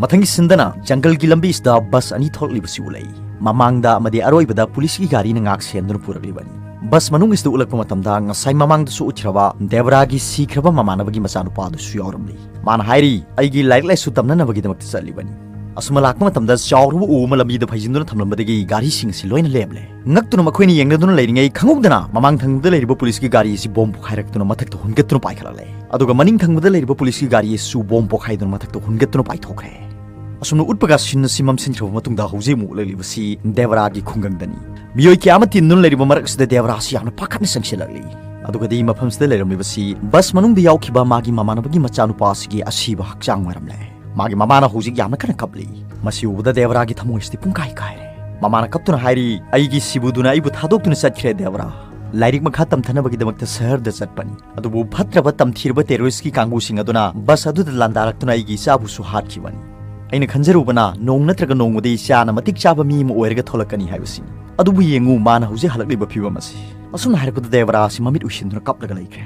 ꯃꯊꯪꯒꯤ ꯁꯤꯟꯗꯅ ꯖꯪꯒꯜꯒꯤ ꯂꯝꯕꯤꯁꯤꯗ ꯕꯁ ꯑꯅꯤ ꯊꯣꯛꯂꯛꯂꯤꯕꯁꯤ ꯎꯠꯂꯛꯏ꯫ ꯃꯃꯥꯡꯗ ꯑꯃꯗꯤ ꯑꯔꯣꯏꯕꯗ ꯄꯨꯂꯤꯁꯀꯤ ꯒꯥꯔꯤꯅ ꯉꯥꯛ ꯁꯦꯟꯗꯨꯅ ꯄꯨꯔꯛꯂꯤꯕꯅꯤ꯫ ꯕꯁ ꯃꯅꯨꯡꯁꯤꯗ ꯎꯠꯂꯛꯄ ꯃꯇꯝꯗ ꯉꯁꯥꯏ ꯃꯃꯥꯡꯗꯁꯨ ꯎꯠꯈ꯭ꯔꯕ ꯗꯦꯕꯔꯥꯒꯤ ꯁꯤꯈ꯭ꯔꯕ ꯃꯃꯥꯟꯅꯕꯒꯤ ꯃꯆꯥꯅꯨꯄꯥ ꯑꯗꯨꯁꯨ ꯌꯥꯎꯔꯝꯂꯤ꯫ ꯃꯥꯅ ꯍꯥꯏꯔꯤ, "ꯑꯩꯒꯤ ꯂꯥꯏꯔꯤꯛ ꯂꯥꯏꯁꯨ ꯇꯝꯅꯅꯕꯒꯤꯗꯃꯛꯇ ꯆꯠꯂꯤꯕꯅꯤ꯫" ꯑꯁꯨꯝꯅ ꯂꯥꯛꯄ ꯃꯇꯝꯗ ꯆꯥꯎꯔꯕ ꯎ ꯑꯃ ꯂꯝꯕꯤꯗ ꯐꯩꯖꯤꯟꯗꯨꯅ ꯊꯝꯂꯝꯕꯗꯒꯤ ꯒꯥꯔꯤꯁꯤꯡ ꯑꯁꯤ ꯂꯣꯏꯅ ꯂꯦꯞꯂꯦ꯫ ꯉꯛꯇꯨꯅ ꯃꯈꯣꯏꯅ ꯌꯦꯡꯅꯗꯨꯅ ꯂꯩꯔꯤꯉꯩ ꯈꯪꯍꯧꯗꯅ ꯃꯃꯥꯡ ꯊꯪꯕꯗ ꯂꯩꯔꯤꯕ ꯄꯨꯂꯤꯁꯀꯤ ꯒꯥꯔꯤ ꯑꯁꯤ ꯕꯣꯝ ꯄꯣꯈꯥꯏꯔꯛꯇꯨꯅ ꯃꯊꯛꯇ ꯍꯨꯟꯒꯠꯇꯨꯅ ꯄꯥꯏꯈꯠꯂꯛꯂꯦ꯫ ꯑꯗꯨꯒ ꯃꯅꯤꯡ ꯊꯪꯕꯗ ꯂꯩꯔꯤꯕ ꯄꯨꯂꯤꯁꯀꯤ ꯒꯥꯔꯤ ꯑꯁꯤꯁꯨ ꯕꯣꯝ ꯄꯣꯈꯥꯏꯗꯨꯅ ꯃꯊꯛꯇ ꯍꯨꯟꯒꯠꯇꯨꯅ ꯄꯥꯏꯊꯣꯛꯈ꯭ꯔꯦ꯫ ꯑꯁꯨꯝꯅ ꯎꯠꯄꯒ ꯁꯤꯟ ꯑꯁꯤ ꯃꯝꯁꯤꯟꯈ꯭ꯔꯕ ꯃꯇꯨꯡꯗ ꯍꯧꯖꯤꯛ ꯑꯃꯨꯛ ꯎꯠꯂꯛꯂꯤꯕꯁꯤ ꯗꯦꯕꯔꯥꯒꯤ ꯈꯨꯡꯒꯪꯗꯅꯤ꯫ ꯃꯤꯑꯣꯏ ꯀꯌꯥ ꯑꯃ ꯇꯤꯟꯗꯨꯅ ꯂꯩꯔꯤꯕ ꯃꯔꯛ ꯑꯁꯤꯗ ꯗꯦꯕꯔꯥ ꯑꯁꯤ ꯌꯥꯝꯅ ꯄꯥꯈꯠꯅ ꯆꯪꯁꯤꯜꯂꯛꯂꯤ꯫ ꯑꯗꯨꯒꯗꯤ ꯃꯐꯝꯁꯤꯗ ꯂꯩꯔꯝꯂꯤꯕꯁꯤ ꯕꯁ ꯃꯅꯨꯡꯗ ꯌꯥꯎꯈꯤꯕ ꯃꯥꯒꯤ ꯃꯃꯥꯟꯅꯕꯒꯤ ꯃꯆꯥꯅꯨꯄꯥ ꯑꯁꯤꯒꯤ ꯑꯁꯤꯕ ꯍꯛꯆꯥꯡ ꯑꯣꯏꯔꯝꯂꯦ꯫ ꯃꯥꯒꯤ ꯃꯃꯥꯅ ꯍꯧꯖꯤꯛ ꯌꯥꯝꯅ ꯀꯟꯅ ꯀꯞꯂꯤ꯫ ꯃꯁꯤ ꯎꯕꯗ ꯗꯦꯕꯔꯥꯒꯤ ꯊꯃꯣꯏꯁꯤꯗꯤ ꯄꯨꯡꯀꯥꯏ ꯀꯥꯏꯔꯦ꯫ ꯃꯃꯥꯅ ꯀꯞꯇꯨꯅ ꯍꯥꯏꯔꯤ, "ꯑꯩꯒꯤ ꯁꯤꯕꯨꯗꯨꯅ ꯑꯩꯕꯨ ꯊꯥꯗꯣꯛꯇꯨꯅ ꯆꯠꯈ꯭ꯔꯦ, ꯗꯦꯕꯔꯥ꯫ ꯂꯥꯏꯔꯤꯛ ꯃꯈꯥ ꯇꯝꯊꯅꯕꯒꯤꯗꯃꯛꯇ ꯁꯍꯔꯗ ꯆꯠꯄꯅꯤ꯫ ꯑꯗꯨꯕꯨ ꯐꯠꯇ꯭ꯔꯕ ꯇꯝꯊꯤꯔꯕ terroristꯀꯤ ꯀꯥꯡꯕꯨꯁꯤꯡ ꯑꯗꯨꯅ bus ꯑꯗꯨꯗ ꯂꯥꯟꯗꯥꯔꯛꯇꯨꯅ ꯑꯩꯒꯤ ꯏꯆꯥꯕꯨꯁꯨ ꯍꯥꯠꯈꯤꯕꯅꯤ꯫ ꯑꯩꯅ ꯈꯟꯖꯔꯨꯕꯅ ꯅꯣꯡ ꯅꯠꯇ꯭ꯔꯒ ꯅꯣꯡꯃꯗꯤ ꯏꯆꯥꯅ ꯃꯇꯤꯛ ꯆꯥꯕ ꯃꯤ ꯑꯃ ꯑꯣꯏꯔꯒ ꯊꯣꯛꯂꯛꯀꯅꯤ ꯍꯥꯏꯕꯁꯤꯅꯤ꯫ ꯑꯗꯨꯕꯨ ꯌꯦꯡꯉꯨ, ꯃꯥꯅ ꯍꯧꯖꯤꯛ ꯍꯜꯂꯛꯂꯤꯕ ꯐꯤꯕꯝ ꯑꯁꯤ꯫ ꯑꯁꯨꯝꯅ ꯍꯥꯏꯔꯛꯄꯗ ꯗꯦꯕꯔꯥ ꯑꯁꯤ ꯃꯃꯤꯠ ꯎꯏꯁꯤꯟꯗꯨꯅ ꯀꯞꯂꯒ ꯂꯩꯈ꯭ꯔꯦ꯫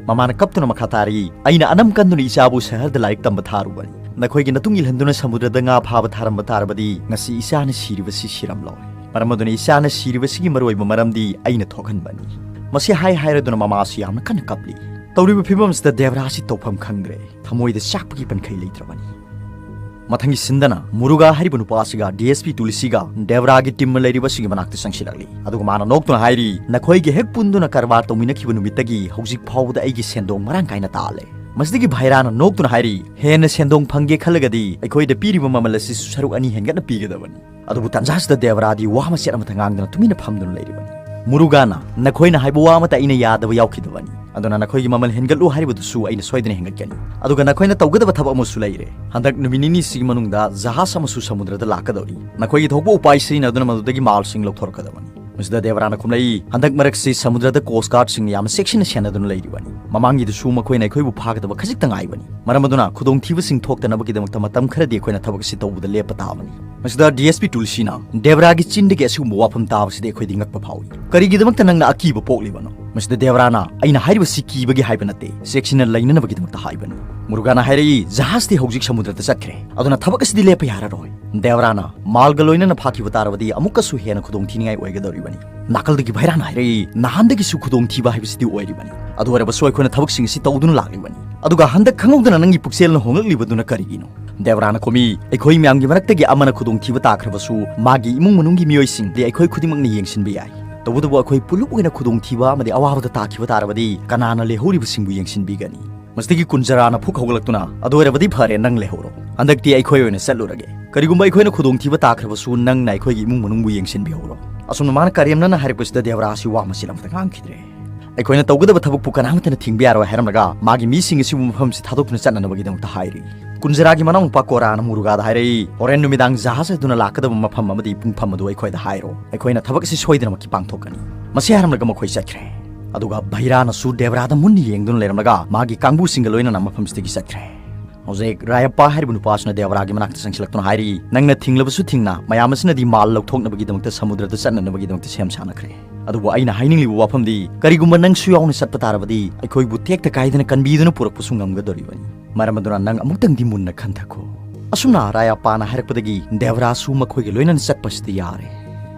ꯃꯃꯥꯅ ꯀꯞꯇꯨꯅ ꯃꯈꯥ ꯇꯥꯔꯤ, "ꯑꯩꯅ ꯑꯅꯝ ꯀꯟꯗꯨꯅ ꯏꯆꯥꯕꯨ ꯁꯍꯔꯗ ꯂꯥꯏꯔꯤꯛ ꯇꯝꯕ ꯊꯥꯔꯨꯕꯅꯤ꯫ ꯅꯈꯣꯏꯒꯤ ꯅꯇꯨꯡ ꯏꯜꯍꯟꯗꯨꯅ ꯁꯃꯨꯗ꯭ꯔꯗ ꯉꯥ ꯐꯥꯕ ꯊꯥꯔꯝꯕ ꯇꯥꯔꯕꯗꯤ ꯉꯁꯤ ꯏꯆꯥꯅ ꯁꯤꯔꯤꯕꯁꯤ ꯁꯤꯔꯝꯂꯣꯏ꯫ ꯃꯔꯝ ꯑꯗꯨꯅ ꯏꯆꯥꯅ ꯁꯤꯔꯤꯕꯁꯤꯒꯤ ꯃꯔꯨꯑꯣꯏꯕ ꯃꯔꯝꯗꯤ ꯑꯩꯅ ꯊꯣꯛꯍꯟꯕꯅꯤ꯫" ꯃꯁꯤ ꯍꯥꯏ ꯍꯥꯏꯔꯗꯨꯅ ꯃꯃꯥꯁꯨ ꯌꯥꯝꯅ ꯀꯟꯅ ꯀꯞꯂꯤ꯫ ꯇꯧꯔꯤꯕ ꯐꯤꯕꯝ ꯑꯁꯤꯗ ꯗꯦꯕꯔꯥ ꯑꯁꯤ ꯇꯧꯐꯝ ꯈꯪꯗ꯭ꯔꯦ꯫ ꯊꯃꯣꯏꯗ ꯆꯥꯛꯄꯒꯤ ꯄꯟꯈꯩ ꯂꯩꯇ꯭ꯔꯕꯅꯤ꯫ ꯃꯊꯪꯒꯤ ꯁꯤꯟꯗꯅ ꯃꯨꯔꯨꯒꯥ ꯍꯥꯏꯔꯤꯕ ꯅꯨꯄꯥ ꯑꯁꯤꯒ DSP ꯇꯨꯂꯤꯁꯤꯒ ꯗꯦꯕꯔꯥꯒꯤ teamꯅ ꯂꯩꯔꯤꯕ ꯑꯁꯤꯒꯤ ꯃꯅꯥꯛꯇ ꯆꯪꯁꯤꯜꯂꯛꯂꯤ꯫ ꯑꯗꯨꯒ ꯃꯥꯅ ꯅꯣꯛꯇꯨꯅ ꯍꯥꯏꯔꯤ, "ꯅꯈꯣꯏꯒ ꯍꯦꯛ ꯄꯨꯟꯗꯨꯅ ꯀꯔꯕꯥꯔ ꯇꯧꯃꯤꯟꯅꯈꯤꯕ ꯅꯨꯃꯤꯠꯇꯒꯤ ꯍꯧꯖꯤꯛ ꯐꯥꯎꯕꯗ ꯑꯩꯒꯤ ꯁꯦꯟꯗꯣꯡ ꯃꯔꯥꯡ ꯀꯥꯏꯅ ꯇꯥꯜꯂꯦ꯫" ꯃꯁꯤꯗꯒꯤ ꯚꯥꯏꯔꯥꯅ ꯅꯣꯛꯇꯨꯅ ꯍꯥꯏꯔꯤ, "ꯍꯦꯟꯅ ꯁꯦꯟꯗꯣꯡ ꯐꯪꯒꯦ ꯈꯜꯂꯒꯗꯤ ꯑꯩꯈꯣꯏꯗ ꯄꯤꯔꯤꯕ ꯃꯃꯜ ꯑꯁꯤꯁꯨ ꯁꯔꯨꯛ ꯑꯅꯤ ꯍꯦꯟꯒꯠꯅ ꯄꯤꯒꯗꯕꯅꯤ꯫" ꯑꯗꯨꯕꯨ ꯇꯟꯖꯥꯁꯤꯗ ꯗꯦꯕꯔꯥꯗꯤ ꯋꯥ ꯃꯆꯦꯠ ꯑꯃꯠꯇ ꯉꯥꯡꯗꯅ ꯇꯨꯃꯤꯟꯅ ꯐꯝꯗꯨꯅ ꯂꯩꯔꯤꯕꯅꯤ꯫ ꯃꯨꯔꯨꯒꯥꯅ, "ꯅꯈꯣꯏꯅ ꯍꯥꯏꯕ ꯋꯥ ꯑꯃꯠꯇ ꯑꯩꯅ ꯌꯥꯗꯕ ꯌꯥꯎꯈꯤꯗꯕꯅꯤ꯫ ꯑꯗꯨꯅ ꯅꯈꯣꯏꯒꯤ ꯃꯃꯜ ꯍꯦꯟꯒꯠꯂꯨ ꯍꯥꯏꯔꯤꯕꯗꯨꯁꯨ ꯑꯩꯅ ꯁꯣꯏꯗꯅ ꯍꯦꯟꯒꯠꯀꯅꯤ꯫ ꯑꯗꯨꯒ ꯅꯈꯣꯏꯅ ꯇꯧꯒꯗꯕ ꯊꯕꯛ ꯑꯃꯁꯨ ꯂꯩꯔꯦ꯫ ꯍꯟꯗꯛ ꯅꯨꯃꯤꯠ ꯅꯤꯅꯤꯁꯤꯒꯤ ꯃꯅꯨꯡꯗ ꯖꯍꯥꯖ ꯑꯃꯁꯨ ꯁꯃꯨꯗ꯭ꯔꯗ ꯂꯥꯛꯀꯗꯧꯔꯤ꯫ ꯅꯈꯣꯏꯒꯤ ꯊꯣꯛꯄ ꯎꯄꯥꯏ ꯁꯤꯖꯤꯟꯅꯗꯨꯅ ꯃꯗꯨꯗꯒꯤ ꯃꯥꯜꯁꯤꯡ ꯂꯧꯊꯣꯔꯛꯀꯗꯕꯅꯤ꯫" ꯃꯁꯤꯗ ꯗꯦꯕꯔꯥꯅ ꯈꯨꯝꯂꯛꯏ, "ꯍꯟꯗꯛ ꯃꯔꯛꯁꯤ ꯁꯃꯨꯗ꯭ꯔꯗ coast guardꯁꯤꯡꯅ ꯌꯥꯝꯅ ꯆꯦꯛꯁꯤꯟꯅ ꯁꯦꯟꯅꯗꯨꯅ ꯂꯩꯔꯤꯕꯅꯤ꯫ ꯃꯃꯥꯡꯒꯤꯗꯨꯁꯨ ꯃꯈꯣꯏꯅ ꯑꯩꯈꯣꯏꯕꯨ ꯐꯥꯒꯗꯕ ꯈꯖꯤꯛꯇ ꯉꯥꯏꯕꯅꯤ꯫ ꯃꯔꯝ ꯑꯗꯨꯅ ꯈꯨꯗꯣꯡꯊꯤꯕꯁꯤꯡ ꯊꯣꯛꯇꯅꯕꯒꯤꯗꯃꯛꯇ ꯃꯇꯝ ꯈꯔꯗꯤ ꯑꯩꯈꯣꯏꯅ ꯊꯕꯛ ꯑꯁꯤ ꯇꯧꯕꯗ ꯂꯦꯞꯄ ꯇꯥꯕꯅꯤ꯫" ꯃꯁꯤꯗ DSP ꯇꯨꯜꯁꯤꯅ, "ꯗꯦꯕꯔꯥꯒꯤ ꯆꯤꯟꯗꯒꯤ ꯑꯁꯤꯒꯨꯝꯕ ꯋꯥꯐꯝ ꯇꯥꯕꯁꯤꯗꯤ ꯑꯩꯈꯣꯏꯗꯤ ꯉꯛꯄ ꯐꯥꯎꯏ꯫ ꯀꯔꯤꯒꯤꯗꯃꯛꯇ ꯅꯪꯅ ꯑꯀꯤꯕ ꯄꯣꯛꯂꯤꯕꯅꯣ?" ꯃꯁꯤꯗ ꯗꯦꯕꯔꯥꯅ, "ꯑꯩꯅ ꯍꯥꯏꯔꯤꯕꯁꯤ ꯀꯤꯕꯒꯤ ꯍꯥꯏꯕ ꯅꯠꯇꯦ, ꯆꯦꯛꯁꯤꯟꯅ ꯂꯩꯅꯅꯕꯒꯤꯗꯃꯛꯇ ꯍꯥꯏꯕꯅꯤ꯫" ꯃꯨꯔꯨꯒꯥꯅ ꯍꯥꯏꯔꯛꯏ, "ꯖꯍꯥꯖꯇꯤ ꯍꯧꯖꯤꯛ ꯁꯃꯨꯗ꯭ꯔꯗ ꯆꯠꯈ꯭ꯔꯦ, ꯑꯗꯨꯅ ꯊꯕꯛ ꯑꯁꯤꯗꯤ ꯂꯦꯞꯄ ꯌꯥꯔꯔꯣꯏ꯫" ꯗꯦꯕꯔꯥꯅ, "ꯃꯥꯜꯒ ꯂꯣꯏꯅꯅ ꯐꯥꯈꯤꯕ ꯇꯥꯔꯕꯗꯤ ꯑꯃꯨꯛꯀꯁꯨ ꯍꯦꯟꯅ ꯈꯨꯗꯣꯡꯊꯤꯅꯤꯡꯉꯥꯏ ꯑꯣꯏꯒꯗꯧꯔꯤꯕꯅꯤ꯫" ꯅꯥꯀꯜꯗꯒꯤ ꯚꯥꯏꯔꯥꯅ ꯍꯥꯏꯔꯛꯏ, "ꯅꯍꯥꯟꯗꯒꯤꯁꯨ ꯈꯨꯗꯣꯡꯊꯤꯕ ꯍꯥꯏꯕꯁꯤꯗꯤ ꯑꯣꯏꯔꯤꯕꯅꯤ꯫ ꯑꯗꯨ ꯑꯣꯏꯔꯕꯁꯨ ꯑꯩꯈꯣꯏꯅ ꯊꯕꯛꯁꯤꯡ ꯑꯁꯤ ꯇꯧꯗꯨꯅ ꯂꯥꯛꯂꯤꯕꯅꯤ꯫ ꯑꯗꯨꯒ ꯍꯟꯗꯛ ꯈꯪꯍꯧꯗꯅ ꯅꯪꯒꯤ ꯄꯨꯛꯆꯦꯜꯅ ꯍꯣꯡꯂꯛꯂꯤꯕꯗꯨꯅ ꯀꯔꯤꯒꯤꯅꯣ?" ꯗꯦꯕꯔꯥꯅ ꯈꯨꯝꯃꯤ, "ꯑꯩꯈꯣꯏ ꯃꯌꯥꯝꯒꯤ ꯃꯔꯛꯇꯒꯤ ꯑꯃꯅ ꯈꯨꯗꯣꯡꯊꯤꯕ ꯇꯥꯈ꯭ꯔꯕꯁꯨ ꯃꯥꯒꯤ ꯏꯃꯨꯡ ꯃꯅꯨꯡꯒꯤ ꯃꯤꯑꯣꯏꯁꯤꯡꯗꯤ ꯑꯩꯈꯣꯏ ꯈꯨꯗꯤꯡꯃꯛꯅ ꯌꯦꯡꯁꯤꯟꯕ ꯌꯥꯏ꯫ ꯇꯧꯕꯇꯕꯨ ꯑꯩꯈꯣꯏ ꯄꯨꯂꯞ ꯑꯣꯏꯅ ꯈꯨꯗꯣꯡꯊꯤꯕ ꯑꯃꯗꯤ ꯑꯋꯥꯕꯗ ꯇꯥꯈꯤꯕ ꯇꯥꯔꯕꯗꯤ ꯀꯅꯥꯅ ꯂꯦꯍꯧꯔꯤꯕꯁꯤꯡꯕꯨ ꯌꯦꯡꯁꯤꯟꯕꯤꯒꯅꯤ?" ꯃꯁꯤꯗꯒꯤ ꯀꯨꯟꯖꯔꯥꯅ ꯐꯨꯛ ꯍꯧꯒꯠꯂꯛꯇꯨꯅ, "ꯑꯗꯨ ꯑꯣꯏꯔꯕꯗꯤ ꯐꯔꯦ, ꯅꯪ ꯂꯩꯍꯧꯔꯣ꯫ ꯍꯟꯗꯛꯇꯤ ꯑꯩꯈꯣꯏ ꯑꯣꯏꯅ ꯆꯠꯂꯨꯔꯒꯦ꯫ ꯀꯔꯤꯒꯨꯝꯕ ꯑꯩꯈꯣꯏꯅ ꯈꯨꯗꯣꯡꯊꯤꯕ ꯇꯥꯈ꯭ꯔꯕꯁꯨ ꯅꯪꯅ ꯑꯩꯈꯣꯏꯒꯤ ꯏꯃꯨꯡ ꯃꯅꯨꯡꯕꯨ ꯌꯦꯡꯁꯤꯟꯕꯤꯍꯧꯔꯣ꯫" ꯑꯁꯨꯝꯅ ꯃꯥꯅ ꯀꯔꯦꯝꯅꯅ ꯍꯥꯏꯔꯛꯄꯁꯤꯗ ꯗꯦꯕꯔꯥ ꯑꯁꯤ ꯋꯥ ꯃꯆꯦꯠ ꯑꯃꯠꯇ ꯉꯥꯡꯈꯤꯗ꯭ꯔꯦ꯫ "ꯑꯩꯈꯣꯏꯅ ꯇꯧꯒꯗꯕ ꯊꯕꯛꯄꯨ ꯀꯅꯥꯃꯠꯇꯅ ꯊꯤꯡꯕ ꯌꯥꯔꯣꯏ" ꯍꯥꯏꯔꯝꯂꯒ ꯃꯥꯒꯤ ꯃꯤꯁꯤꯡ ꯑꯁꯤꯕꯨ ꯃꯐꯝꯁꯤ ꯊꯥꯗꯣꯛꯇꯨꯅ ꯆꯠꯅꯅꯕꯒꯤꯗꯃꯛꯇ ꯍꯥꯏꯔꯤ꯫ ꯀꯨꯟꯖꯔꯥꯒꯤ ꯃꯅꯥꯎꯅꯨꯄꯥ ꯀꯣꯔꯥꯅ ꯃꯨꯔꯨꯒꯥꯗ ꯍꯥꯏꯔꯛꯏ, "ꯍꯣꯔꯦꯟ ꯅꯨꯃꯤꯗꯥꯡ ꯖꯍꯥꯖ ꯑꯗꯨꯅ ꯂꯥꯛꯀꯗꯕ ꯃꯐꯝ ꯑꯃꯗꯤ ꯄꯨꯡꯐꯝ ꯑꯗꯨ ꯑꯩꯈꯣꯏꯗ ꯍꯥꯏꯔꯣ꯫ ꯑꯩꯈꯣꯏꯅ ꯊꯕꯛ ꯑꯁꯤ ꯁꯣꯏꯗꯅꯃꯛꯀꯤ ꯄꯥꯡꯊꯣꯛꯀꯅꯤ꯫" ꯃꯁꯤ ꯍꯥꯏꯔꯝꯂꯒ ꯃꯈꯣꯏ ꯆꯠꯈ꯭ꯔꯦ꯫ ꯑꯗꯨꯒ ꯚꯩꯔꯥꯅꯁꯨ ꯗꯦꯕꯔꯥꯗ ꯃꯨꯟꯅ ꯌꯦꯡꯗꯨꯅ ꯂꯩꯔꯝꯂꯒ ꯃꯥꯒꯤ ꯀꯥꯡꯕꯨꯁꯤꯡꯒ ꯂꯣꯏꯅꯅ ꯃꯐꯝꯁꯤꯗꯒꯤ ꯆꯠꯈ꯭ꯔꯦ꯫ ꯍꯧꯖꯤꯛ ꯔꯥꯌꯞꯄꯥ ꯍꯥꯏꯔꯤꯕ ꯅꯨꯄꯥꯁꯤꯅ ꯗꯦꯕꯔꯥꯒꯤ ꯃꯅꯥꯛꯇ ꯆꯪꯁꯤꯜꯂꯛꯇꯨꯅ ꯍꯥꯏꯔꯤ, "ꯅꯪꯅ ꯊꯤꯡꯂꯕꯁꯨ ꯊꯤꯡꯅ, ꯃꯌꯥꯝ ꯑꯁꯤꯅꯗꯤ ꯃꯥꯜ ꯂꯧꯊꯣꯛꯅꯕꯒꯤꯗꯃꯛꯇ ꯁꯃꯨꯗ꯭ꯔꯗ ꯆꯠꯅꯅꯕꯒꯤꯗꯃꯛꯇ ꯁꯦꯝ ꯁꯥꯅꯈ꯭ꯔꯦ꯫ ꯑꯗꯨꯕꯨ ꯑꯩꯅ ꯍꯥꯏꯅꯤꯡꯂꯤꯕ ꯋꯥꯐꯝꯗꯤ, ꯀꯔꯤꯒꯨꯝꯕ ꯅꯪꯁꯨ ꯌꯥꯎꯅ ꯆꯠꯄ ꯇꯥꯔꯕꯗꯤ, ꯑꯩꯈꯣꯏꯕꯨ ꯇꯦꯛꯇ ꯀꯥꯏꯗꯅ ꯀꯟꯕꯤꯗꯨꯅ ꯄꯨꯔꯛꯄꯁꯨ ꯉꯝꯒꯗꯧꯔꯤꯕꯅꯤ꯫ ꯃꯔꯝ ꯑꯗꯨꯅ ꯅꯪ ꯑꯃꯨꯛꯇꯪꯗꯤ ꯃꯨꯟꯅ ꯈꯟꯊꯈꯣ꯫" ꯑꯁꯨꯝꯅ ꯔꯥꯌꯥꯄꯥꯅ ꯍꯥꯏꯔꯛꯄꯗꯒꯤ ꯗꯦꯕ꯭ꯔꯥꯁꯨ ꯃꯈꯣꯏꯒ ꯂꯣꯏꯅꯅ ꯆꯠꯄꯁꯤꯗ ꯌꯥꯔꯦ꯫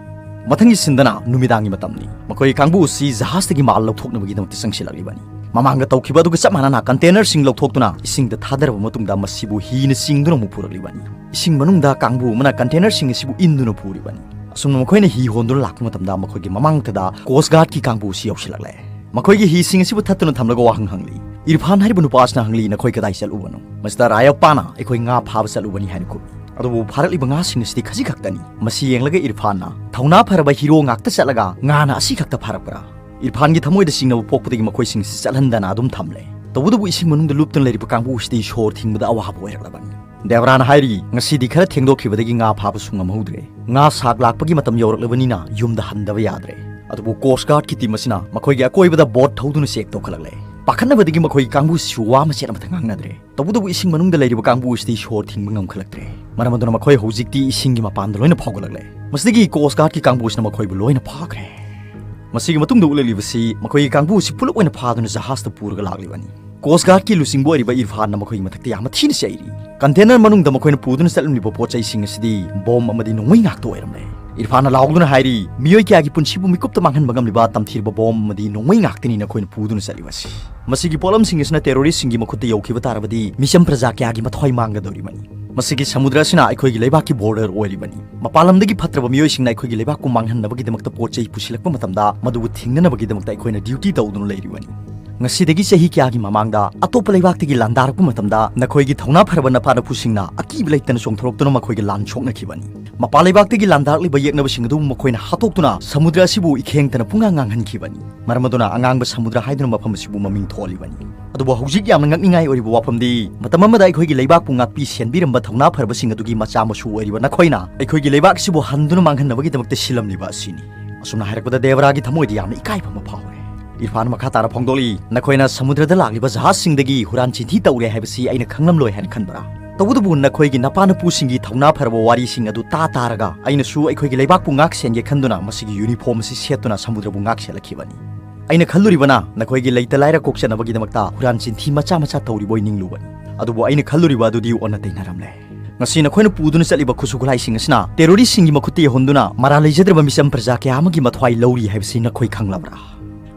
ꯃꯊꯪꯒꯤ ꯁꯤꯟꯗꯅ ꯅꯨꯃꯤꯗꯥꯡꯒꯤ ꯃꯇꯝꯅꯤ꯫ ꯃꯈꯣꯏ ꯀꯥꯡꯕꯨ ꯑꯁꯤ ꯖꯍꯥꯖꯇꯒꯤ ꯃꯥꯜ ꯂꯧꯊꯣꯛꯅꯕꯒꯤꯗꯃꯛꯇ ꯆꯪꯁꯤꯜꯂꯛꯂꯤꯕꯅꯤ꯫ ꯃꯃꯥꯡꯗ ꯇꯧꯈꯤꯕ ꯑꯗꯨꯒ ꯆꯞ ꯃꯥꯟꯅꯅ ꯀꯟꯇꯦꯅꯔꯁꯤꯡ ꯂꯧꯊꯣꯛꯇꯨꯅ ꯏꯁꯤꯡꯗ ꯊꯥꯗꯔꯕ ꯃꯇꯨꯡꯗ ꯃꯁꯤꯕꯨ ꯍꯤꯅ ꯆꯤꯡꯗꯨꯅ ꯑꯃꯨꯛ ꯄꯨꯔꯛꯂꯤꯕꯅꯤ꯫ ꯏꯁꯤꯡ ꯃꯅꯨꯡꯗ ꯀꯥꯡꯕꯨ ꯑꯃꯅ ꯀꯟꯇꯦꯅꯔꯁꯤꯡ ꯑꯁꯤꯕꯨ ꯏꯟꯗꯨꯅ ꯄꯨꯔꯤꯕꯅꯤ꯫ ꯑꯁꯨꯝꯅ ꯃꯈꯣꯏꯅ ꯍꯤ ꯍꯣꯟꯗꯨꯅ ꯂꯥꯛꯄ ꯃꯇꯝꯗ ꯃꯈꯣꯏꯒꯤ ꯃꯃꯥꯡꯗ ꯀꯣꯁ ꯒꯥꯔꯗꯀꯤ ꯀꯥꯡꯕꯨ ꯑꯁꯤ ꯌꯧꯁꯤꯜꯂꯛꯂꯦ꯫ ꯃꯈꯣꯏꯒꯤ ꯍꯤꯁꯤꯡ ꯑꯁꯤꯕꯨ ꯊꯠꯇꯨꯅ ꯊꯝꯂꯒ ꯋꯥꯍꯪ ꯍꯪꯂꯤ꯫ ꯏꯔꯐꯥꯟ ꯍꯥꯏꯔꯤꯕ ꯅꯨꯄꯥ ꯑꯁꯤꯅ ꯍꯪꯂꯤ, "ꯅꯈꯣꯏ ꯀꯗꯥꯏ ꯆꯠꯂꯨꯕꯅꯣ?" ꯃꯁꯤꯗ ꯔꯥꯌꯞꯄꯥꯅ, "ꯑꯩꯈꯣꯏ ꯉꯥ ꯐꯥꯕ ꯆꯠꯂꯨꯕꯅꯤ" ꯍꯥꯏꯅ ꯈꯨꯝꯃꯤ꯫ ꯑꯗꯨꯕꯨ ꯐꯥꯔꯛꯂꯤꯕ ꯉꯥꯁꯤꯡ ꯑꯁꯤꯗꯤ ꯈꯖꯤꯛ ꯈꯛꯇꯅꯤ꯫ ꯃꯁꯤ ꯌꯦꯡꯂꯒ ꯏꯔꯐꯥꯟꯅ, "ꯊꯧꯅꯥ ꯐꯔꯕ ꯍꯤꯔꯣ ꯉꯥꯛꯇ ꯆꯠꯂꯒ ꯉꯥꯅ ꯑꯁꯤ ꯈꯛꯇ ꯐꯥꯔꯛꯄ꯭ꯔꯥ?" ꯏꯔꯐꯥꯟꯒꯤ ꯊꯃꯣꯏꯗ ꯆꯤꯡꯅꯕ ꯄꯣꯛꯄꯗꯒꯤ ꯃꯈꯣꯏꯁꯤꯡ ꯑꯁꯤ ꯆꯠꯍꯟꯗꯅ ꯑꯗꯨꯝ ꯊꯝꯂꯦ꯫ ꯇꯧꯕꯇꯕꯨ ꯏꯁꯤꯡ ꯃꯅꯨꯡꯗ ꯂꯨꯞꯇꯨꯅ ꯂꯩꯔꯤꯕ ꯀꯥꯡꯕꯨ ꯑꯁꯤꯗꯤ ꯁꯣꯔ ꯊꯤꯡꯕꯗ ꯑꯋꯥꯕ ꯑꯣꯏꯔꯛꯂꯕꯅꯤ꯫ ꯗꯦꯕ꯭ꯔꯥꯅ ꯍꯥꯏꯔꯤ, "ꯉꯁꯤꯗꯤ ꯈꯔ ꯊꯦꯡꯗꯣꯛꯈꯤꯕꯗꯒꯤ ꯉꯥ ꯐꯥꯕꯁꯨ ꯉꯝꯍꯧꯗ꯭ꯔꯦ꯫ ꯉꯥ ꯁꯥꯛ ꯂꯥꯛꯄꯒꯤ ꯃꯇꯝ ꯌꯧꯔꯛꯂꯕꯅꯤꯅ ꯌꯨꯝꯗ ꯍꯟꯗꯕ ꯌꯥꯗ꯭ꯔꯦ꯫" ꯑꯗꯨꯕꯨ ꯀꯣꯁ ꯒꯥꯔꯗꯀꯤ ꯇꯤꯝ ꯑꯁꯤꯅ ꯃꯈꯣꯏꯒꯤ ꯑꯀꯣꯏꯕꯗ ꯕꯣꯠ ꯊꯧꯗꯨꯅ ꯆꯦꯛ ꯇꯧꯈꯠꯂꯛꯂꯦ꯫ ꯄꯥꯈꯠꯅꯕꯗꯒꯤ ꯃꯈꯣꯏꯒꯤ ꯀꯥꯡꯕꯨꯁꯤꯁꯨ ꯋꯥ ꯃꯆꯦꯠ ꯑꯃꯠꯇ ꯉꯥꯡꯅꯗ꯭ꯔꯦ꯫ ꯇꯧꯕꯇꯕꯨ ꯏꯁꯤꯡ ꯃꯅꯨꯡꯗ ꯂꯩꯔꯤꯕ ꯀꯥꯡꯕꯨ ꯑꯁꯤꯗꯤ ꯁꯣꯔ ꯊꯤꯡꯕ ꯉꯝꯈꯠꯂꯛꯇ꯭ꯔꯦ꯫ ꯃꯔꯝ ꯑꯗꯨꯅ ꯃꯈꯣꯏ ꯍꯧꯖꯤꯛꯇꯤ ꯏꯁꯤꯡꯒꯤ ꯃꯄꯥꯟꯗ ꯂꯣꯏꯅ ꯐꯥꯎꯒꯠꯂꯛꯂꯦ꯫ ꯃꯁꯤꯗꯒꯤ ꯀꯣꯁ ꯒꯥꯔꯗꯀꯤ ꯀꯥꯡꯕꯨ ꯑꯁꯤꯅ ꯃꯈꯣꯏꯕꯨ ꯂꯣꯏꯅ ꯐꯥꯈ꯭ꯔꯦ꯫ ꯃꯁꯤꯒꯤ ꯃꯇꯨꯡꯗ ꯎꯠꯂꯛꯂꯤꯕꯁꯤ ꯃꯈꯣꯏꯒꯤ ꯀꯥꯡꯕꯨ ꯑꯁꯤ ꯄꯨꯂꯞ ꯑꯣꯏꯅ ꯐꯥꯗꯨꯅ ꯖꯍꯥꯖꯇ ꯄꯨꯔꯒ ꯂꯥꯛꯂꯤꯕꯅꯤ꯫ ꯀꯣꯁ ꯒꯥꯔꯗꯀꯤ ꯂꯨꯆꯤꯡꯕ ꯑꯣꯏꯔꯤꯕ ꯏꯔꯐꯥꯟꯅ ꯃꯈꯣꯏꯒꯤ ꯃꯊꯛꯇ ꯌꯥꯝꯅ ꯊꯤꯅ ꯆꯩꯔꯤ꯫ ꯀꯟꯇꯦꯅꯔ ꯃꯅꯨꯡꯗ ꯃꯈꯣꯏꯅ ꯄꯨꯗꯨꯅ ꯆꯠꯂꯝꯂꯤꯕ ꯄꯣꯠ ꯆꯩꯁꯤꯡ ꯑꯁꯤꯗꯤ ꯕꯣꯝ ꯑꯃꯗꯤ ꯅꯣꯡꯃꯩ ꯉꯥꯛꯇ ꯑꯣꯏꯔꯝꯂꯦ꯫ ꯏꯔꯐꯥꯟꯅ ꯂꯥꯎꯗꯨꯅ ꯍꯥꯏꯔꯤ, "ꯃꯤꯑꯣꯏ ꯀꯌꯥꯒꯤ ꯄꯨꯟꯁꯤꯕꯨ ꯃꯤꯀꯨꯞꯇ ꯃꯥꯡꯍꯟꯕ ꯉꯝꯂꯤꯕ ꯇꯝꯊꯤꯔꯕ ꯕꯣꯝ ꯑꯃꯗꯤ ꯅꯣꯡꯃꯩ ꯉꯥꯛꯇꯅꯤ ꯅꯈꯣꯏꯅ ꯄꯨꯗꯨꯅ ꯆꯠꯂꯤꯕꯁꯤ꯫ ꯃꯁꯤꯒꯤ ꯄꯣꯠꯂꯝꯁꯤꯡ ꯑꯁꯤꯅ ꯇꯦꯔꯣꯔꯤꯁꯁꯤꯡꯒꯤ ꯃꯈꯨꯠꯇ ꯌꯧꯈꯤꯕ ꯇꯥꯔꯕꯗꯤ ꯃꯤꯆꯝ ꯄ꯭ꯔꯖꯥ ꯀꯌꯥꯒꯤ ꯃꯊ꯭ꯋꯥꯏ ꯃꯥꯡꯒꯗꯧꯔꯤꯕꯅꯤ꯫ ꯃꯁꯤꯒꯤ ꯁꯃꯨꯗ꯭ꯔ ꯑꯁꯤꯅ ꯑꯩꯈꯣꯏꯒꯤ ꯂꯩꯕꯥꯛꯀꯤ ꯕꯣꯔꯗꯔ ꯑꯣꯏꯔꯤꯕꯅꯤ꯫ ꯃꯄꯥꯟ ꯂꯝꯗꯒꯤ ꯐꯠꯇ꯭ꯔꯕ ꯃꯤꯑꯣꯏꯁꯤꯡꯅ ꯑꯩꯈꯣꯏꯒꯤ ꯂꯩꯕꯥꯛꯄꯨ ꯃꯥꯡꯍꯟꯅꯕꯒꯤꯗꯃꯛꯇ ꯄꯣꯠ ꯆꯩ ꯄꯨꯁꯤꯜꯂꯛꯄ ꯃꯇꯝꯗ ꯃꯗꯨꯕꯨ ꯊꯤꯡꯅꯅꯕꯒꯤꯗꯃꯛꯇ ꯑꯩꯈꯣꯏꯅ ꯗ꯭ꯌꯨꯇꯤ ꯇꯧꯗꯨꯅ ꯂꯩꯔꯤꯕꯅꯤ꯫ ꯉꯁꯤꯗꯒꯤ ꯆꯍꯤ ꯀꯌꯥꯒꯤ ꯃꯃꯥꯡꯗ ꯑꯇꯣꯞꯄ ꯂꯩꯕꯥꯛꯇꯒꯤ ꯂꯥꯟꯗꯥꯔꯛꯄ ꯃꯇꯝꯗ ꯅꯈꯣꯏꯒꯤ ꯊꯧꯅꯥ ꯐꯔꯕ ꯅꯄꯥ ꯅꯄꯨꯁꯤꯡꯅ ꯑꯀꯤꯕ ꯂꯩꯇꯅ ꯆꯣꯡꯊꯣꯔꯛꯇꯨꯅ ꯃꯈꯣꯏꯒ ꯂꯥꯟ ꯁꯣꯛꯅꯈꯤꯕꯅꯤ꯫ ꯃꯄꯥꯟ ꯂꯩꯕꯥꯛꯇꯒꯤ ꯂꯥꯟꯗꯥꯔꯛꯂꯤꯕ ꯌꯦꯛꯅꯕꯁꯤꯡ ꯑꯗꯨꯕꯨ ꯃꯈꯣꯏꯅ ꯍꯥꯠꯇꯣꯛꯇꯨꯅ ꯁꯃꯨꯗ꯭ꯔ ꯑꯁꯤꯕꯨ ꯏꯈꯦꯡꯇꯅ ꯄꯨꯡꯉꯥꯡ ꯉꯥꯡꯍꯟꯈꯤꯕꯅꯤ꯫ ꯃꯔꯝ ꯑꯗꯨꯅ ꯑꯉꯥꯡꯕ ꯁꯃꯨꯗ꯭ꯔ ꯍꯥꯏꯗꯨꯅ ꯃꯐꯝ ꯑꯁꯤꯕꯨ ꯃꯃꯤꯡ ꯊꯣꯜꯂꯤꯕꯅꯤ꯫ ꯑꯗꯨꯕꯨ ꯍꯧꯖꯤꯛ ꯌꯥꯝꯅ ꯉꯛꯅꯤꯡꯉꯥꯏ ꯑꯣꯏꯔꯤꯕ ꯋꯥꯐꯝꯗꯤ, ꯃꯇꯝ ꯑꯃꯗ ꯑꯩꯈꯣꯏꯒꯤ ꯂꯩꯕꯥꯛꯄꯨ ꯉꯥꯛꯄꯤ ꯁꯦꯟꯕꯤꯔꯝꯕ ꯊꯧꯅꯥ ꯐꯔꯕꯁꯤꯡ ꯑꯗꯨꯒꯤ ꯃꯆꯥ ꯃꯁꯨ ꯑꯣꯏꯔꯤꯕ ꯅꯈꯣꯏꯅ ꯑꯩꯈꯣꯏꯒꯤ ꯂꯩꯕꯥꯛ ꯑꯁꯤꯕꯨ ꯍꯟꯗꯨꯅ ꯃꯥꯡꯍꯟꯅꯕꯒꯤꯗꯃꯛꯇ ꯁꯤꯜꯂꯝꯂꯤꯕ ꯑꯁꯤꯅꯤ꯫ ꯑꯁꯨꯝꯅ ꯍꯥꯏꯔꯛꯄꯗ ꯗꯦꯕꯔꯥꯒꯤ ꯊꯃꯣꯏꯗ ꯌꯥꯝꯅ ꯏꯀꯥꯏꯕ ꯑꯃ ꯐꯥꯎꯔꯦ꯫ ꯏꯔꯐꯥꯟ ꯃꯈꯥ ꯇꯥꯅ ꯐꯣꯡꯗꯣꯛꯂꯤ, "ꯅꯈꯣꯏꯅ ꯁꯃꯨꯗ꯭ꯔꯗ ꯂꯥꯛꯂꯤꯕ ꯖꯍꯥꯖꯁꯤꯡꯗꯒꯤ ꯍꯨꯔꯥꯟ ꯆꯤꯟꯊꯤ ꯇꯧꯔꯦ ꯍꯥꯏꯕꯁꯤ ꯑꯩꯅ ꯈꯪꯂꯝꯂꯣꯏ ꯍꯥꯏꯅ ꯈꯟꯕ꯭ꯔꯥ? ꯇꯧꯕꯇꯕꯨ ꯅꯈꯣꯏꯒꯤ ꯅꯄꯥ ꯅꯄꯨꯁꯤꯡꯒꯤ ꯊꯧꯅꯥ ꯐꯔꯕ ꯋꯥꯔꯤꯁꯤꯡ ꯑꯗꯨ ꯇꯥ ꯇꯥꯔꯒ ꯑꯩꯅꯁꯨ ꯑꯩꯈꯣꯏꯒꯤ ꯂꯩꯕꯥꯛꯄꯨ ꯉꯥꯛ ꯁꯦꯟꯒꯦ ꯈꯟꯗꯨꯅ ꯃꯁꯤꯒꯤ ꯌꯨꯅꯤꯐꯣꯔꯝ ꯑꯁꯤ ꯁꯦꯠꯇꯨꯅ ꯁꯃꯨꯗ꯭ꯔꯕꯨ ꯉꯥꯛ ꯁꯦꯜꯂꯛꯈꯤꯕꯅꯤ꯫ ꯑꯩꯅ ꯈꯜꯂꯨꯔꯤꯕꯅ ꯅꯈꯣꯏꯒꯤ ꯂꯩꯇ ꯂꯥꯏꯔ ꯀꯣꯛꯆꯅꯕꯒꯤꯗꯃꯛꯇ ꯍꯨꯔꯥꯟ ꯆꯤꯟꯊꯤ ꯃꯆꯥ ꯃꯆꯥ ꯇꯧꯔꯤꯕꯣꯏ ꯅꯤꯡꯂꯨꯕꯅꯤ꯫ ꯑꯗꯨꯕꯨ ꯑꯩꯅ ꯈꯜꯂꯨꯔꯤꯕ ꯑꯗꯨꯗꯤ ꯑꯣꯟꯅ ꯇꯩꯅꯔꯝꯂꯦ꯫ ꯉꯁꯤ ꯅꯈꯣꯏꯅ ꯄꯨꯗꯨꯅ ꯆꯠꯂꯤꯕ ꯈꯨꯠꯁꯨ ꯈꯨꯠꯂꯥꯏꯁꯤꯡ ꯑꯁꯤꯅ ꯇꯦꯔꯣꯔꯤꯁꯁꯤꯡꯒꯤ ꯃꯈꯨꯠꯇ ꯌꯧꯍꯟꯗꯨꯅ ꯃꯔꯥꯜ ꯂꯩꯖꯗ꯭ꯔꯕ ꯃꯤꯆꯝ ꯄ꯭ꯔꯖꯥ ꯀꯌꯥ ꯑꯃꯒꯤ ꯃꯊ꯭ꯋꯥꯏ ꯂꯧꯔꯤ ꯍꯥꯏꯕꯁꯤ ꯅꯈꯣꯏ ꯈꯪꯂꯕ꯭ꯔꯥ?"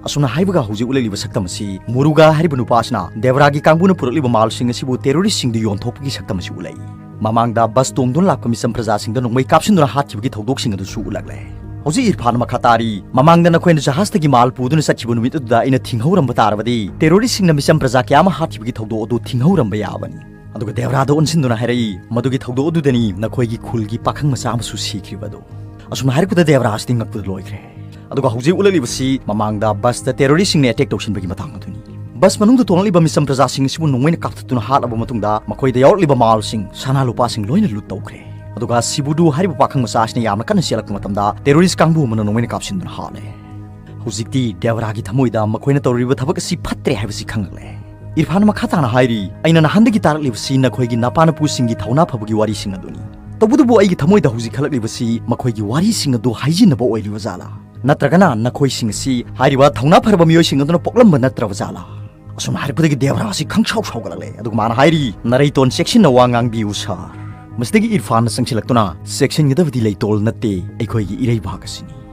ꯑꯁꯨꯝꯅ ꯍꯥꯏꯕꯒ ꯍꯧꯖꯤꯛ ꯎꯠꯂꯛꯂꯤꯕ ꯁꯛꯇꯝ ꯑꯁꯤ ꯃꯨꯔꯨꯒꯥ ꯍꯥꯏꯔꯤꯕ ꯅꯨꯄꯥ ꯑꯁꯤꯅ ꯗꯦꯕꯔꯥꯒꯤ ꯀꯥꯡꯕꯨꯅ ꯄꯨꯔꯛꯂꯤꯕ ꯃꯥꯜꯁꯤꯡ ꯑꯁꯤꯕꯨ ꯇꯦꯔꯣꯔꯤꯁꯁꯤꯡꯗ ꯌꯣꯟꯊꯣꯛꯄꯒꯤ ꯁꯛꯇꯝ ꯑꯁꯤ ꯎꯠꯂꯛꯏ꯫ ꯃꯃꯥꯡꯗ ꯕꯁ ꯇꯣꯡꯗꯨꯅ ꯂꯥꯛꯄ ꯃꯤꯆꯝ ꯄ꯭ꯔꯖꯥꯁꯤꯡꯗ ꯅꯣꯡꯃꯩ ꯀꯥꯞꯁꯤꯟꯗꯨꯅ ꯍꯥꯠꯈꯤꯕꯒꯤ ꯊꯧꯗꯣꯛꯁꯤꯡ ꯑꯗꯨꯁꯨ ꯎꯠꯂꯛꯂꯦ꯫ ꯍꯧꯖꯤꯛ ꯏꯔꯐꯥꯟ ꯃꯈꯥ ꯇꯥꯔꯤ, "ꯃꯃꯥꯡꯗ ꯅꯈꯣꯏꯅ ꯖꯍꯥꯖꯇꯒꯤ ꯃꯥꯜ ꯄꯨꯗꯨꯅ ꯆꯠꯈꯤꯕ ꯅꯨꯃꯤꯠ ꯑꯗꯨꯗ ꯑꯩꯅ ꯊꯤꯡꯍꯧꯔꯝꯕ ꯇꯥꯔꯕꯗꯤ ꯇꯦꯔꯣꯔꯤꯁꯁꯤꯡꯅ ꯃꯤꯆꯝ ꯄ꯭ꯔꯖꯥ ꯀꯌꯥ ꯑꯃ ꯍꯥꯠꯈꯤꯕꯒꯤ ꯊꯧꯗꯣꯛ ꯑꯗꯨ ꯊꯤꯡꯍꯧꯔꯝꯕ ꯌꯥꯕꯅꯤ"꯫ ꯑꯗꯨꯒ ꯗꯦꯕꯔꯥꯗ ꯑꯣꯟꯁꯤꯟꯗꯨꯅ ꯍꯥꯏꯔꯛꯏ, "ꯃꯗꯨꯒꯤ ꯊꯧꯗꯣꯛ ꯑꯗꯨꯗꯅꯤ ꯅꯈꯣꯏꯒꯤ ꯈꯨꯜꯒꯤ ꯄꯥꯈꯪ ꯃꯆꯥ ꯑꯃꯁꯨ ꯁꯤꯈ꯭ꯔꯤꯕ ꯑꯗꯨ"꯫ ꯑꯁꯨꯝꯅ ꯍꯥꯏꯔꯛꯄꯗ ꯗꯦꯕꯔꯥ ꯑꯁꯤꯗꯤ ꯉꯛꯄꯗ ꯂꯣꯏꯈ꯭ꯔꯦ꯫ ꯑꯗꯨꯒ ꯍꯧꯖꯤꯛ ꯎꯠꯂꯛꯂꯤꯕꯁꯤ ꯃꯃꯥꯡꯗ ꯕꯁꯇ ꯇꯦꯔꯣꯔꯤꯁꯁꯤꯡꯅ ꯑꯦꯇꯦꯛ ꯇꯧꯁꯤꯟꯕꯒꯤ ꯃꯇꯥꯡ ꯑꯗꯨꯅꯤ꯫ ꯕꯁ ꯃꯅꯨꯡꯗ ꯇꯣꯡꯂꯛꯂꯤꯕ ꯃꯤꯆꯝ ꯄ꯭ꯔꯖꯥꯁꯤꯡ ꯑꯁꯤꯕꯨ ꯅꯣꯡꯃꯩꯅ ꯀꯥꯞꯊꯠꯇꯨꯅ ꯍꯥꯠꯂꯕ ꯃꯇꯨꯡꯗ ꯃꯈꯣꯏꯗ ꯌꯥꯎꯔꯛꯂꯤꯕ ꯃꯥꯜꯁꯤꯡ, ꯁꯅꯥ ꯂꯨꯄꯥꯁꯤꯡ ꯂꯣꯏꯅ ꯂꯨꯠ ꯇꯧꯈ꯭ꯔꯦ꯫ ꯑꯗꯨꯒ ꯁꯤꯕꯨꯗꯨ ꯍꯥꯏꯔꯤꯕ ꯄꯥꯈꯪ ꯃꯆꯥ ꯑꯁꯤꯅ ꯌꯥꯝꯅ ꯀꯟꯅ ꯆꯦꯜꯂꯛꯄ ꯃꯇꯝꯗ ꯇꯦꯔꯣꯔꯤꯁ ꯀꯥꯡꯕꯨ ꯑꯃꯅ ꯅꯣꯡꯃꯩꯅ ꯀꯥꯞꯁꯤꯟꯗꯨꯅ ꯍꯥꯠꯂꯦ꯫ ꯍꯧꯖꯤꯛꯇꯤ ꯗꯦꯕꯔꯥꯒꯤ ꯊꯃꯣꯏꯗ ꯃꯈꯣꯏꯅ ꯇꯧꯔꯤꯕ ꯊꯕꯛ ꯑꯁꯤ ꯐꯠꯇ꯭ꯔꯦ ꯍꯥꯏꯕꯁꯤ ꯈꯪꯂꯛꯂꯦ꯫ ꯏꯔꯐꯥꯟ ꯃꯈꯥ ꯇꯥꯅ ꯍꯥꯏꯔꯤ, "ꯑꯩꯅ ꯅꯍꯥꯟꯗꯒꯤ ꯇꯥꯔꯛꯂꯤꯕꯁꯤ ꯅꯈꯣꯏꯒꯤ ꯅꯄꯥ ꯅꯄꯨꯁꯤꯡꯒꯤ ꯊꯧꯅꯥ ꯐꯕꯒꯤ ꯋꯥꯔꯤꯁꯤꯡ ꯑꯗꯨꯅꯤ꯫ ꯇꯧꯕꯇꯕꯨ ꯑꯩꯒꯤ ꯊꯃꯣꯏꯗ ꯍꯧꯖꯤꯛ ꯈꯜꯂꯛꯂꯤꯕꯁꯤ ꯃꯈꯣꯏꯒꯤ ꯋꯥꯔꯤꯁꯤꯡ ꯑꯗꯨ ꯍꯥꯏꯖꯤꯟꯅꯕ ꯑꯣꯏꯔꯤꯕ ꯖꯥꯠꯂꯥ? ꯅꯠꯇ꯭ꯔꯒꯅ ꯅꯈꯣꯏꯁꯤꯡ ꯑꯁꯤ ꯍꯥꯏꯔꯤꯕ ꯊꯧꯅꯥ ꯐꯔꯕ ꯃꯤꯑꯣꯏꯁꯤꯡ ꯑꯗꯨꯅ ꯄꯣꯛꯂꯝꯕ ꯅꯠꯇ꯭ꯔꯕ ꯖꯥꯠꯂꯥ?" ꯑꯁꯨꯝꯅ ꯍꯥꯏꯔꯛꯄꯗꯒꯤ ꯗꯦꯕꯔꯥ ꯑꯁꯤ ꯈꯪꯁꯥꯎ ꯁꯥꯎꯒꯠꯂꯛꯂꯦ꯫ ꯑꯗꯨꯒ ꯃꯥꯅ ꯍꯥꯏꯔꯤ, "ꯅꯔꯩꯇꯣꯟ ꯆꯦꯛꯁꯤꯟꯅ ꯋꯥ ꯉꯥꯡꯕꯤꯌꯨ ꯁꯥꯔ꯫ ꯃꯁꯤꯗꯒꯤ ꯏꯔꯐꯥꯟꯅ ꯆꯪꯁꯤꯜꯂꯛꯇꯨꯅ, 'ꯆꯦꯛꯁꯤꯟꯒꯗꯕꯗꯤ ꯂꯩꯇꯣꯜ ꯅꯠꯇꯦ, ꯑꯩꯈꯣꯏꯒꯤ ꯏꯔꯩꯕꯥꯛ ꯑꯁꯤꯅꯤ꯫